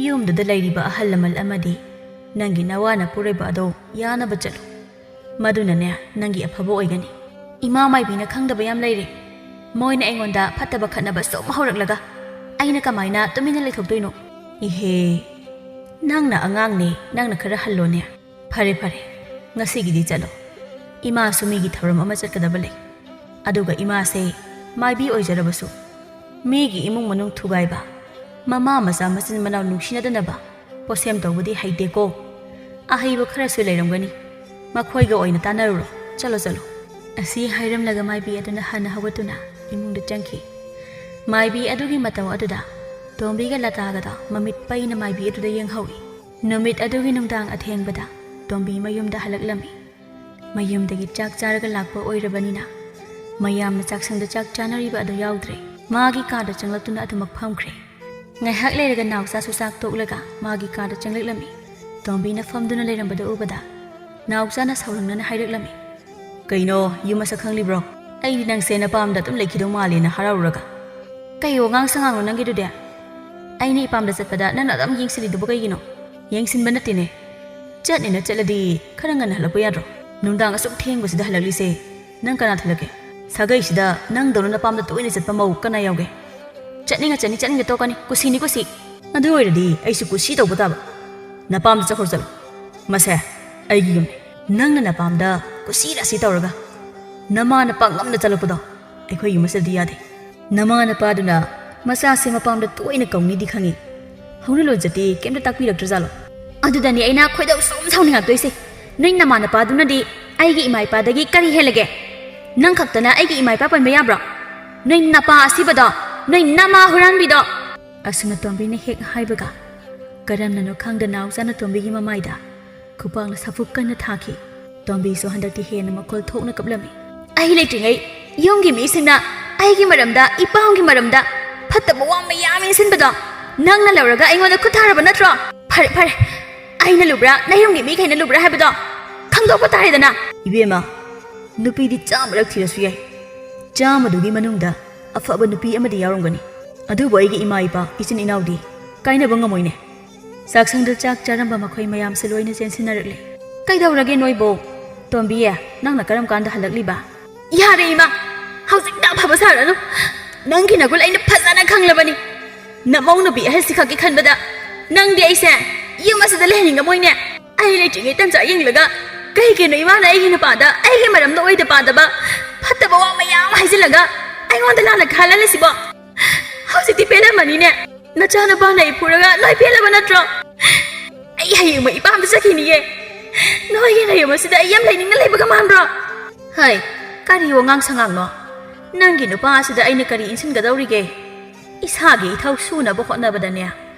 ꯌꯨꯝꯗꯨꯗ ꯂꯩꯔꯤꯕ ꯑꯍꯜ ꯂꯃꯟ ꯑꯃꯗꯤ ꯅꯪꯒꯤ ꯅꯋꯥ ꯅꯄꯨꯔꯣꯏꯕ ꯑꯗꯣ ꯌꯥꯅꯕ ꯆꯠꯂꯨ꯫ ꯃꯗꯨꯅꯅꯦ ꯅꯪꯒꯤ ꯑꯐꯕ ꯑꯣꯏꯒꯅꯤ꯫" "ꯏꯃꯥ ꯃꯥꯏꯕꯤꯅ ꯈꯪꯗꯕ ꯌꯥꯝ ꯂꯩꯔꯦ꯫ ꯃꯣꯏꯅ ꯑꯩꯉꯣꯟꯗ ꯐꯠꯇꯕ ꯈꯠꯅꯕ ꯁꯨꯝ ꯍꯧꯔꯛꯂꯒ ꯑꯩꯅ ꯀꯃꯥꯏꯅ ꯇꯨꯃꯤꯟꯅ ꯂꯩꯊꯣꯛꯇꯣꯏꯅꯣ?" "ꯏꯍꯦ, ꯅꯪꯅ ꯑꯉꯥꯡꯅꯦ, ꯅꯪꯅ ꯈꯔ ꯍꯜꯂꯣꯅꯦ꯫" "ꯐꯔꯦ ꯐꯔꯦ, ꯉꯁꯤꯒꯤꯗꯤ ꯆꯠꯂꯣ꯫ ꯏꯃꯥꯁꯨ ꯃꯤꯒꯤ ꯊꯧꯔꯝ ꯑꯃ ꯆꯠꯀꯗꯕ ꯂꯩ꯫ ꯑꯗꯨꯒ ꯏꯃꯥꯁꯦ ꯃꯥꯏꯕꯤ ꯑꯣꯏꯖꯔꯕꯁꯨ ꯃꯤꯒꯤ ꯏꯃꯨꯡ ꯃꯅꯨꯡ ꯊꯨꯒꯥꯏꯕ, ꯃꯃꯥ ꯃꯆꯥ ꯃꯆꯤꯟ ꯃꯅꯥꯎ ꯅꯨꯡꯁꯤꯅꯗꯅꯕ ꯄꯣꯠꯁꯦꯝ ꯇꯧꯕꯗꯤ ꯍꯩꯇꯦꯀꯣ꯫ ꯑꯍꯩꯕ ꯈꯔꯁꯨ ꯂꯩꯔꯝꯒꯅꯤ, ꯃꯈꯣꯏꯒ ꯑꯣꯏꯅ ꯇꯥꯟꯅꯔꯨꯔꯣ꯫" "ꯆꯠꯂꯣ, ꯆꯠꯂꯣ"꯫ ꯑꯁꯤ ꯍꯥꯏꯔꯝꯂꯒ ꯃꯥꯏꯕꯤ ꯑꯗꯨꯅ ꯍꯟꯅ ꯍꯧꯒꯠꯇꯨꯅ ꯏꯃꯨꯡꯗ ꯆꯪꯈꯤ꯫ ꯃꯥꯏꯕꯤ ꯑꯗꯨꯒꯤ ꯃꯇꯧ ꯑꯗꯨꯗ ꯇꯣꯝꯕꯤꯒ ꯂꯇꯥꯒꯗꯣ ꯃꯃꯤꯠ ꯄꯩꯅ ꯃꯥꯏꯕꯤ ꯑꯗꯨꯗ ꯌꯦꯡꯍꯧꯏ꯫ ꯅꯨꯃꯤꯠ ꯑꯗꯨꯒꯤ ꯅꯨꯡꯗꯥꯡ ꯑꯊꯦꯡꯕꯗ ꯇꯣꯝꯕꯤ ꯃꯌꯨꯝꯗ ꯍꯜꯂꯛꯂꯝꯃꯤ꯫ ꯃꯌꯨꯝꯗꯒꯤ ꯆꯥꯛ ꯆꯥꯔꯒ ꯂꯥꯛꯄ ꯑꯣꯏꯔꯕꯅꯤꯅ ꯃꯌꯥꯝꯅ ꯆꯥꯛꯁꯪꯗ ꯆꯥꯛ ꯆꯥꯅꯔꯤꯕ ꯑꯗꯨ ꯌꯥꯎꯗ꯭ꯔꯦ꯫ ꯃꯥꯒꯤ ꯀꯥꯗ ꯆꯪꯂꯛꯇꯨꯅ ꯑꯗꯨꯃꯛ ꯐꯝꯈ꯭ꯔꯦ꯫ ꯉꯥꯏꯍꯥꯛ ꯂꯩꯔꯒ ꯅꯥꯎꯆꯥꯁꯨ ꯆꯥꯛ ꯇꯣꯛꯂꯒ ꯃꯥꯒꯤ ꯀꯥꯗ ꯆꯪꯂꯛꯂꯝꯃꯤ꯫ ꯇꯣꯝꯕꯤꯅ ꯐꯝꯗꯨꯅ ꯂꯩꯔꯝꯕꯗꯨ ꯎꯕꯗ ꯅꯥꯎꯆꯥꯅ ꯁꯥꯎꯅꯤꯡꯅꯅ ꯍꯥꯏꯔꯛꯂꯝꯃꯤ꯫ "ꯀꯩꯅꯣ, ꯌꯨꯝ ꯃꯁꯛ ꯈꯪꯂꯤꯕ꯭ꯔꯣ? ꯑꯩꯗꯤ ꯅꯪꯁꯦ ꯅꯄꯥꯝꯗ ꯑꯗꯨꯝ ꯂꯩꯈꯤꯗꯧ ꯃꯥꯜꯂꯦꯅ ꯍꯔꯥꯎꯔꯨꯔꯒ꯫ ꯀꯩ ꯋꯥꯉꯥꯡ ꯁꯉꯥꯡꯅꯣ ꯅꯪꯒꯤꯗꯨꯗꯤ? ꯑꯩꯅ ꯏꯄꯥꯝꯗ ꯆꯠꯄꯗ ꯅꯪꯅ ꯑꯗꯨꯝ ꯌꯦꯡꯁꯤꯜꯂꯤꯗꯨꯕꯨ ꯀꯩꯒꯤꯅꯣ?" "ꯌꯦꯡꯁꯤꯟꯕ ꯅꯠꯇꯦꯅꯦ꯫ ꯆꯠꯅꯤꯅ ꯆꯠꯂꯗꯤ ꯈꯔ ꯉꯟꯅ ꯍꯜꯂꯛꯄ ꯌꯥꯗ꯭ꯔꯣ? ꯅꯨꯡꯗꯥꯡ ꯑꯁꯨꯛ ꯊꯦꯡꯕꯁꯤꯗ ꯍꯜꯂꯛꯂꯤꯁꯦ ꯅꯪ ꯀꯅꯥ ꯊꯤꯜꯂꯛꯀꯦ? ꯁꯥꯒꯩꯁꯤꯗ ꯅꯪꯗꯧꯅ ꯅꯄꯥꯝꯗ ꯇꯣꯏꯅ ꯆꯠꯄ ꯃꯧ ꯀꯅꯥ ꯌꯥꯎꯒꯦ? ꯆꯠꯅꯤꯡꯉ ꯆꯠꯅꯤ, ꯆꯠꯅꯤꯡꯗ ꯇꯣꯛꯀꯅꯤ, ꯀꯨꯁꯤꯅꯤ ꯀꯨꯁꯤ꯫ ꯑꯗꯨ ꯑꯣꯏꯔꯗꯤ ꯑꯩꯁꯨ ꯀꯨꯁꯤ ꯇꯧꯕ ꯇꯥꯕ꯫ ꯅꯄꯥꯝꯗ ꯆꯠꯈ꯭ꯔꯣ ꯆꯠꯂꯣ꯫ ꯃꯁꯦ ꯑꯩꯒꯤ ꯌꯨꯝꯅꯤ꯫ ꯅꯪꯅ ꯅꯄꯥꯝꯗ ꯀꯨꯁꯤ ꯔꯥꯁꯤ ꯇꯧꯔꯒ ꯅꯃꯥꯅ ꯄꯥꯛꯉꯝꯅ ꯆꯠꯂꯛꯄꯗꯣ ꯑꯩꯈꯣꯏ ꯌꯨꯝ ꯑꯁꯤꯗꯗꯤ ꯌꯥꯗꯦ꯫ ꯅꯃꯥ ꯅꯄꯥꯗꯨꯅ ꯃꯆꯥꯁꯦ ꯃꯄꯥꯝꯗ ꯇꯣꯏꯅ ꯀꯧꯅꯤꯗꯤ ꯈꯪꯉꯤ꯫ ꯍꯧꯅ ꯂꯣꯟꯆꯠꯇꯤ ꯀꯩꯝꯇ ꯇꯥꯛꯄꯤꯔꯛꯇ꯭ꯔꯖꯥꯠꯂꯣ?" "ꯑꯗꯨꯗꯅꯤ ꯑꯩꯅ ꯈꯣꯏꯗꯧ ꯁꯨꯝ ꯁꯥꯎꯅꯤꯡꯉꯛꯇꯣꯏꯁꯦ꯫ ꯅꯣꯏ ꯅꯃꯥ ꯅꯄꯥꯗꯨꯅꯗꯤ ꯑꯩꯒꯤ ꯏꯃꯥ ꯏꯄꯥꯗꯒꯤ ꯀꯔꯤ ꯍꯦꯜꯂꯒꯦ? ꯅꯪ ꯈꯛꯇꯅ ꯑꯩꯒꯤ ꯏꯃꯥ ꯏꯄꯥ ꯄꯟꯕ ꯌꯥꯕ꯭ꯔꯣ? ꯅꯣꯏ ꯅꯄꯥ ꯑꯁꯤꯕꯗꯣ, ꯅꯣꯏ ꯅꯃꯥ ꯍꯨꯔꯥꯟꯕꯤꯗꯣ!" ꯑꯁꯨꯝꯅ ꯇꯣꯝꯕꯤꯅ ꯍꯦꯛ ꯍꯥꯏꯕꯒ ꯀꯔꯝꯅꯅꯣ ꯈꯪꯗ ꯅꯥꯎꯆꯥꯅ ꯇꯣꯝꯕꯤꯒꯤ ꯃꯃꯥꯏꯗ ꯈꯨꯄꯥꯛꯅ ꯁꯥꯐꯨ ꯀꯟꯅ ꯊꯥꯈꯤ꯫ ꯇꯣꯝꯕꯤꯁꯨ ꯍꯟꯗꯛꯇꯤ ꯍꯦꯟꯅ ꯃꯈꯣꯜ ꯊꯣꯛꯅ ꯀꯞꯂꯝꯃꯤ꯫ "ꯑꯩ ꯂꯩꯇ꯭ꯔꯤꯉꯩ ꯌꯨꯝꯒꯤ ꯃꯤꯁꯤꯡꯅ ꯑꯩꯒꯤ ꯃꯔꯝꯗ, ꯏꯄꯥꯝꯒꯤ ꯃꯔꯝꯗ ꯐꯠꯇꯕ ꯋꯥ ꯃꯌꯥꯝ ꯏꯟꯁꯤꯟꯕꯗꯣ ꯅꯪꯅ ꯂꯧꯔꯒ ꯑꯩꯉꯣꯟꯗ ꯈꯨꯠ ꯊꯥꯔꯕ ꯅꯠꯇ꯭ꯔꯣ? ꯐꯔꯦ, ꯐꯔꯦ, ꯑꯩꯅ ꯂꯨꯕ꯭ꯔꯥ, ꯅꯌꯨꯝꯒꯤ ꯃꯤꯈꯩꯅ ꯂꯨꯕ꯭ꯔꯥ ꯍꯥꯏꯕꯗꯣ ꯈꯪꯗꯣꯛꯄ ꯇꯥꯔꯦꯗꯅ꯫" "ꯏꯕꯦꯝꯃ, ꯅꯨꯄꯤꯗꯤ ꯆꯥꯝꯃꯔꯛ ꯊꯤꯔꯁꯨ ꯌꯥꯏ, ꯆꯥꯝꯃꯗꯨꯒꯤ ꯃꯅꯨꯡꯗ ꯑꯐꯕ ꯅꯨꯄꯤ ꯑꯃꯗꯤ ꯌꯥꯎꯔꯝꯒꯅꯤ꯫ ꯑꯗꯨꯕꯨ ꯑꯩꯒꯤ ꯏꯃꯥ ꯏꯄꯥ, ꯏꯆꯤꯟ ꯏꯅꯥꯎꯗꯤ ꯀꯥꯏꯅꯕ ꯉꯝꯃꯣꯏꯅꯦ꯫" ꯆꯥꯛꯁꯪꯗ ꯆꯥꯛ ꯆꯥꯔꯝꯕ ꯃꯈꯣꯏ ꯃꯌꯥꯝꯁꯨ ꯂꯣꯏꯅ ꯆꯦꯟꯁꯤꯟꯅꯔꯛꯂꯦ꯫ "ꯀꯩꯗꯧꯔꯒꯦ ꯅꯣꯏꯕꯣ? ꯇꯣꯝꯕꯤ, ꯅꯪꯅ ꯀꯔꯝ ꯀꯥꯟꯗ ꯍꯜꯂꯛꯂꯤꯕ?" "ꯌꯥꯔꯦ ꯏꯃꯥ, ꯍꯧꯖꯤꯛꯇ ꯑꯐꯕ ꯁꯥꯔꯅꯨ꯫ ꯅꯪꯒꯤ ꯅꯒꯨꯟ ꯑꯩꯅ ꯐꯖꯅ ꯈꯪꯂꯕꯅꯤ꯫ ꯅꯃꯧ ꯅꯨꯄꯤ ꯑꯍꯜꯁꯤ ꯈꯛꯀꯤ ꯈꯟꯕꯗ ꯅꯪꯗꯤ ꯑꯩꯁꯦ ꯌꯨꯝ ꯑꯁꯤꯗ ꯂꯩꯍꯟꯅꯤꯡꯉꯝꯃꯣꯏꯅꯦ꯫ ꯑꯩ ꯂꯩꯇ꯭ꯔꯤꯉꯩ ꯇꯟꯖꯥ ꯌꯦꯡꯂꯒ ꯀꯩꯒꯤꯅꯣ ꯏꯃꯥꯅ ꯑꯩꯒꯤ ꯅꯨꯄꯥꯗ ꯑꯩꯒꯤ ꯃꯔꯝꯗ ꯑꯣꯏꯗ ꯄꯥꯗꯕ ꯐꯠꯇꯕ ꯋꯥ ꯃꯌꯥꯝ ꯍꯥꯏꯖꯤꯜꯂꯒ ꯑꯩꯉꯣꯟꯗ ꯂꯥꯟꯅ ꯈꯜꯍꯜꯂꯤꯁꯤꯕꯣ? ꯍꯧꯖꯤꯛꯇꯤ ꯄꯦꯜꯂꯝꯃꯅꯤꯅꯦ꯫ ꯅꯆꯥꯅꯨꯄꯥꯅ ꯑꯩ ꯐꯨꯔꯒ ꯂꯣꯏ ꯄꯦꯜꯂꯕ ꯅꯠꯇ꯭ꯔꯣ? ꯑꯩ ꯍꯌꯦꯡꯃꯛ ꯏꯄꯥꯝꯗ ꯆꯠꯈꯤꯅꯤꯌꯦ꯫ ꯅꯣꯏꯒꯤ ꯅꯌꯨꯝ ꯑꯁꯤꯗ ꯑꯩ ꯌꯥꯝ ꯂꯩꯅꯤꯡꯅ ꯂꯩꯕꯒ ꯃꯥꯟꯕ꯭ꯔꯣ? ꯍꯩ, ꯀꯔꯤ ꯋꯥꯉꯥꯡ ꯁꯉꯥꯡꯅꯣ? ꯅꯪꯒꯤ ꯅꯨꯄꯥ ꯑꯁꯤꯗ ꯑꯩꯅ ꯀꯔꯤ ꯏꯟꯁꯤꯟꯒꯗꯧꯔꯤꯒꯦ? ꯏꯁꯥꯒꯤ ꯏꯊꯧ ꯁꯨꯅꯕ ꯍꯣꯠꯅꯕꯗꯅꯦ,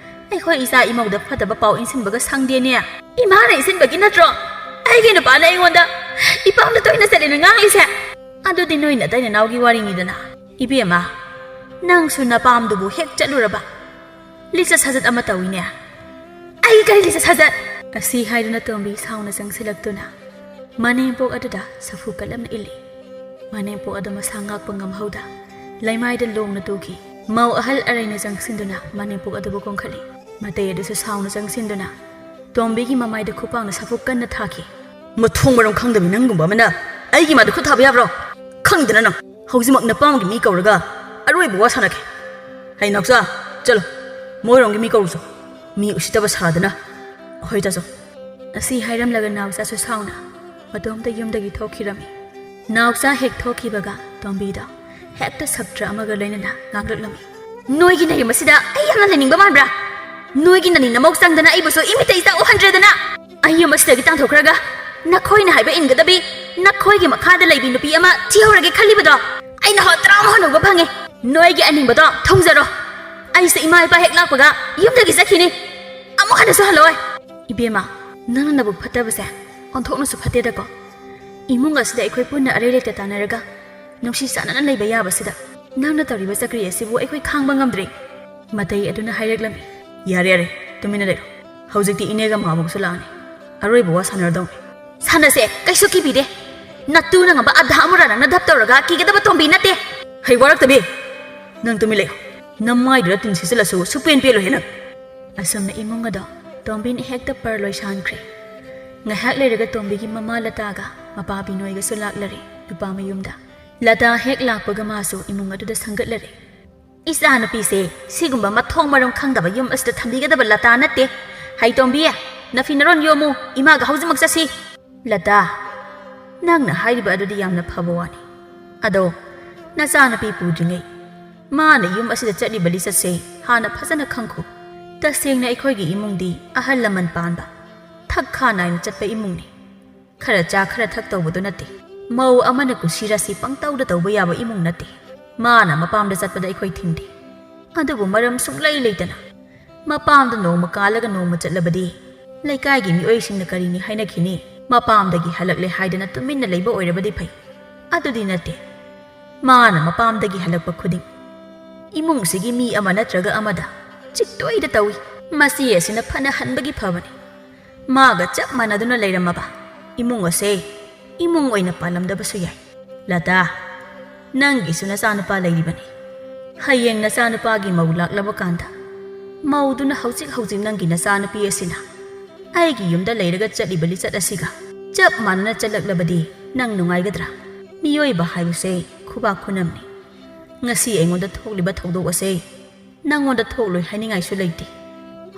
ꯑꯩꯈꯣꯏ ꯏꯆꯥ ꯏꯃꯧꯗ ꯐꯠꯇꯕ ꯄꯥꯎ ꯏꯟꯁꯤꯟꯕꯒ ꯁꯪꯗꯦꯅꯦ꯫ ꯏꯃꯥꯅ ꯏꯟꯁꯤꯟꯕꯒꯤ ꯅꯠꯇ꯭ꯔꯣ ꯑꯩꯒꯤ ꯅꯨꯄꯥꯅ ꯑꯩꯉꯣꯟꯗ ꯏꯄꯥꯝꯗ ꯇꯣꯏꯅ ꯆꯠꯂꯦꯅ ꯉꯥꯡꯉꯤꯁꯦ? ꯑꯗꯨꯗꯤ ꯅꯣꯏ ꯅꯇꯩ ꯅꯅꯥꯎꯒꯤ ꯋꯥꯔꯤꯅꯤꯗꯅ꯫ ꯏꯕꯦꯝꯃ, ꯅꯪꯁꯨ ꯅꯄꯥꯝꯗꯨꯕꯨ ꯍꯦꯛ ꯆꯠꯂꯨꯔꯕ? ꯂꯤꯆꯠ ꯁꯥꯖꯠ ꯑꯃ ꯇꯧꯏꯅꯦ꯫ ꯑꯩ ꯀꯔꯤ ꯂꯤꯆꯠ ꯁꯥꯖꯠ? ꯑꯁꯤ ꯍꯥꯏꯗꯨꯅ ꯇꯣꯝꯕꯤ ꯁꯥꯎꯅ ꯆꯪꯁꯤꯜꯂꯛꯇꯨꯅ ꯃꯅꯦꯝꯄꯣꯛ ꯑꯗꯨꯗ ꯁꯥꯐꯨ ꯀꯜꯂꯝꯅ ꯏꯜꯂꯤ꯫ ꯃꯅꯦꯝꯄꯣꯛ ꯑꯗꯨ ꯃꯁꯥ ꯉꯥꯛꯄ ꯉꯝꯍꯧꯗ ꯂꯩꯃꯥꯏꯗ ꯂꯣꯡꯅ ꯇꯨꯈꯤ꯫ ꯃꯧ ꯑꯍꯜ ꯑꯔꯩꯅ ꯆꯪꯁꯤꯟꯗꯨꯅ ꯃꯅꯦꯝꯄꯣꯛ ꯑꯗꯨꯕꯨ ꯀꯣꯟꯈꯠꯂꯤ꯫ ꯃꯇꯩ ꯑꯗꯨꯁꯨ ꯁꯥꯎꯅ ꯆꯪꯁꯤꯟꯗꯨꯅ ꯇꯣꯝꯕꯤꯒꯤ ꯃꯃꯥꯏꯗ ꯈꯨꯄꯥꯛꯅ ꯁꯥꯐꯨ ꯀꯟꯅ ꯊꯥꯈꯤ꯫ ꯃꯊꯣꯡ ꯃꯔꯝ ꯈꯪꯗꯕꯤ ꯅꯪꯒꯨꯝꯕ ꯑꯃꯅ ꯑꯩꯒꯤ ꯃꯥꯗ ꯈꯨꯠ ꯊꯥꯕ ꯌꯥꯕ꯭ꯔꯣ? ꯈꯪꯗꯅ ꯅꯪ ꯍꯧꯖꯤꯛꯃꯛ ꯅꯄꯥꯝꯒꯤ ꯃꯤ ꯀꯧꯔꯒ ꯑꯔꯣꯏꯕ ꯋꯥ ꯁꯥꯟꯅꯒꯦ꯫ ꯍꯩ ꯅꯥꯎꯆꯥ, ꯆꯠꯂꯣ, ꯃꯣꯏꯔꯣꯝꯒꯤ ꯃꯤ ꯀꯧꯔꯨꯆꯣ꯫ ꯃꯤ ꯎꯁꯤꯠꯇꯕ ꯁꯥꯗꯅ꯫ ꯍꯣꯏ ꯆꯥꯆꯣ꯫ ꯑꯁꯤ ꯍꯥꯏꯔꯝꯂꯒ ꯅꯥꯎꯆꯥꯁꯨ ꯁꯥꯎꯅ ꯃꯇꯣꯝꯇ ꯌꯨꯝꯗꯒꯤ ꯊꯣꯛꯈꯤꯔꯝꯃꯤ꯫ ꯅꯥꯎꯆꯥ ꯍꯦꯛ ꯊꯣꯛꯈꯤꯕꯒ ꯇꯣꯝꯕꯤꯗꯣ ꯍꯦꯛꯇ ꯁꯞꯇ꯭ꯔ ꯑꯃꯒ ꯂꯣꯏꯅꯅ ꯉꯥꯡꯂꯛꯂꯝꯃꯤ꯫ ꯅꯣꯏꯒꯤ ꯅꯌꯨꯝ ꯑꯁꯤꯗ ꯑꯩ ꯌꯥꯝꯅ ꯂꯩꯅꯤꯡꯕ ꯃꯥꯟꯕ꯭ꯔꯥ? ꯅꯣꯏꯒꯤ ꯅꯅꯤ ꯅꯃꯧ ꯆꯪꯗꯅ ꯑꯩꯕꯨꯁꯨ ꯏꯃꯤꯠꯇ ꯏꯆꯥ ꯎꯍꯟꯗ꯭ꯔꯦꯗꯅ꯫ ꯑꯩ ꯌꯨꯝ ꯑꯁꯤꯗꯒꯤ ꯇꯥꯟꯊꯣꯛꯈ꯭ꯔꯒ ꯅꯈꯣꯏꯅ ꯍꯥꯏꯕ ꯏꯟꯒꯗꯕꯤ, ꯅꯈꯣꯏꯒꯤ ꯃꯈꯥꯗ ꯂꯩꯕꯤ ꯅꯨꯄꯤ ꯑꯃ ꯊꯤꯍꯧꯔꯒꯦ ꯈꯜꯂꯤꯕꯗꯣ ꯑꯩꯅ ꯍꯣꯠꯇ꯭ꯔꯥ ꯑꯃ ꯍꯣꯠꯅꯧꯕ ꯐꯪꯉꯦ꯫ ꯅꯣꯏꯒꯤ ꯑꯅꯤꯡꯕꯗꯣ ꯊꯨꯡꯖꯔꯣ꯫ ꯑꯩꯁꯨ ꯏꯃꯥ ꯏꯄꯥ ꯍꯦꯛ ꯂꯥꯛꯄꯒ ꯌꯨꯝꯗꯒꯤ ꯆꯠꯈꯤꯅꯤ꯫ ꯑꯃꯨꯛ ꯍꯟꯅꯁꯨ ꯍꯜꯂꯛꯑꯣꯏ꯫ ꯏꯕꯦꯝꯃ, ꯅꯪꯅ ꯅꯕꯨꯛ ꯐꯠꯇꯕꯁꯦ ꯑꯣꯟꯊꯣꯛꯅꯁꯨ ꯐꯠꯇꯦꯗꯀꯣ꯫ ꯏꯃꯨꯡ ꯑꯁꯤꯗ ꯑꯩꯈꯣꯏ ꯄꯨꯟꯅ ꯑꯔꯩ ꯂꯩꯇ ꯇꯥꯟꯅꯔꯒ ꯅꯨꯡꯁꯤ ꯆꯥꯟꯅꯅ ꯂꯩꯕ ꯌꯥꯕꯁꯤꯗ ꯅꯪꯅ ꯇꯧꯔꯤꯕ ꯆꯀ꯭ꯔꯤ ꯑꯁꯤꯕꯨ ꯑꯩꯈꯣꯏ ꯈꯥꯡꯕ ꯉꯝꯗ꯭ꯔꯦ꯫ ꯃꯇꯩ ꯑꯗꯨꯅ ꯍꯥꯏꯔꯛꯂꯝꯃꯤ꯫ ꯌꯥꯔꯦ, ꯌꯥꯔꯦ, ꯇꯨꯃꯤꯟꯅ ꯂꯩꯔꯣ꯫ ꯍꯧꯖꯤꯛꯇꯤ ꯏꯅꯦꯒ ꯃꯥꯃꯣꯒꯁꯨ ꯂꯥꯛꯑꯅꯤ꯫ ꯑꯔꯣꯏꯕ ꯋꯥ ꯁꯥꯟꯅꯔꯗꯧꯅꯤ꯫ ꯁꯥꯟꯅꯁꯦ, ꯀꯩꯁꯨ ꯀꯤꯕꯤꯗꯦ꯫ ꯅꯠꯇꯨ ꯅꯪꯉꯝꯕ ꯑꯙꯥ ꯑꯃꯨꯔꯥ ꯅꯪꯅ ꯙꯞ ꯇꯧꯔꯒ ꯀꯤꯒꯗꯕ ꯇꯣꯝꯕꯤ ꯅꯠꯇꯦ꯫ ꯍꯩ ꯋꯥꯔꯛꯇꯕꯤ, ꯅꯪ ꯇꯨꯃꯤꯟ ꯂꯩꯌꯨ꯫ ꯅꯃꯥꯏꯗꯨꯗ ꯇꯤꯟ ꯁꯤꯠꯆꯤꯜꯂꯁꯨ ꯁꯨꯛꯄꯦꯟ ꯄꯦꯜꯂꯣꯏꯍꯦ ꯅꯪ꯫ ꯑꯁꯨꯝꯅ ꯏꯃꯨꯡ ꯑꯗꯣ ꯇꯣꯝꯕꯤꯅ ꯍꯦꯛꯇ ꯄꯔ ꯂꯣꯏꯁꯥꯟꯈ꯭ꯔꯦ꯫ ꯉꯥꯏꯍꯥꯛ ꯂꯩꯔꯒ ꯇꯣꯝꯕꯤꯒꯤ ꯃꯃꯥ ꯂꯇꯥꯒ ꯃꯄꯥ ꯕꯤꯅꯣꯏꯒꯁꯨ ꯂꯥꯛꯂꯔꯦ ꯅꯨꯄꯥ ꯃꯌꯨꯝꯗ꯫ ꯂꯇꯥ ꯍꯦꯛ ꯂꯥꯛꯄꯒ ꯃꯥꯁꯨ ꯏꯃꯨꯡ ꯑꯗꯨꯗ ꯁꯪꯒꯠꯂꯔꯦ꯫ ꯏꯆꯥꯅꯨꯄꯤꯁꯦ ꯁꯤꯒꯨꯝꯕ ꯃꯊꯣꯡ ꯃꯔꯝ ꯈꯪꯗꯕ ꯌꯨꯝ ꯑꯁꯤꯗ ꯊꯝꯕꯤꯒꯗꯕ ꯂꯇꯥ ꯅꯠꯇꯦ꯫ ꯍꯩ ꯇꯣꯝꯕꯤ, ꯅꯐꯤ ꯅꯔꯣꯟ ꯌꯣꯝꯃꯨ, ꯏꯃꯥꯒ ꯍꯧꯖꯤꯛꯃꯛ ꯆꯠꯁꯤ꯫ ꯂꯇꯥ, ꯅꯪꯅ ꯍꯥꯏꯔꯤꯕ ꯑꯗꯨꯗꯤ ꯌꯥꯝꯅ ꯐꯕ ꯋꯥꯅꯤ꯫ ꯑꯗꯣ ꯅꯆꯥꯅꯨꯄꯤ ꯄꯨꯗ꯭ꯔꯤꯉꯩ ꯃꯥꯅ ꯌꯨꯝ ꯑꯁꯤꯗ ꯆꯠꯂꯤꯕ ꯂꯤꯆꯠꯁꯦ ꯍꯥꯟꯅ ꯐꯖꯅ ꯈꯪꯈꯣ꯫ ꯇꯁꯦꯡꯅ ꯑꯩꯈꯣꯏꯒꯤ ꯏꯃꯨꯡꯗꯤ ꯑꯍꯜ ꯂꯃꯟ ꯄꯥꯟꯕ, ꯊꯛ ꯈꯥ ꯅꯥꯏꯅ ꯆꯠꯄ ꯏꯃꯨꯡꯅꯤ꯫ ꯈꯔ ꯆꯥ ꯈꯔ ꯊꯛ ꯇꯧꯕꯗꯨ ꯅꯠꯇꯦ꯫ ꯃꯧ ꯑꯃꯅ ꯀꯨꯁꯤꯔꯥꯁꯤ ꯄꯪꯇꯧꯗ ꯇꯧꯕ ꯌꯥꯕ ꯏꯃꯨꯡ ꯅꯠꯇꯦ꯫ ꯃꯥꯅ ꯃꯄꯥꯝꯗ ꯆꯠꯄꯗ ꯑꯩꯈꯣꯏ ꯊꯤꯡꯗꯦ꯫ ꯑꯗꯨꯕꯨ ꯃꯔꯝ ꯁꯨꯡꯂꯩ ꯂꯩꯇꯅ ꯃꯄꯥꯝꯗ ꯅꯣꯡꯃ ꯀꯥꯜꯂꯒ ꯅꯣꯡꯃ ꯆꯠꯂꯕꯗꯤ ꯂꯩꯀꯥꯏꯒꯤ ꯃꯤꯑꯣꯏꯁꯤꯡꯅ ꯀꯔꯤꯅꯤ ꯍꯥꯏꯅꯈꯤꯅꯤ? ꯃꯄꯥꯝꯗꯒꯤ ꯍꯜꯂꯛꯂꯦ ꯍꯥꯏꯗꯅ ꯇꯨꯃꯤꯟꯅ ꯂꯩꯕ ꯑꯣꯏꯔꯕꯗꯤ ꯐꯩ꯫ ꯑꯗꯨꯗꯤ ꯅꯠꯇꯦ꯫ ꯃꯥꯅ ꯃꯄꯥꯝꯗꯒꯤ ꯍꯜꯂꯛꯄ ꯈꯨꯗꯤꯡ ꯏꯃꯨꯡꯁꯤꯒꯤ ꯃꯤ ꯑꯃ ꯅꯠꯇ꯭ꯔꯒ ꯑꯃꯗ ꯆꯤꯛꯇꯣꯏꯗ ꯇꯧꯏ꯫ ꯃꯁꯤ ꯑꯁꯤꯅ ꯐꯅ ꯍꯟꯕꯒꯤ ꯐꯕꯅꯤ꯫ ꯃꯥꯒ ꯆꯞ ꯃꯥꯟꯅꯗꯨꯅ ꯂꯩꯔꯝꯃꯕ ꯏꯃꯨꯡ ꯑꯁꯦ ꯏꯃꯨꯡ ꯑꯣꯏꯅ ꯄꯥꯜꯂꯝꯗꯕꯁꯨ ꯌꯥꯏ꯫ ꯂꯇꯥ, ꯅꯪꯒꯤꯁꯨ ꯅꯆꯥꯅꯨꯄꯥ ꯂꯩꯔꯤꯕꯅꯤ꯫ ꯍꯌꯦꯡ ꯅꯆꯥꯅꯨꯄꯥꯒꯤ ꯃꯧ ꯂꯥꯛꯂꯕ ꯀꯥꯟꯗ ꯃꯧꯗꯨꯅ ꯍꯧꯖꯤꯛ ꯍꯧꯖꯤꯛ ꯅꯪꯒꯤ ꯅꯆꯥꯅꯨꯄꯤ ꯑꯁꯤꯅ ꯑꯩꯒꯤ ꯌꯨꯝꯗ ꯂꯩꯔꯒ ꯆꯠꯂꯤꯕ ꯂꯤꯆꯠ ꯑꯁꯤꯒ ꯆꯞ ꯃꯥꯟꯅꯅ ꯆꯠꯂꯛꯂꯕꯗꯤ ꯅꯪ ꯅꯨꯡꯉꯥꯏꯒꯗ꯭ꯔꯥ? ꯃꯤꯑꯣꯏꯕ ꯍꯥꯏꯕꯁꯦ ꯈꯨꯕꯥꯛ ꯈꯨꯅꯝꯅꯤ꯫ ꯉꯁꯤ ꯑꯩꯉꯣꯟꯗ ꯊꯣꯛꯂꯤꯕ ꯊꯧꯗꯣꯛ ꯑꯁꯦ ꯅꯪꯉꯣꯟꯗ ꯊꯣꯛꯂꯣꯏ ꯍꯥꯏꯅꯤꯡꯉꯥꯏꯁꯨ ꯂꯩꯇꯦ꯫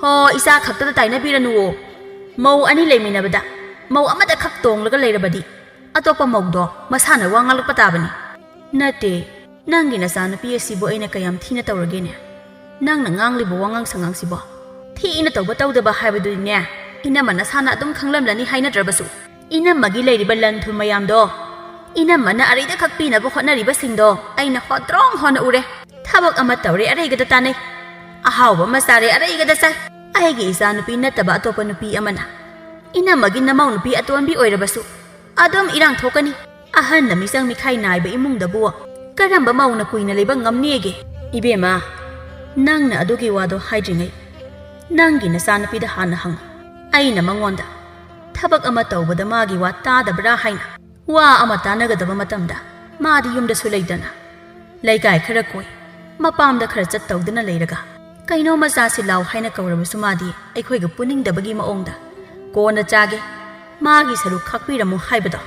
ꯍꯣ, ꯏꯆꯥ ꯈꯛꯇꯗ ꯇꯥꯏꯅꯕꯤꯔꯅꯨꯋꯣ꯫ ꯃꯧ ꯑꯅꯤ ꯂꯩꯃꯤꯟꯅꯕꯗ ꯃꯧ ꯑꯃꯗ ꯈꯛ ꯇꯣꯡꯂꯒ ꯂꯩꯔꯕꯗꯤ ꯑꯇꯣꯞꯄ ꯃꯧꯗꯣ ꯃꯁꯥꯅ ꯋꯥ ꯉꯥꯡꯂꯛꯄ ꯇꯥꯕꯅꯤ꯫ ꯅꯠꯇꯦ, ꯅꯪꯒꯤ ꯅꯆꯥꯅꯨꯄꯤ ꯑꯁꯤꯕꯨ ꯑꯩꯅ ꯀꯌꯥꯝ ꯊꯤꯅ ꯇꯧꯔꯒꯦꯅꯦ? ꯅꯪꯅ ꯉꯥꯡꯂꯤꯕ ꯋꯥꯉꯥꯡ ꯁꯉꯥꯡꯁꯤꯕꯣ? ꯊꯤꯅ ꯇꯧꯕ ꯇꯧꯗꯕ ꯍꯥꯏꯕꯗꯨꯗꯤꯅꯦ, ꯏꯅꯝꯃ ꯅꯁꯥꯅ ꯑꯗꯨꯝ ꯈꯪꯂꯝꯂꯅꯤ ꯍꯥꯏꯅꯗ꯭ꯔꯕꯁꯨ꯫ ꯏꯅꯝꯃꯒꯤ ꯂꯩꯔꯤꯕ ꯂꯟ ꯊꯨꯝ ꯃꯌꯥꯝꯗꯣ, ꯏꯅꯝꯃꯅ ꯑꯔꯩꯗ ꯈꯛ ꯄꯤꯅꯕ ꯍꯣꯠꯅꯔꯤꯕꯁꯤꯡꯗꯣ ꯑꯩꯅ ꯍꯣꯠꯇ꯭ꯔꯣꯡ ꯍꯣꯠꯅ ꯎꯔꯦ꯫ ꯊꯕꯛ ꯑꯃ ꯇꯧꯔꯦ, ꯑꯔꯩꯒꯗ ꯇꯥꯟꯅꯩ꯫ ꯑꯍꯥꯎꯕ ꯑꯃ ꯆꯥꯔꯦ, ꯑꯔꯩꯒꯗ ꯆꯥꯏ꯫ ꯑꯩꯒꯤ ꯏꯆꯥꯅꯨꯄꯤ ꯅꯠꯇꯕ ꯑꯇꯣꯞꯄ ꯅꯨꯄꯤ ꯑꯃꯅ ꯏꯅꯝꯃꯒꯤ ꯅꯃꯧ ꯅꯨꯄꯤ ꯑꯇꯣꯟꯕꯤ ꯑꯣꯏꯔꯕꯁꯨ ꯑꯗꯨꯝ ꯏꯔꯥꯡ ꯊꯣꯛꯀꯅꯤ꯫ ꯑꯍꯟꯅ ꯃꯤꯆꯪ ꯃꯤꯈꯥꯏ ꯅꯥꯏꯕ ꯏꯃꯨꯡꯗꯕꯨ ꯀꯔꯝꯕ ꯃꯧꯅ ꯀꯨꯏꯅ ꯂꯩꯕ ꯉꯝꯅꯤꯒꯦ? ꯏꯕꯦꯝꯃ, ꯅꯪꯅ ꯑꯗꯨꯒꯤ ꯋꯥꯗꯣ ꯍꯥꯏꯗ꯭ꯔꯤꯉꯩ ꯅꯪꯒꯤ ꯅꯆꯥꯅꯨꯄꯤꯗ ꯍꯥꯟꯅ ꯍꯪꯉꯨ꯫ ꯑꯩꯅ ꯃꯉꯣꯟꯗ ꯊꯕꯛ ꯑꯃ ꯇꯧꯕꯗ ꯃꯥꯒꯤ ꯋꯥ ꯇꯥꯗꯕ꯭ꯔꯥ ꯍꯥꯏꯅ ꯋꯥ ꯑꯃ ꯇꯥꯅꯒꯗꯕ ꯃꯇꯝꯗ ꯃꯥꯗꯤ ꯌꯨꯝꯗꯁꯨ ꯂꯩꯇꯅ ꯂꯩꯀꯥꯏ ꯈꯔ ꯀꯣꯏ, ꯃꯄꯥꯝꯗ ꯈꯔ ꯆꯠ ꯇꯧꯗꯨꯅ ꯂꯩꯔꯒ ꯀꯩꯅꯣꯝꯃ ꯆꯥꯁꯤ ꯂꯥꯎ ꯍꯥꯏꯅ ꯀꯧꯔꯕꯁꯨ ꯃꯥꯗꯤ ꯑꯩꯈꯣꯏꯒ ꯄꯨꯅꯤꯡꯗꯕꯒꯤ ꯃꯑꯣꯡꯗ "ꯀꯣꯟꯅ ꯆꯥꯒꯦ, ꯃꯥꯒꯤ ꯁꯔꯨꯛ ꯈꯥꯛꯄꯤꯔꯝꯃꯨ" ꯍꯥꯏꯕꯗꯣ꯫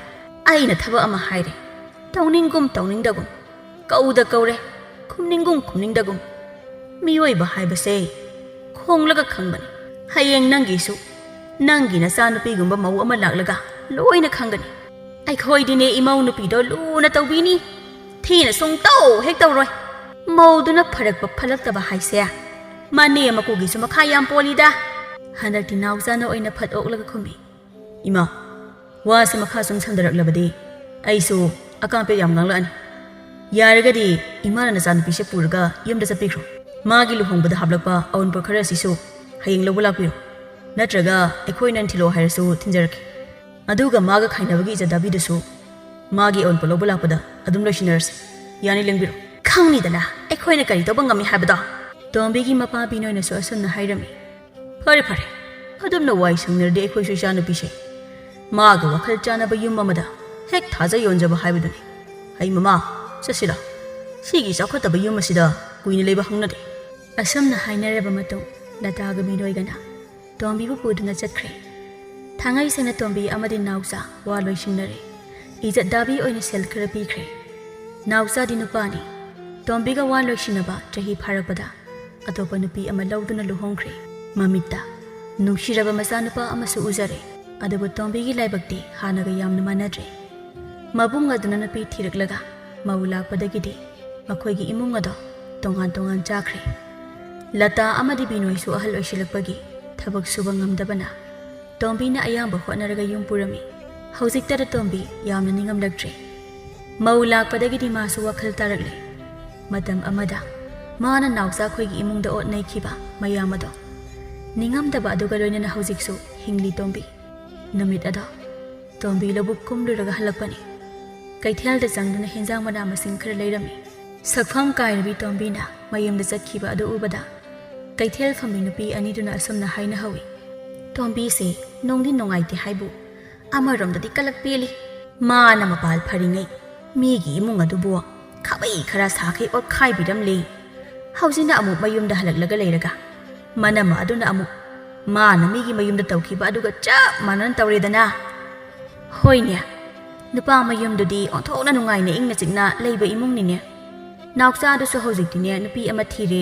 ꯑꯩꯅ ꯊꯕꯛ ꯑꯃ ꯍꯥꯏꯔꯦ, ꯇꯧꯅꯤꯡꯒꯨꯝ ꯇꯧꯅꯤꯡꯗꯒꯨꯝ, ꯀꯧꯗ ꯀꯧꯔꯦ, ꯈꯨꯝꯅꯤꯡꯒꯨꯝ ꯈꯨꯝꯅꯤꯡꯗꯒꯨꯝ꯫ ꯃꯤꯑꯣꯏꯕ ꯍꯥꯏꯕꯁꯦ ꯈꯣꯡꯂꯒ ꯈꯪꯕꯅꯤ꯫ ꯍꯌꯦꯡ ꯅꯪꯒꯤꯁꯨ ꯅꯪꯒꯤ ꯅꯆꯥꯅꯨꯄꯤꯒꯨꯝꯕ ꯃꯧ ꯑꯃ ꯂꯥꯛꯂꯒ ꯂꯣꯏꯅ ꯈꯪꯒꯅꯤ꯫ ꯑꯩꯈꯣꯏꯗꯤꯅꯦ ꯏꯃꯧ ꯅꯨꯄꯤꯗꯣ ꯂꯨꯅ ꯇꯧꯕꯤꯅꯤ, ꯊꯤꯅ ꯁꯨꯡꯇꯧ ꯍꯦꯛ ꯇꯧꯔꯣꯏ꯫ ꯃꯧꯗꯨꯅ ꯐꯔꯛꯄ ꯐꯠꯂꯛꯇꯕ ꯍꯥꯏꯁꯦ ꯃꯅꯦ ꯃꯀꯨꯒꯤꯁꯨ ꯃꯈꯥ ꯌꯥꯝ ꯄꯣꯜꯂꯤꯗ꯫ ꯍꯟꯗꯛꯇꯤ ꯅꯥꯎꯆꯥꯅ ꯑꯣꯏꯅ ꯐꯠ ꯑꯣꯛꯂꯒ ꯈꯨꯝꯃꯤ, "ꯏꯃꯥ, ꯋꯥꯁꯦ ꯃꯈꯥ ꯁꯨꯝ ꯁꯟꯗꯔꯛꯂꯕꯗꯤ ꯑꯩꯁꯨ ꯑꯀꯥꯝꯄꯦꯠ ꯌꯥꯝ ꯉꯥꯡꯂꯛꯑꯅꯤ꯫ ꯌꯥꯔꯒꯗꯤ ꯏꯃꯥꯅ ꯅꯆꯥꯅꯨꯄꯤꯁꯦ ꯄꯨꯔꯒ ꯌꯨꯝꯗ ꯆꯠꯄꯤꯈ꯭ꯔꯣ꯫ ꯃꯥꯒꯤ ꯂꯨꯍꯣꯡꯕꯗ ꯍꯥꯞꯂꯛꯄ ꯑꯎꯟꯄꯣꯠ ꯈꯔ ꯑꯁꯤꯁꯨ ꯍꯌꯦꯡ ꯂꯧꯕ ꯂꯥꯛꯄꯤꯔꯣ꯫ ꯅꯠꯇ꯭ꯔꯒ ꯑꯩꯈꯣꯏꯅ ꯊꯤꯜꯂꯛꯑꯣ ꯍꯥꯏꯔꯁꯨ ꯊꯤꯟꯖꯔꯛꯀꯦ꯫ ꯑꯗꯨꯒ ꯃꯥꯒ ꯈꯥꯏꯅꯕꯒꯤ ꯏꯖꯠ ꯗꯥꯕꯤꯗꯨꯁꯨ ꯃꯥꯒꯤ ꯑꯎꯟꯄꯣꯠ ꯂꯧꯕ ꯂꯥꯛꯄꯗ ꯑꯗꯨꯝ ꯂꯣꯏꯁꯤꯟꯅꯔꯁꯤ꯫ ꯌꯥꯅꯤ, ꯂꯦꯡꯕꯤꯔꯣ꯫ ꯈꯪꯅꯤꯗꯅ, ꯑꯩꯈꯣꯏꯅ ꯀꯔꯤ ꯇꯧꯕ ꯉꯝꯃꯤ ꯍꯥꯏꯕꯗꯣ꯫ ꯇꯣꯝꯕꯤꯒꯤ ꯃꯄꯥ ꯕꯤꯅꯣꯏꯅꯁꯨ ꯑꯁꯨꯝꯅ ꯍꯥꯏꯔꯝꯃꯤ꯫ ꯐꯔꯦ ꯐꯔꯦ, ꯑꯗꯨꯝꯅ ꯋꯥꯏ ꯁꯪꯅꯔꯗꯤ ꯑꯩꯈꯣꯏꯁꯨ ꯏꯆꯥꯅꯨꯄꯤꯁꯦ ꯃꯥꯒ ꯋꯥꯈꯜ ꯆꯥꯟꯅꯕ ꯌꯨꯝ ꯑꯃꯗ ꯍꯦꯛ ꯊꯥꯖ ꯌꯣꯟꯖꯕ ꯍꯥꯏꯕꯗꯨꯅꯤ꯫ ꯍꯩ ꯃꯃꯥ, ꯆꯠꯁꯤꯔ? ꯁꯤꯒꯤ ꯆꯥꯎꯈꯠꯇꯕ ꯌꯨꯝ ꯑꯁꯤꯗ ꯀꯨꯏꯅ ꯂꯩꯕ ꯍꯧꯅꯗꯦ꯫ ꯑꯁꯨꯝꯅ ꯍꯥꯏꯅꯔꯕ ꯃꯇꯨꯡ ꯂꯇꯥꯒ ꯕꯤꯅꯣꯏꯒꯅ ꯇꯣꯝꯕꯤꯕꯨ ꯄꯨꯗꯨꯅ ꯆꯠꯈ꯭ꯔꯦ꯫ ꯊꯥꯡꯉꯩ ꯁꯦꯡꯅ ꯇꯣꯝꯕꯤ ꯑꯃꯗꯤ ꯅꯥꯎꯆꯥ ꯋꯥ ꯂꯣꯏꯁꯤꯟꯅꯔꯦ꯫ ꯏꯖꯠ ꯗꯥꯕꯤ ꯑꯣꯏꯅ ꯁꯦꯜ ꯈꯔ ꯄꯤꯈ꯭ꯔꯦ꯫ ꯅꯥꯎꯆꯥꯗꯤ ꯅꯨꯄꯥꯅꯤ꯫ ꯇꯣꯝꯕꯤꯒ ꯋꯥ ꯂꯣꯏꯁꯤꯟꯅꯕ ꯆꯍꯤ ꯐꯥꯔꯛꯄꯗ ꯑꯇꯣꯞꯄ ꯅꯨꯄꯤ ꯑꯃ ꯂꯧꯗꯨꯅ ꯂꯨꯍꯣꯡꯈ꯭ꯔꯦ꯫ ꯃꯃꯤꯠꯇ ꯅꯨꯡꯁꯤꯔꯕ ꯃꯆꯥꯅꯨꯄꯥ ꯑꯃꯁꯨ ꯎꯖꯔꯦ꯫ ꯑꯗꯨꯕꯨ ꯇꯣꯝꯕꯤꯒꯤ ꯂꯥꯏꯕꯛꯇꯤ ꯍꯥꯟꯅꯒ ꯌꯥꯝꯅ ꯃꯥꯟꯅꯗ꯭ꯔꯦ꯫ ꯃꯕꯨꯡ ꯑꯗꯨꯅ ꯅꯨꯄꯤ ꯊꯤꯔꯛꯂꯒ ꯃꯧ ꯂꯥꯛꯄꯗꯒꯤꯗꯤ ꯃꯈꯣꯏꯒꯤ ꯏꯃꯨꯡ ꯑꯗꯣ ꯇꯣꯉꯥꯟ ꯇꯣꯉꯥꯟ ꯆꯥꯈ꯭ꯔꯦ꯫ ꯂꯇꯥ ꯑꯃꯗꯤ ꯕꯤꯅꯣꯏꯁꯨ ꯑꯍꯜ ꯑꯣꯏꯁꯤꯜꯂꯛꯄꯒꯤ ꯊꯕꯛ ꯁꯨꯕ ꯉꯝꯗꯕꯅ ꯇꯣꯝꯕꯤꯅ ꯑꯌꯥꯝꯕ ꯍꯣꯠꯅꯔꯒ ꯌꯨꯝ ꯄꯨꯔꯝꯃꯤ꯫ ꯍꯧꯖꯤꯛꯇꯗ ꯇꯣꯝꯕꯤ ꯌꯥꯝꯅ ꯅꯤꯡꯉꯝꯂꯛꯇ꯭ꯔꯦ꯫ ꯃꯧ ꯂꯥꯛꯄꯗꯒꯤꯗꯤ ꯃꯥꯁꯨ ꯋꯥꯈꯜ ꯇꯥꯔꯛꯂꯦ꯫ ꯃꯇꯝ ꯑꯃꯗ ꯃꯥꯅ ꯅꯥꯎꯆꯥ ꯈꯣꯏꯒꯤ ꯏꯃꯨꯡꯗ ꯑꯣꯠ ꯅꯩꯈꯤꯕ ꯃꯌꯥꯝ ꯑꯗꯣ ꯅꯤꯡꯉꯝꯗꯕ ꯑꯗꯨꯒ ꯂꯣꯏꯅꯅ ꯍꯧꯖꯤꯛꯁꯨ ꯍꯤꯡꯂꯤ ꯇꯣꯝꯕꯤ꯫ ꯅꯨꯃꯤꯠ ꯑꯗꯣ ꯇꯣꯝꯕꯤ ꯂꯧꯕꯨꯛ ꯀꯨꯝꯂꯨꯔꯒ ꯍꯜꯂꯛꯄꯅꯤ꯫ ꯀꯩꯊꯦꯜꯗ ꯆꯪꯗꯨꯅ ꯍꯦꯟꯖꯥꯡ ꯃꯅꯥ ꯃꯁꯤꯡ ꯈꯔ ꯂꯩꯔꯝꯃꯤ꯫ ꯁꯛꯐꯝ ꯀꯥꯏꯔꯕꯤ ꯇꯣꯝꯕꯤꯅ ꯃꯌꯨꯝꯗ ꯆꯠꯈꯤꯕ ꯑꯗꯨ ꯎꯕꯗ ꯀꯩꯊꯦꯜ ꯐꯝꯃꯤ ꯅꯨꯄꯤ ꯑꯅꯤꯗꯨꯅ ꯑꯁꯨꯝꯅ ꯍꯥꯏꯅꯍꯧꯏ꯫ ꯇꯣꯝꯕꯤꯁꯦ ꯅꯨꯡꯗꯤ ꯅꯨꯡꯉꯥꯏꯇꯦ ꯍꯥꯏꯕꯨ ꯑꯃꯔꯣꯝꯗꯗꯤ ꯀꯂꯛ ꯄꯦꯜꯂꯤ꯫ ꯃꯥꯅ ꯃꯄꯥꯜ ꯐꯔꯤꯉꯩ ꯃꯤꯒꯤ ꯏꯃꯨꯡ ꯑꯗꯨꯕꯨ ꯈꯥꯕꯩ ꯈꯔ ꯁꯥꯈꯩ ꯑꯣꯠꯈꯥꯏꯕꯤꯔꯝꯂꯦ꯫ ꯍꯧꯖꯤꯛꯅ ꯑꯃꯨꯛ ꯃꯌꯨꯝꯗ ꯍꯜꯂꯛꯂꯒ ꯂꯩꯔꯒ ꯃꯅꯝ ꯑꯗꯨꯅ ꯑꯃꯨꯛ ꯃꯥꯅ ꯃꯤꯒꯤ ꯃꯌꯨꯝꯗ ꯇꯧꯈꯤꯕ ꯑꯗꯨꯒ ꯆꯞ ꯃꯥꯟꯅꯅ ꯇꯧꯔꯦꯗꯅ꯫ ꯍꯣꯏꯅꯦ, ꯅꯨꯄꯥ ꯃꯌꯨꯝꯗꯨꯗꯤ ꯑꯣꯟꯊꯣꯛꯅ ꯅꯨꯡꯉꯥꯏꯅ ꯏꯪꯅ ꯆꯤꯛꯅ ꯂꯩꯕ ꯏꯃꯨꯡꯅꯤꯅꯦ꯫ ꯅꯥꯎꯆꯥꯗꯨꯁꯨ ꯍꯧꯖꯤꯛꯇꯤꯅꯦ ꯅꯨꯄꯤ ꯑꯃ ꯊꯤꯔꯦ,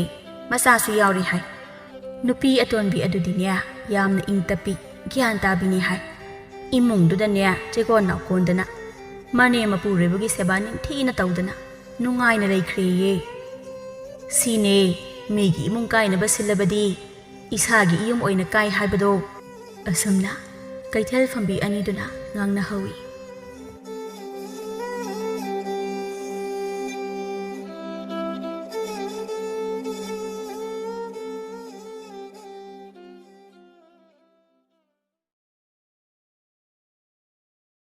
ꯃꯆꯥꯁꯨ ꯌꯥꯎꯔꯦ ꯍꯥꯏ꯫ ꯅꯨꯄꯤ ꯑꯇꯣꯟꯕꯤ ꯑꯗꯨꯗꯤꯅꯦ ꯌꯥꯝꯅ ꯏꯪ ꯇꯞꯄꯤ, ꯒ꯭ꯌꯥꯟ ꯇꯥꯕꯤꯅꯤ ꯍꯥꯏ꯫ ꯏꯃꯨꯡꯗꯨꯗꯅꯦ ꯆꯦꯀꯣꯟ ꯅꯥꯎꯀꯣꯟꯗꯅ ꯃꯅꯦꯝ ꯃꯄꯨꯔꯣꯏꯕꯒꯤ ꯁꯦꯕꯥ ꯅꯤꯡꯊꯤꯅ ꯇꯧꯗꯅ ꯅꯨꯡꯉꯥꯏꯅ ꯂꯩꯈ꯭ꯔꯦꯌꯦ꯫ ꯁꯤꯅꯦ ꯃꯤꯒꯤ ꯏꯃꯨꯡ ꯀꯥꯏꯅꯕ ꯁꯤꯜꯂꯕꯗꯤ ꯏꯁꯥꯒꯤ ꯏꯌꯨꯝ ꯑꯣꯏꯅ ꯀꯥꯏ ꯍꯥꯏꯕꯗꯣ꯫ ꯑꯁꯨꯝꯅ ꯀꯩꯊꯦꯜ ꯐꯝꯕꯤ ꯑꯅꯤꯗꯨꯅ ꯉꯥꯡꯅꯍꯧꯏ꯫